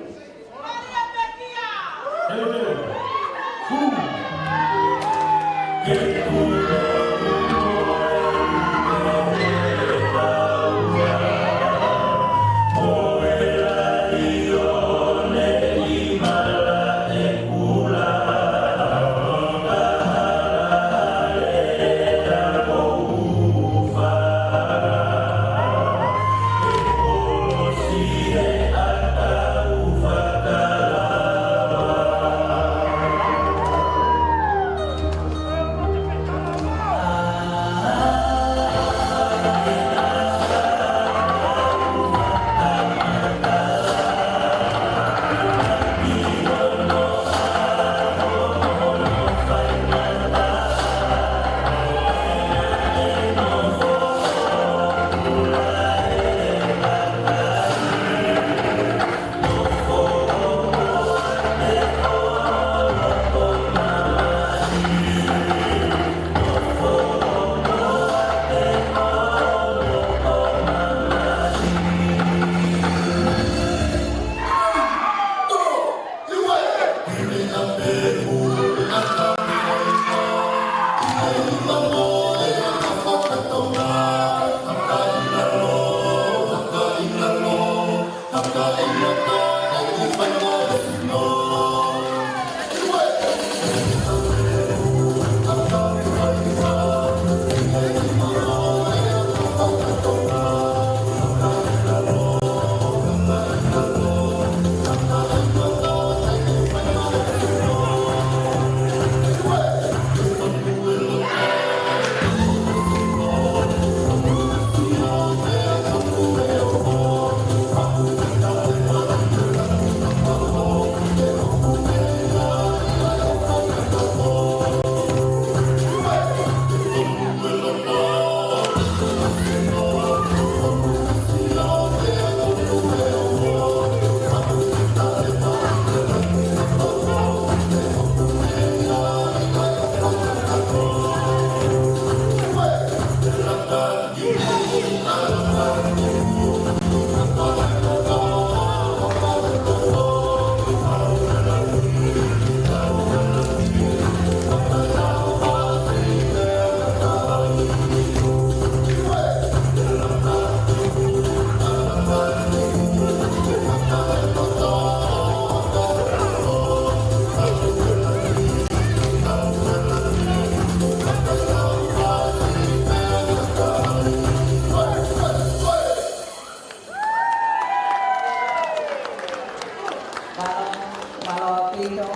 Mālō, mālō ʻaupito.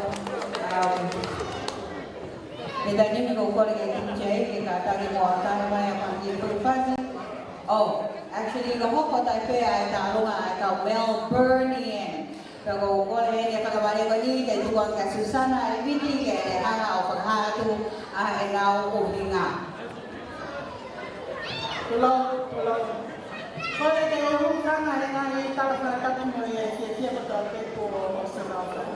Um, ʻi he taimi ni ʻoku ou kole ki he P J, ke kātaki mo ʻatā mai ʻa Fanga Tuʻunga ʻAna Sēnī. Oh, actually, ka hoko atu pē ʻa e tālunga ʻa e kau Melburnian. Pea ʻoku ou kole heni ʻa e fakavahe ko eni ke tuku ange kia Susana ʻa e viti ke ne hanga ʻo fakahā atu ʻa ʻenau ʻuhinga. Tulou, tulou. Kole ke u hūfanga he ngaahi tala fakatapu mo e fiefia kotoa pē kuo ʻosi lau fai.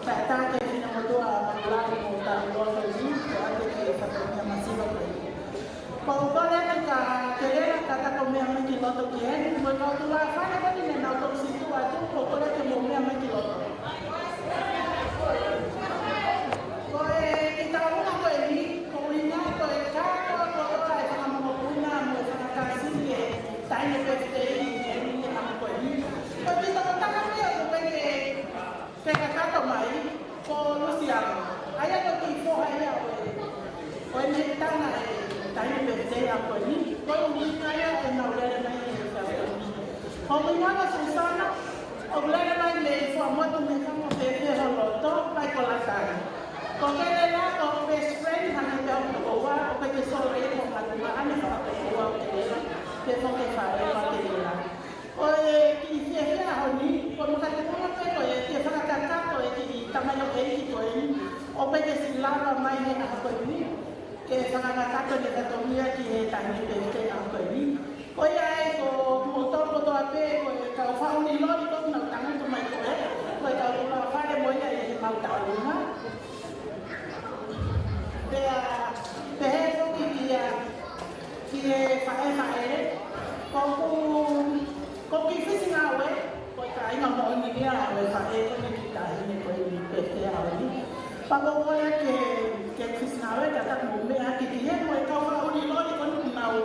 Fakatapu ki he finemotuʻa Makulali mo Tauloa Feli, ʻo ʻoatu e kiʻi fatongia masiva ko eni. Ko u kole atu ka ke lea ka ta ko e meʻa mai ki loto ki heni, mo e kau tuʻa fale ko eni ne nau toki situʻa atu, ko u kole ke mou meʻa mai ki loto. Ko e kiʻi tālunga ko eni, ko e ʻuhinga ko e kātoa kotoa e fanga mokopuna mo e fanga kāsini ʻi he taimi pē ʻe fitei ʻi heni ʻi he ʻaho ko eni. Ko e meʻa ʻeni ʻa e taimi pē te a ko eni, ko e ʻuhinga ia ʻenau lele mai ki he taimi. Ko e ʻuhinga ko Susana, ʻoku lele mai mei Fuaʻamotu mei Kamo Fefe ho loto, pai ko Latai. Ko Kelela ko e best friend, hangē pē ʻoku ou ua, ʻoku ʻikai ke solo ia ko e ngaahi tuʻunga ʻa e fakakoua ʻo Kelela, pea ko e faʻē ʻo Kelela. Ko e kiʻi fiefia ʻaho ni, ko e makatuʻunga pē ko e ke fakakakato e kiʻi tamaioʻeiki ko eni, ʻoku ʻikai ke siʻi lava mai he ʻaho ko eni, ke fakakakato ʻene fatongia ki he taimi pē te a ko eni. Ko ia ai ko kimoutolu kotoa pē, ko e kau faʻu ni loli ko nau tangutu mai ko ē, ko e kau kula fale mo ia ʻi he mau taʻu uma. Pea, pehē foki ki he, ki he faʻē faʻē, ko ʻeku, ko e kiʻi fisi ngāue, ko e kāinga moʻoni ia ʻo e faʻē ko eni ki he taʻahine ko eni pē te a ʻaho ni. Pea ko e kole ke, ke fisi ngāue, ka ta mo meʻa ki he mo e kau faʻu ni loli ko eni nau,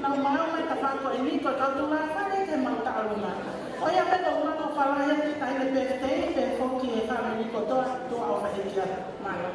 nau mau mai ta fa ko eni, ko e kau kula fale ke mau taʻu uma. ʻO ia pē ko e mau fala ia ki he taʻahine pē te, pea foki e fāmili kotoa, tuʻa ʻofa ʻeiki atu. Mālō.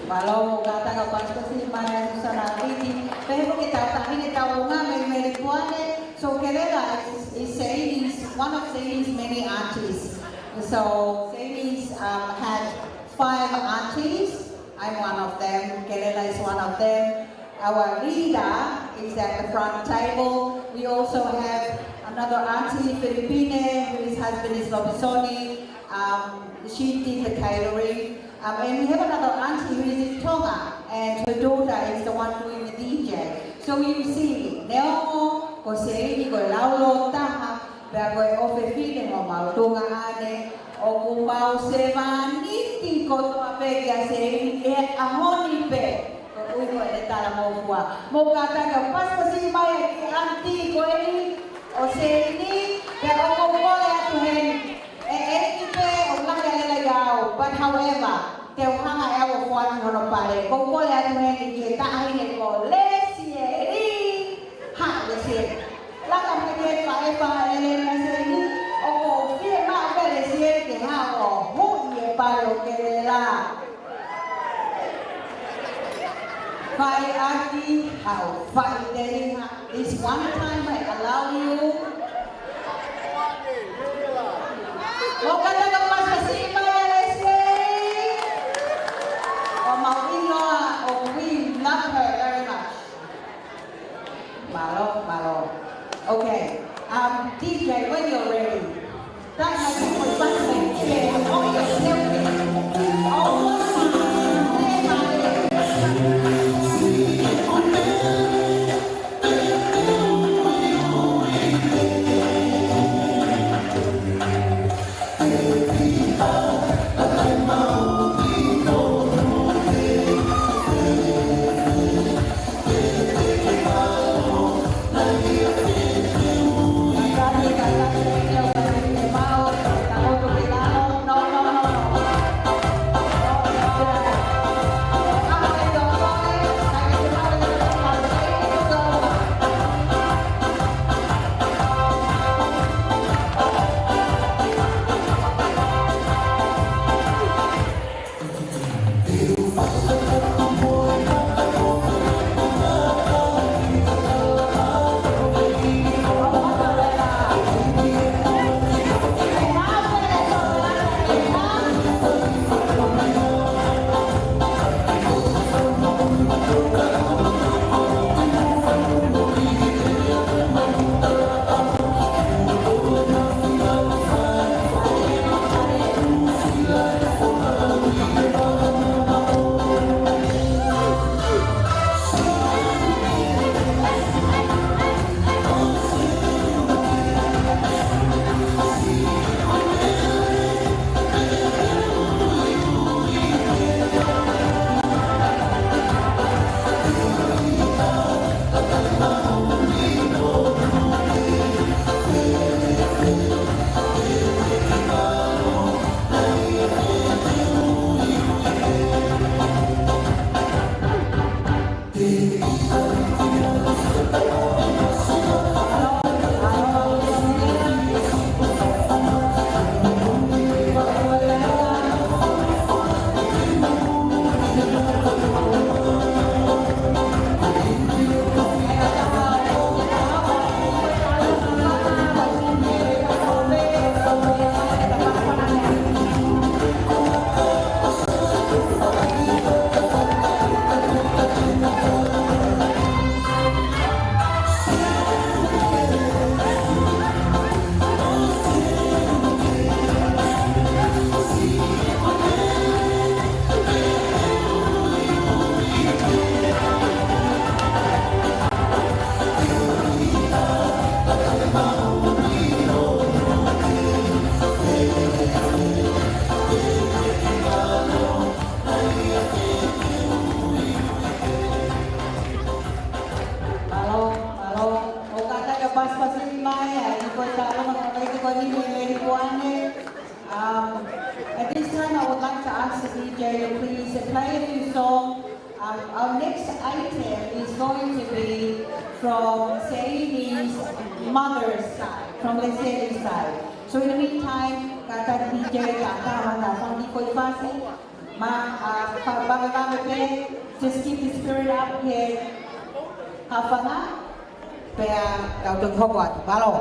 Mālō, mou kātaki ʻo pasipasi mai ʻa Susana Viti. Pehē foki ki he taʻahine taʻu uma mei Melipoane. So Kelela is, is Seini's, one of Seini's many aunties. So Seini's, um, had five aunties. I'm one of them. Kelela is one of them. Our leader is at the front table. We also have another auntie, Filipine, whose husband is Lobisoni. Um, she did the catering. Um, and we have another auntie who is in Tonga, and her daughter is the one doing the D J. So you see, neongo ko Seini ko e laulo taha, pea ko e ʻofefine mo mau Tonga ʻane, ʻoku mau sevāniti kotoa pē kia Seini he ʻaho ni pē. Ko e ui ko e talangofua. Mou kātaki ʻo pasipasi mai ki he aunty ko eni ʻo Seini, pea ʻoku ou kole atu heni. ʻE, ʻe ʻi pē ʻo laka lele ia au, but however, te u hanga ʻe au ʻo foaki hono pale. ʻOku ou kole atu heni ki he taʻahine ko Lesieli. Haʻu Lesieli. Laka mai ki he faʻē faʻē Lesieli. ʻOku ou fiemaʻu pē Lesieli ke haʻu ʻo huʻi e pale ʻo Kelela. Fai aki, hao fai dei ha. This one time I allow you. Mou kātaki ʻo pasipasi mai ʻa Lesieli. ʻO mau ʻilo ʻa, ʻo we love her very much. Mālō, mālō. Okay. Um, D J, when you're ready. That might be for something. Yeah, oh, you're helping. Oh, Thank you, Lady Kuane. Um, at this time, I would like to ask the D J to please play a new song. Um, our next item is going to be from Seini's mother's side, from the Seini side. So in the meantime, kātaki D J, kātaki ʻa e fanga kiʻi foʻi fasi, ma, uh, fa-, fa-, fa-, fa-, just keep the spirit up here. Hafana, pea tau toki hoko atu. Mālō.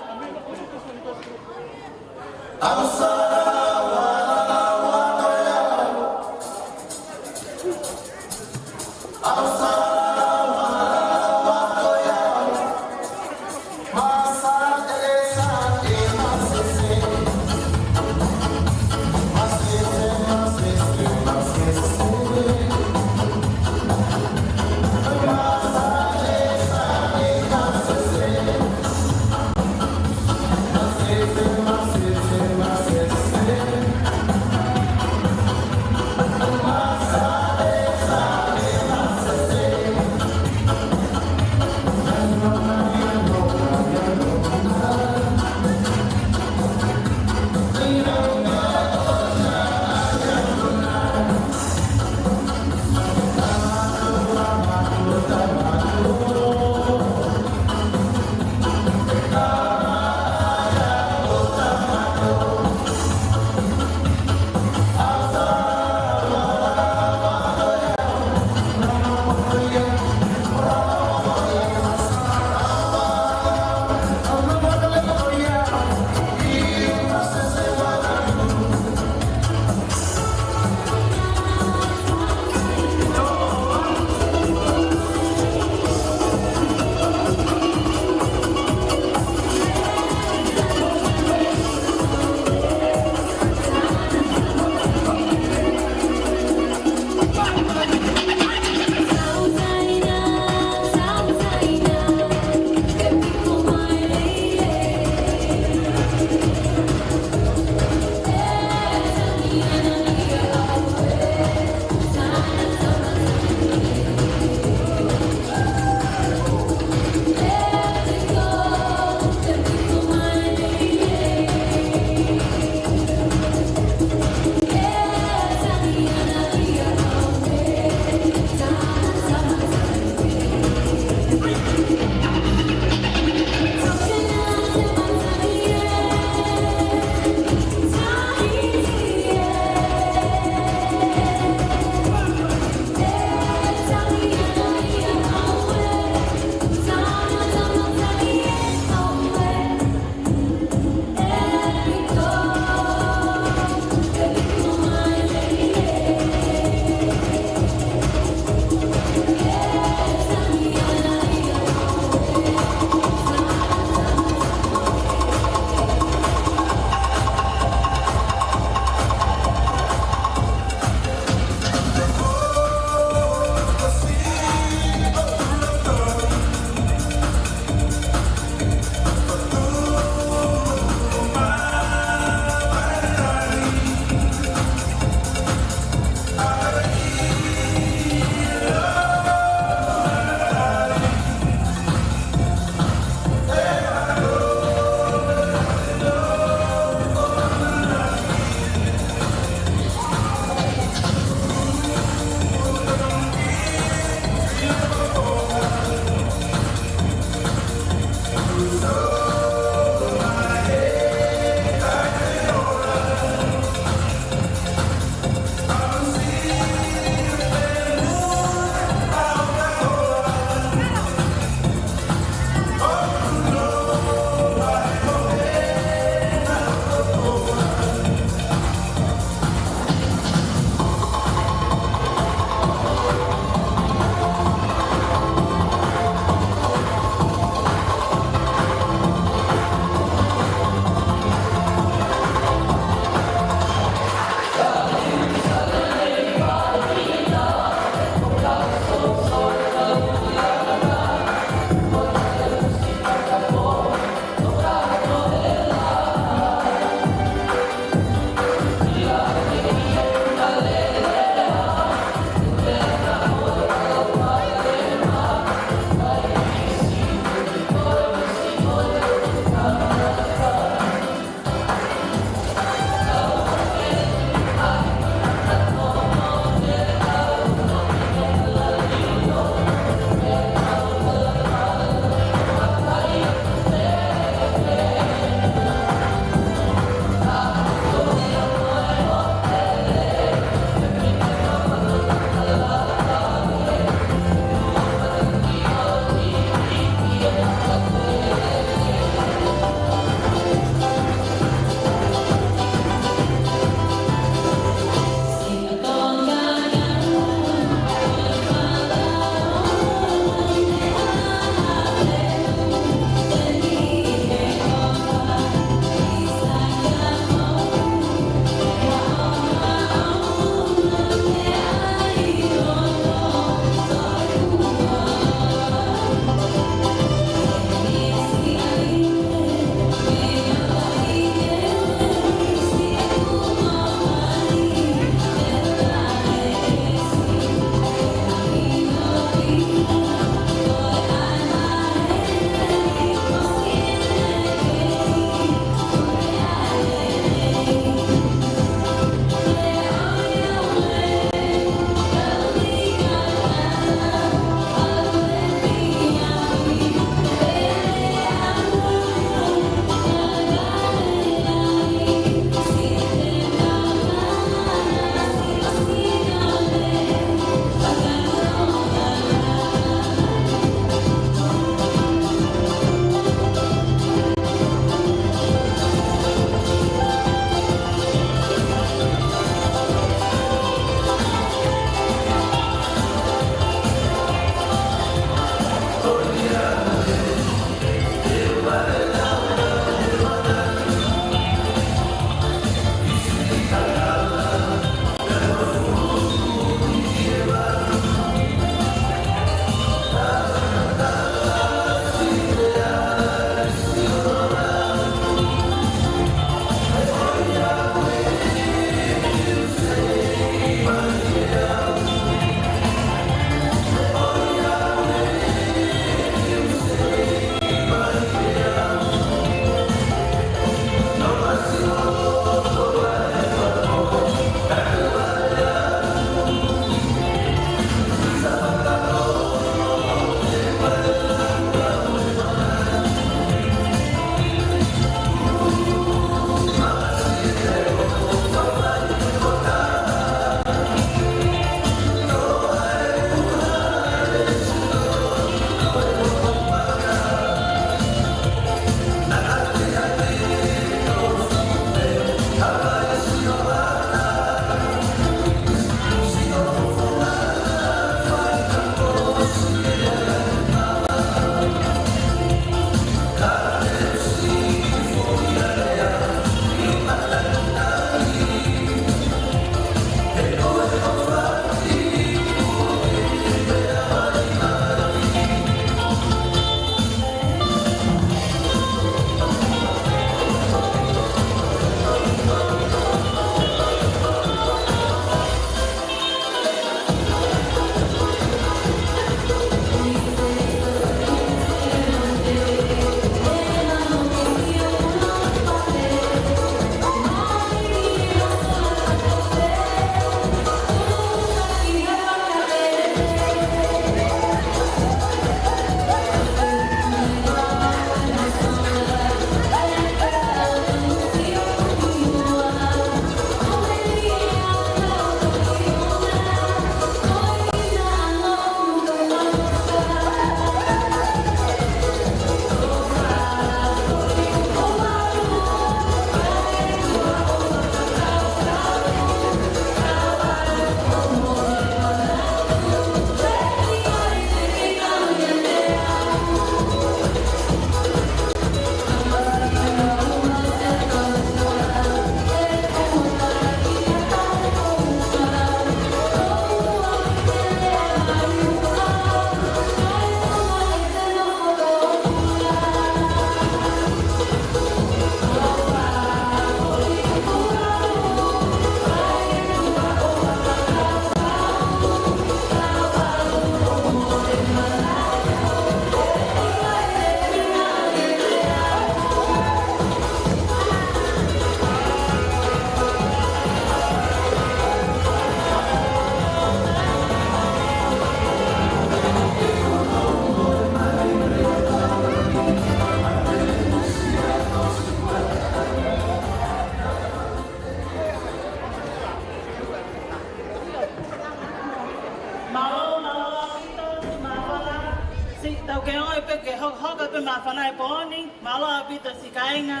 Māfana e pō ni, mālō ʻaupito siʻi kāinga.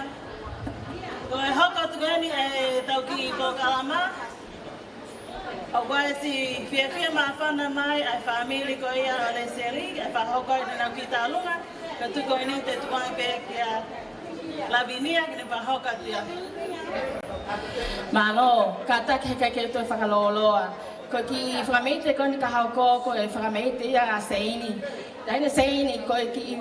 Ko e hoko atu ko eni ʻetau kiʻi polokalama. ʻOku ʻi ai siʻi fiefia māfana mai ʻa e fāmili ko ia ʻo Leseli, ʻe fakahoko ai ʻenau kiʻi tauʻolunga, ka tuku ko eni te u tuku ange pē kia Lavinia ke ne fakahoko atu ia. Mālō, kātaki he ʻikai ke u toe fakalōloa. Ko e kiʻi fakameʻite ko eni ka hoko, ko e fakameʻite ia ʻa Seini. Taʻahine Seini, ko e kiʻi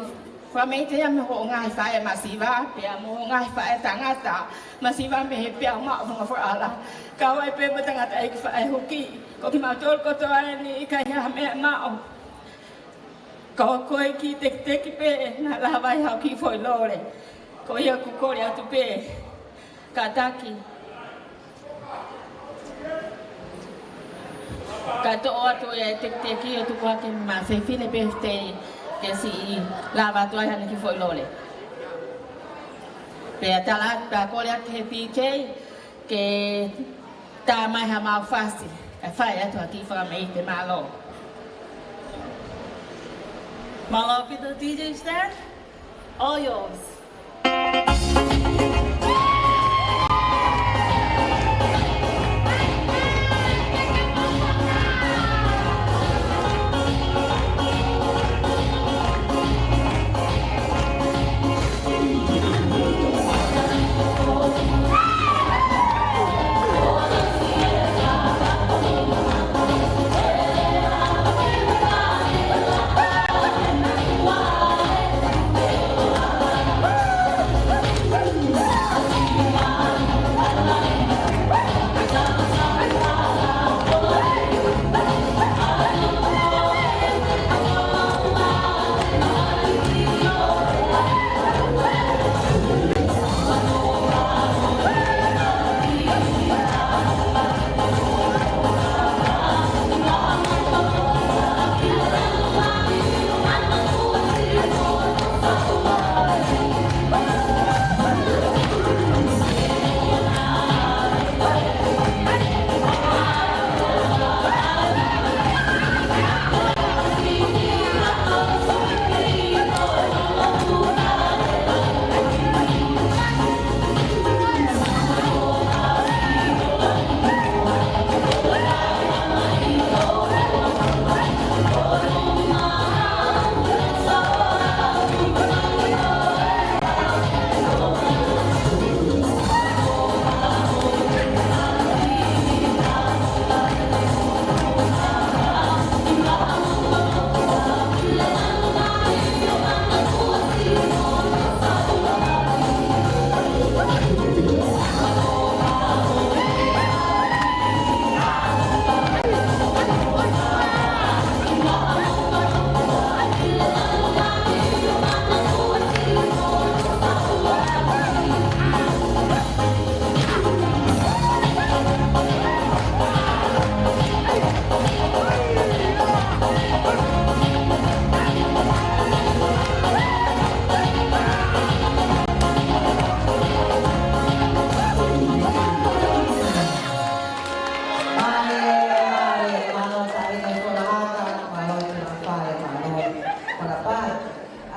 fakameʻite ia mei hoʻo ngaahi faʻē masiva, pea mo hoʻo ngaahi faʻē tangata masiva mei he peau maʻu fanga foʻi hala. Kau ai pē mo e tangataʻeiki faʻē huki, ko kimautolu kotoa eni ʻikai ha meʻa maʻu. Ka ko e kiʻi tekiteki pē naʻe lava ai haʻo kiʻi foʻi lole. Ko ia ʻoku kole atu pē. Kātaki. Ka toʻo atu e tekiteki ʻo tuku hake maʻa e fefine pē te ke siʻi lava atu ai haʻane kiʻi foʻi lole. Pea tala atu, pea kole atu he P J ke tā mai haʻamau fasi, kae fai atu ha kiʻi fakameʻite. Mālō. Mālō ʻaupito, D J Stan, all yours.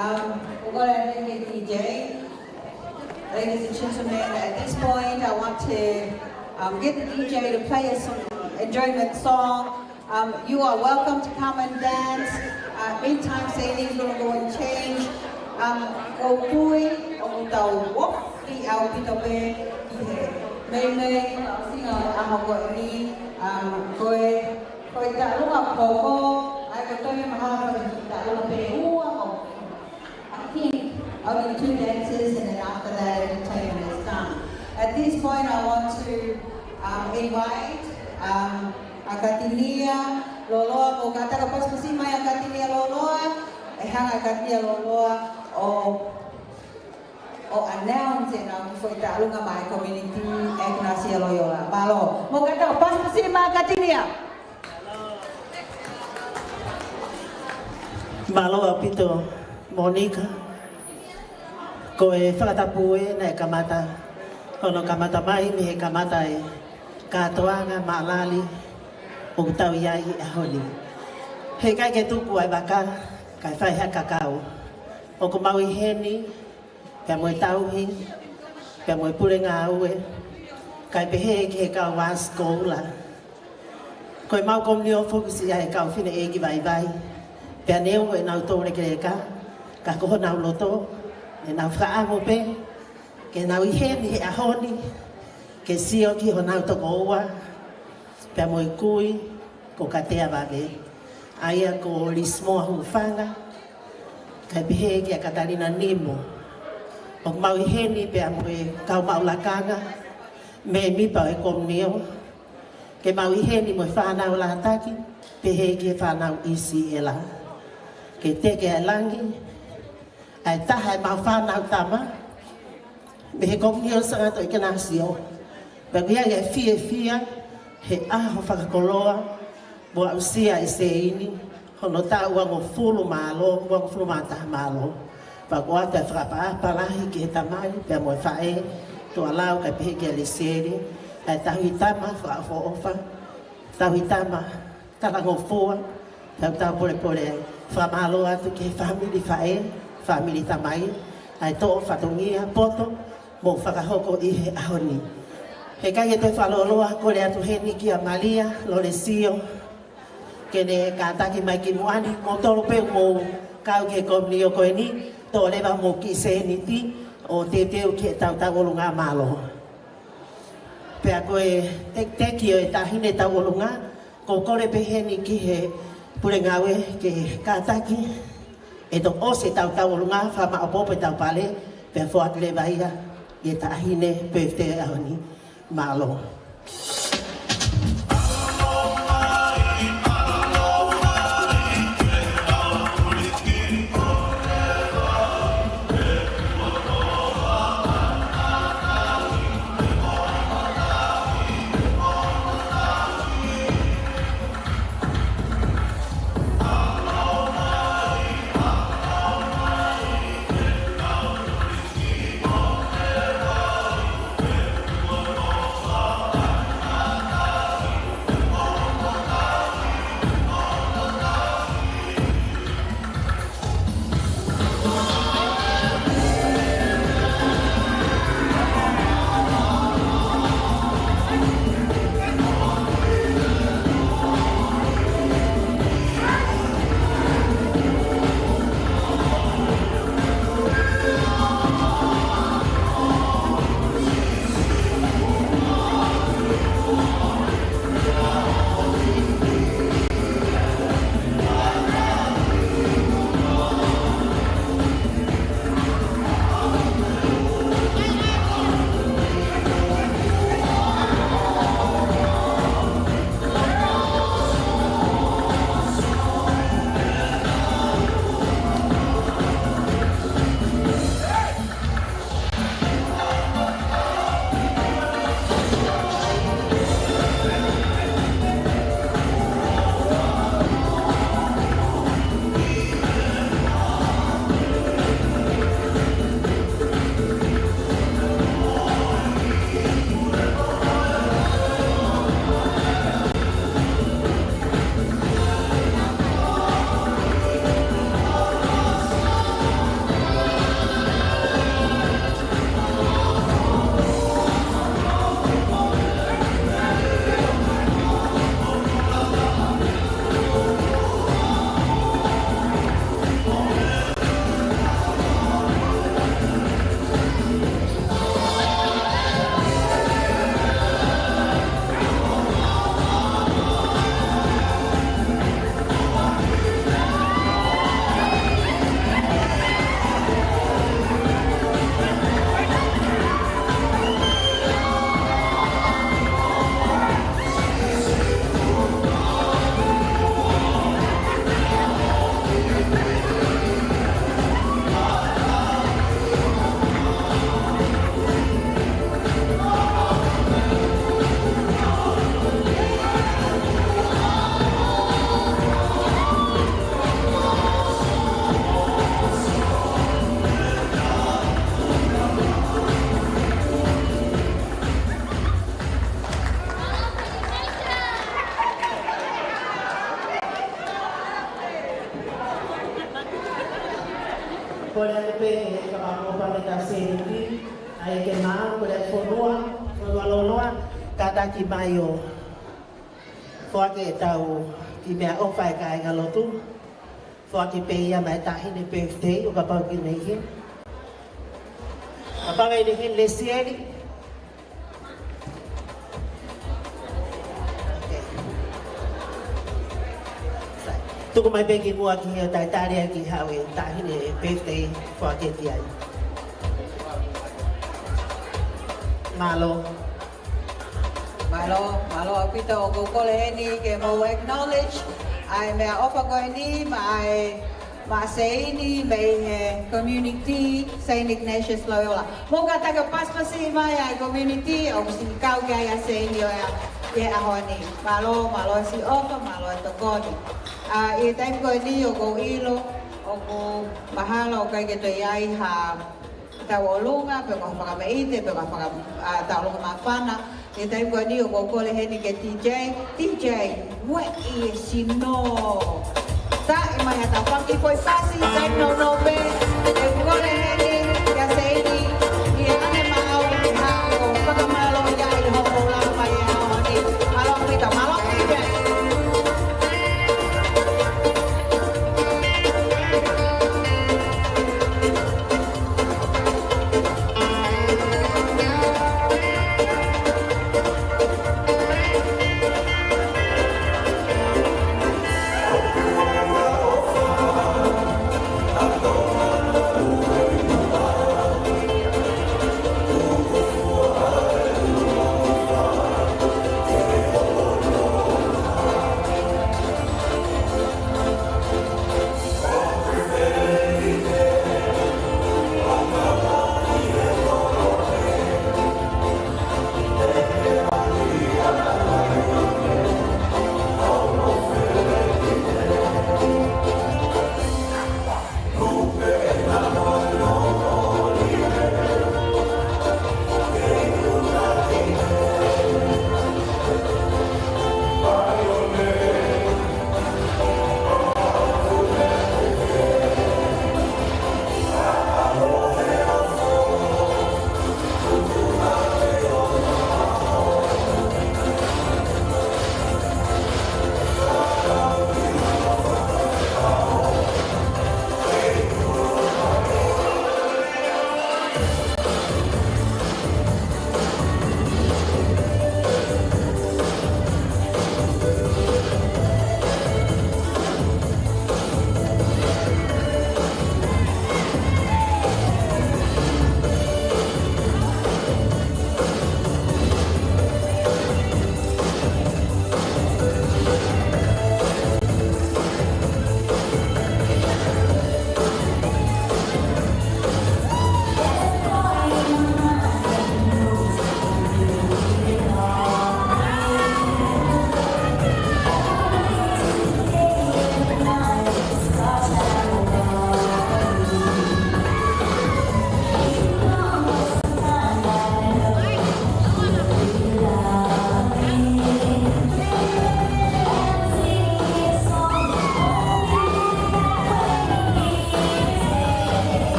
Um, we're gonna end it with D J. Ladies and gentlemen, at this point, I want to, um, get the D J to play us some enjoyment song. Um, you are welcome to come and dance. Uh, meantime, Sadie's gonna go and change. Um, ko Pui, ʻoku tau ofi ʻaupito pē ki he meimei, sino ʻaho ko eni, um, ko e, ko e taʻalunga koko, ʻa ia ko e toe mahalo ko e taʻalunga pē ua mo I think only two dances, and then after that entertainment is done. At this point, I want to, um, invite, um, ʻa Katinia Loloa, ʻo kātaki ʻo pasipasi mai ʻa Katinia Loloa, ʻe hanga ʻe Katinia Loloa ʻo, ʻo announce ʻenau kiʻi foʻi taʻalunga maʻá e community ʻa e Ekalesia Loyola. Mālō. Mou kātaki ʻo pasipasi mai ʻa Katinia. Mālō ʻaupito, Monica. Ko e fakatapu ē naʻe kamata, hono kamata mai mei he kamata e kātoanga maʻalali ʻoku tau ʻi ai he ʻaho ni. He ʻikai ke tupu ʻa e vaka, kae fai ha kakau. ʻOku mau ʻi heni, pea mo e tauhi, pea mo e pule ngāue, kae pehē ki he kau Vasi Koula. Ko ʻemau komiunitī foki siʻi ʻa e kau fineʻeiki vaivai. Pea neongo ʻenau toulekeleka, ka ko honau loto, ʻenau fakaʻamu pē, ke nau ʻi heni he ʻaho ni, ke sio ki honau tokoua, pea mo e kui, ko Katea Vave. ʻA ia ko Lisimoa Hufanga, kae pehē kia Katalina Nimo. ʻOku mau ʻi heni pea mo e kau maʻu lakanga, mēmipa ʻo e komiunitī, ke mau ʻi heni mo e fānau Lātaki, pehē ki he fānau ʻIsiʻela. Ke teke ʻa e langi, ʻa e taha ʻemau fānau tama, mei he Komiunitī Sangato ʻIkenasio. Pea ʻoku ʻi ai e fiefia, he ʻaho fakakoloa, mo aʻusia ʻe Seini, hono taʻu uangofulu mālō, uangofulu mā taha mālō. Pea ʻoku ʻoatu e fakaʻapaʻapa lahi ki he tamai, pea mo e faʻē, Tuʻalau kae pehē kia Lesieli, ʻa e tauhi tama fakaʻofoʻofa, tauhi tama talangofua, tau tau polepole ai. Fakamālō atu ki he fāmili faʻē, fāmili tamai, ʻa e toʻo fatongia poto, mo fakahoko ʻi he ʻaho ni. He ʻikai ke toe fakalōloa, kole atu heni kia Malia Lolesio, ke ne kātaki mai ki muʻa ni, mo tolo pē mo kau ki he komiunitī ko eni, toʻo leva mo kiʻi sēniti, ʻo teuteu ki he tau tauʻolunga, mālō. Pea ko e tekiteki ʻo e taʻahine tauʻolunga, ʻoku ou kole pē heni ki he pule ngāue ke kātaki, ʻe toki ʻosi e tau tauʻolunga, fakamaʻopoʻopo e tau pale, pea foaki leva ia, ʻi he taʻahine pēfitē ʻaho ni. Mālō. Ko e tau sēniti, ʻa ia ke maʻu ko e fonua, fonua loloa, kātaki mai ʻo foaki ʻetau kiʻi meʻaʻofa ʻa e kāingalotu, foaki pē ia maʻa e taʻahine birthday ʻo kapau ʻoku ʻi heni. Kapau ʻoku ʻi heni, Lesieli. Tuku mai pē ki muʻa ki he ʻo talitali ʻa e kiʻi haʻu ʻa e taʻahine birthday foaki ki ai. Mālō. Mālō, mālō ʻaupito. ʻOku ou kole heni ke mou acknowledge ʻa e meʻaʻofa ko eni maʻa e maʻa Seini mei he community Saint Ignatius Loyola. Mou kātaki ʻo pasipasi mai ʻa e community ʻoku siʻi kau ki ai ʻa Seini ʻo e ʻaho ni. Mālō, mālō siʻi ʻofa, mālō e tokoni. ʻA, ʻi he taimi ko eni ʻoku ou ʻilo ʻoku mahalo ʻoku ʻikai ke toe ʻi ai ha tauʻolunga, pe ko ha fakameʻite, pe ko ha faka-, ʻa, tauʻolunga māfana. ʻI he taimi ko eni ʻoku ou kole heni ki he D J, D J, ueʻi e sino. Taʻi mai ha tau faki foʻi pasi, taimi nounou pē, ʻoku ou kole heni kia Seini, ʻi he ʻanemaʻau, ʻi he hako, fakamālō ia ʻi hoʻomou lava mai he ʻaho ni. Mālō ʻaupito, mālō D J.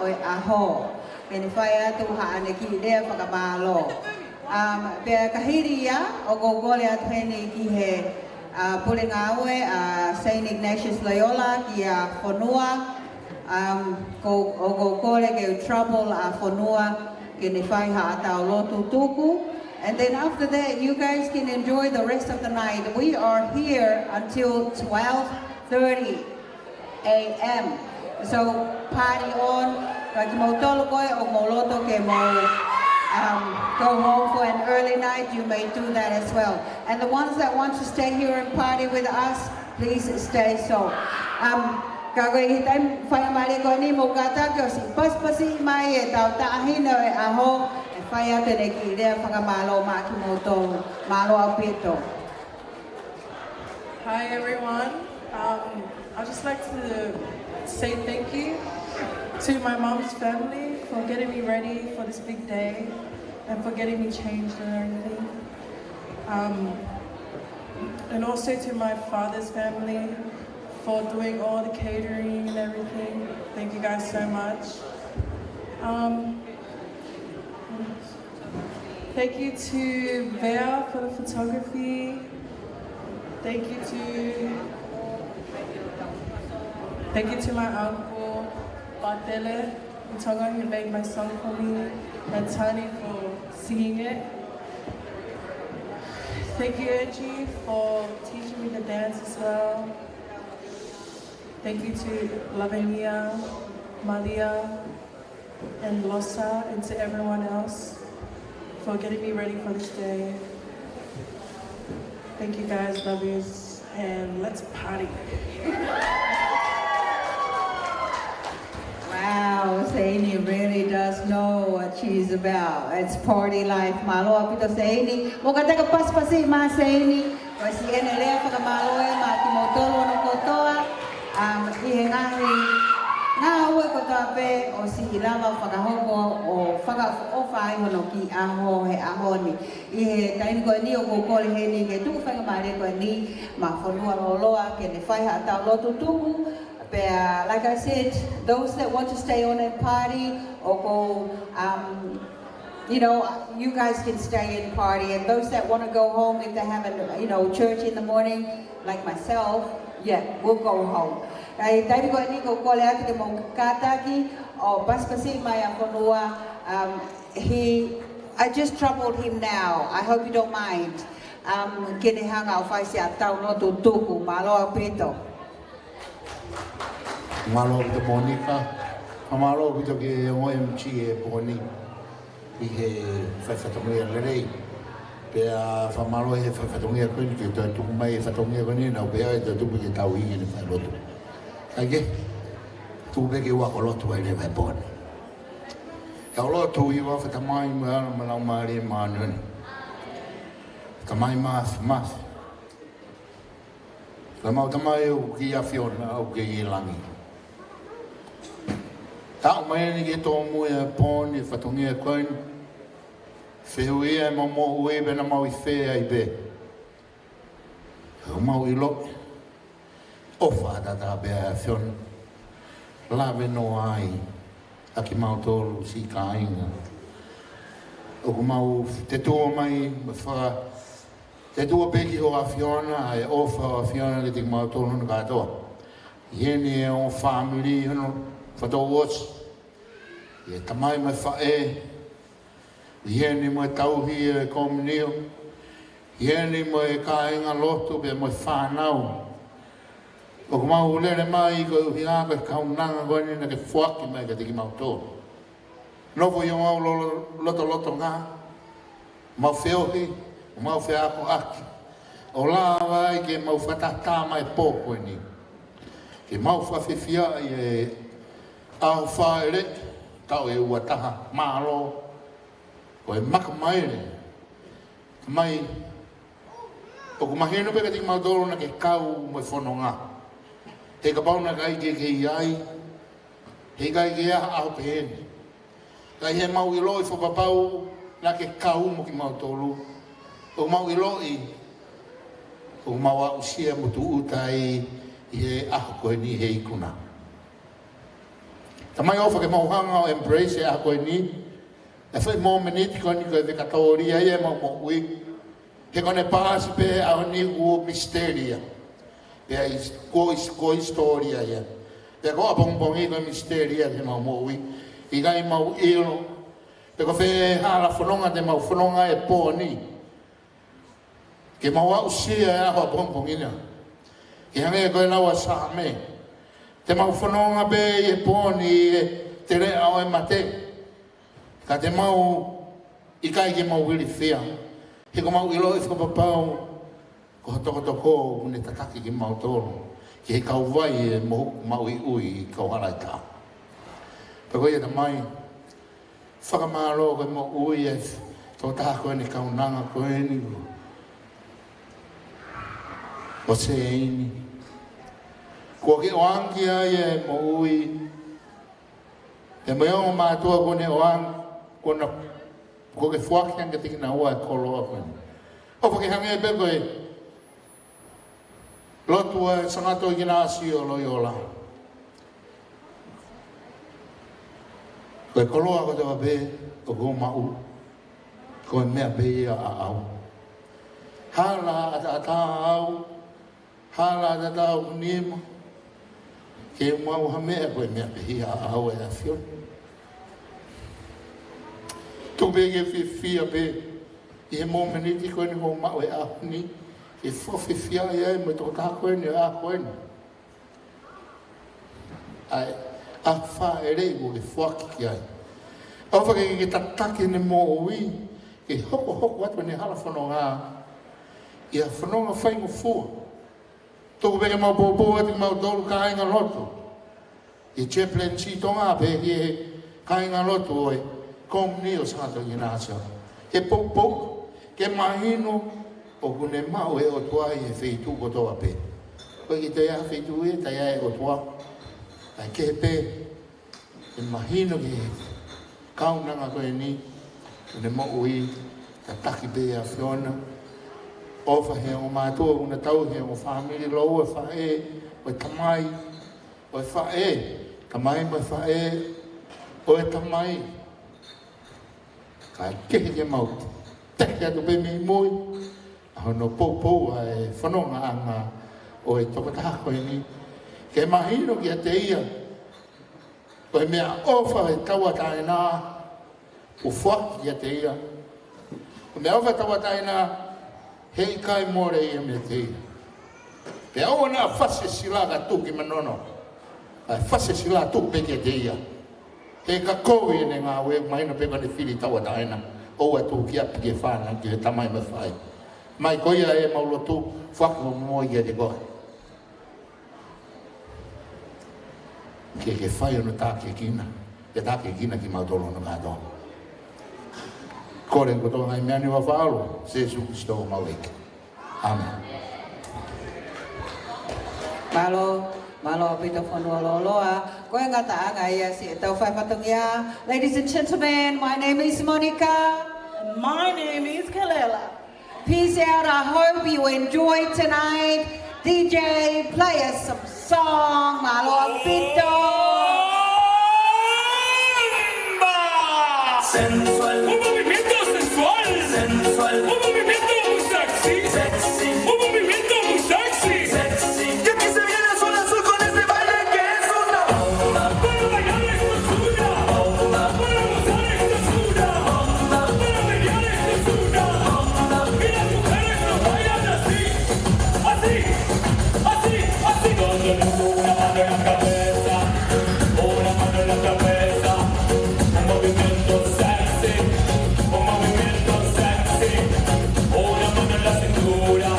ʻo e ʻaho. Ke ne fai atu haʻane kiʻi lea fakamālō. Um, pea ka hili ia, ʻoku ou kole atu heni ki he, uh, pule ngāue, uh, Saint Ignatius Loyola ki he fonua. Um, ko, ʻoku ou kole ke trouble ʻa e fonua, ke ne fai haʻatau lotu tuku. And then after that, you guys can enjoy the rest of the night. We are here until twelve thirty a.m. So party on. Ka kimoutolu ko ē ʻoku mou loto ke mou, um, go home for an early night, you may do that as well. And the ones that want to stay here and party with us, please stay so. Um, ka ko e taimi faingamālie ko eni, mou kātaki ʻo siʻi pasipasi mai ʻetau taʻahine ʻo e ʻaho, ʻe fai atu ʻene kiʻi lea fakamālō maʻa kimoutolu. Mālō ʻaupito. Hi everyone. Um, I'd just like to say thank you to my mom's family for getting me ready for this big day and for getting me changed and everything. Um, and also to my father's family for doing all the catering and everything. Thank you guys so much. Um, thank you to Vea for the photography. Thank you to, thank you to my uncle, Patele Tonga, who made my song for me, and Tony for singing it. Thank you, Angie, for teaching me the dance as well. Thank you to Lavinia, Malia, and Losa, and to everyone else for getting me ready for this day. Thank you guys, love yous, and let's party. Wow, Seini really does know what she's about. It's party life. Mālō ʻaupito Seini. Mou kātaki ʻo pasipasi maʻa Seini. Ko e siʻene lea fakamālō ē maʻa kimoutolu hono kotoa. Um, ʻi he ngaahi ngāue kotoa pē ʻosi lava fakahoko ʻo fakaʻofoʻofa ai hono kiʻi ʻaho he ʻaho ni. ʻI he taimi ko eni ʻoku ou kole heni ke tuku faingamālie ko eni maʻa Fonua Loloa ke ne fai haʻatau lotu tuku. Pea, like I said, those that want to stay on and party, ʻoku ou, um, you know, you guys can stay and party. And those that want to go home, if they have a, you know, church in the morning, like myself, yeah, we'll go home. ʻI he taimi ko eni ʻoku ou kole atu ke mou kātaki ʻo pasipasi maʻa Fonua. Um, he, I just troubled him now. I hope you don't mind. Um, ke ne hanga ʻo fai siʻetau lotu tuku. Mālō ʻaupito. Mālō ʻaupito Monica. Mālō ʻaupito ki he ongo M C ʻi he pō ni ʻi he fai fatongia lelei. Pea fakamālō he fai fatongia ko eni ke toe tuku mai e fatongia ko eni, naʻa ku pehē ʻe toe tuku ke tau hiki ʻene fai lotu. Kae kehe, tuku pē ke u ako lotu ai leva he pō ni. Kau lotu. ʻIo ʻa e Tamai mo e Laumālie Māʻoniʻoni. Tamai māfimafi. Ko ʻemau Tamai ʻoku ʻi he ʻAfiona, ʻoku ʻi he langi. Taʻu mai eni ke tōmui ʻa e pō ni, fatongia ko eni. Fehuʻia ʻemau moʻui pe naʻa mau ʻi fē ai pē. ʻOku mau ʻiloʻi ʻofa ʻataʻatā pē ʻa e ʻAfiona. Lave noa ai ʻa kimautolu siʻi kāinga. ʻOku mau tetua mai, mo faka-, tetua pē ki ho ʻAfiona, ʻa e ʻofa ʻa e ʻAfiona kiate kimautolu hono kātoa. ʻI heni ʻa e ongo fāmili hono fatongia ʻosi. ʻI he tamai mo e faʻē, ʻi heni mo e tauhi ʻo e komiunio, ʻi heni mo e kāinga lotu pea mo e fānau. ʻOku mau lele mai koeʻuhi ko e kaunanga ko eni naʻa ke foaki mai kiate kimautolu. Nofo ʻi homau lo-, lotolotonga, mau feohi, mau feakoʻaki. ʻO lava ai ke mau fakatātā mai pō ko eni. Ke mau fakafiefiaʻi e ʻaho fāʻeleʻi, taʻu ʻe ua taha, mālō, ko e makamaile. Tamai, ʻoku mahino pē kiate kimautolu naʻa ke kau mo e fononga. He kapau naʻe ʻikai ke ke ʻi ai, heʻikai ke ʻi ai ha ʻaho pehē ni. Ka ʻi heʻemau ʻiloʻi fakapapau naʻa ke kau mo kimautolu, ʻoku mau ʻiloʻi ʻoku mau aʻusia mo tūʻuta ai ʻi he ʻaho ko eni he ikuna. Tamai, ʻofa ke mau hanga ʻo embrace e ʻaho ko eni, e foʻi momeniti ko eni ko e fekatōlia ia ʻemau moʻui. He ko ʻene paasi pē ʻaho ni kuo misitelia. Pea is-, kuo is-, kuo hisitōlia ia. Pea ko ʻapongipongi ko e misitelia ʻemau moʻui. ʻIkai mau ʻilo pe ko fē hala fononga te mau fononga he pō ni. Ke mau aʻusia e ʻaho ʻapongipongi na. Ke hangē ko e lau ʻa e Saame, te mau fononga pē he pō ni he teleʻa ʻo e mate. Ka te mau ʻikai ke mau ilifia. He ʻoku mau ʻiloʻi fakapapau ko ho tokotoko ʻoku ne tataki kimautolu ki he kauvai ʻo e moʻui, moʻui ʻi he kauhala ʻo e taʻu. Pea ko ia, Tamai, fakamālō ko e moʻui ʻa e tokotaha ko eni, kaunanga ko eni ʻo Seini. Kuo ke ʻoange ki ai e moʻui. Pea mo e ongo mātuʻa kuo ne ʻoange, kuo na, kuo ke foaki ange kiate kinaua e koloa ko eni. ʻOfa ke hangē pē ko e lotu ʻa e Sangato ʻIkināsio Loiola. Ko e koloa kotoa pē ʻoku ou maʻu, ko e meʻa pē ia ʻaʻau. Hala ʻataʻatā au, hala ʻataʻatā hoku nima, ke u maʻu ha meʻa, ko e meʻa pē ia ʻaʻau ʻa e ʻAfiona. Tuku pē ke fiefia pē ʻi he momeniti ko eni ʻoku ou maʻu he ʻaho ni, ke fakafiefia ai mo e tokotaha ko eni he ʻaho ko eni. ʻA e, ʻa e fāʻeleʻi kuo ke foaki ki ai. ʻOfa ke, ke tataki ʻene moʻui, ke hokohoko atu ʻene hala fononga ʻi ha fononga faingofua. Tuku pē ke mau poupou atu kimautolu kāingalotu ʻi he chaplaincy Tonga, pea ki he kāingalotu ʻo e Komunio Sangato ʻIkināsio. Ke poupou, ke mahino ʻoku ne maʻu ʻe he ʻOtua ʻi he feituʻu kotoa pē. ʻOku ʻikai ke toe ʻi ai ha feituʻu ʻe ʻikai ʻi ai e ʻOtua. Kae kehe pē, ke mahino ki he kaunanga ko eni, ʻene moʻui, tataki pē ʻe he ʻAfiona. ʻOfa he ongo mātuʻa ʻoku na tauhi e ongo fāmili, lōua, faʻē, ʻo e tamai, ʻo e faʻē, tamai mo e faʻē, ʻo e tamai. Kae kehe ke mau tehe atu pē mei mui ʻa hono poupou ʻa e fonongaʻanga ʻo e tokotaha ko eni, ke mahino kiate ia ko e meʻaʻofa ʻo e tauʻatāina kuo foaki kiate ia. Ko e meʻaʻofa ʻo e tauʻatāina, heʻikai mole ia meiate ia. Pea ʻoua naʻa fasi e sila ka tuki manono, kae fasi e sila tuku pē kiate ia. He ka kovi ʻene ngāue, mahino pē ko ʻene fili tauʻatāina. ʻOua tuku ki ʻapi ki he fānau, ki he tamai mo e faʻē. Mai ko ia ʻemau lotu, foaki mo moʻui kiate koe. Ke ke fai hono tākiekina, ke tākiekina kimautolu hono kātoa. Kole kotoa e ngaahi meʻa ni ʻi he huafa ʻo Sīsū Kalaisi ko homau ʻEiki. ʻĀmeni. Mālō, mālō ʻaupito Fonua Lōloa. Ko e ngataʻanga ia siʻetau fai fatongia. Ladies and gentlemen, my name is Monica. My name is Kelela. Peace out. I hope you enjoy tonight. D J, play us some song. Mālō ʻaupito. Sensual. Un movimiento sensual. Sensual. Un movimiento muy sexy. Sexy. Un movimiento muy sexy. Sexy. Y aquí se viene Zona Azul con este baile que es una bomba. Para bailar esto es una bomba. Para gozar esto es una bomba. Para bailar esto es una bomba. Y las mujeres nos bailan así. Así, así, así. Todo el mundo una mano en la cabeza, una mano en la cabeza, un movimiento sexy, un movimiento sexy, una mano en la cintura,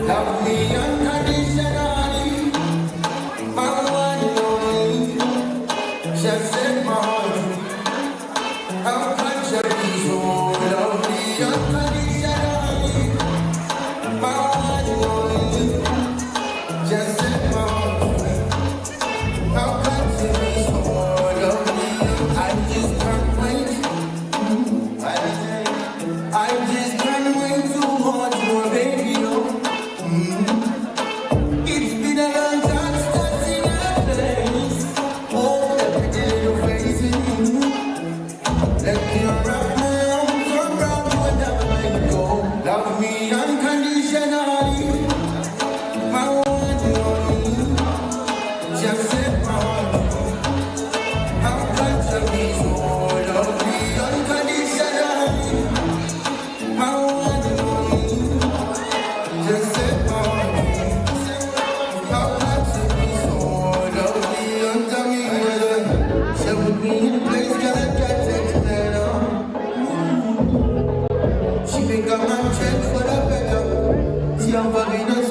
Love me unconditionally, my one and only. Just set my heart free. How could you be so lovely, unconditionally? My one and only. Just set my heart free. How could you be so lovely? I just can't wait. I, I just can't wait to hold your baby up. Mm. It's been a long time since I've seen your face. Oh, the pretty little face. Mm. Let me wrap my arms around you and never let go. Love me unconditionally, my one and only. Just set my heart free. How could you be so lovely unconditionally? She think I might change for the better. See, I'm vibing on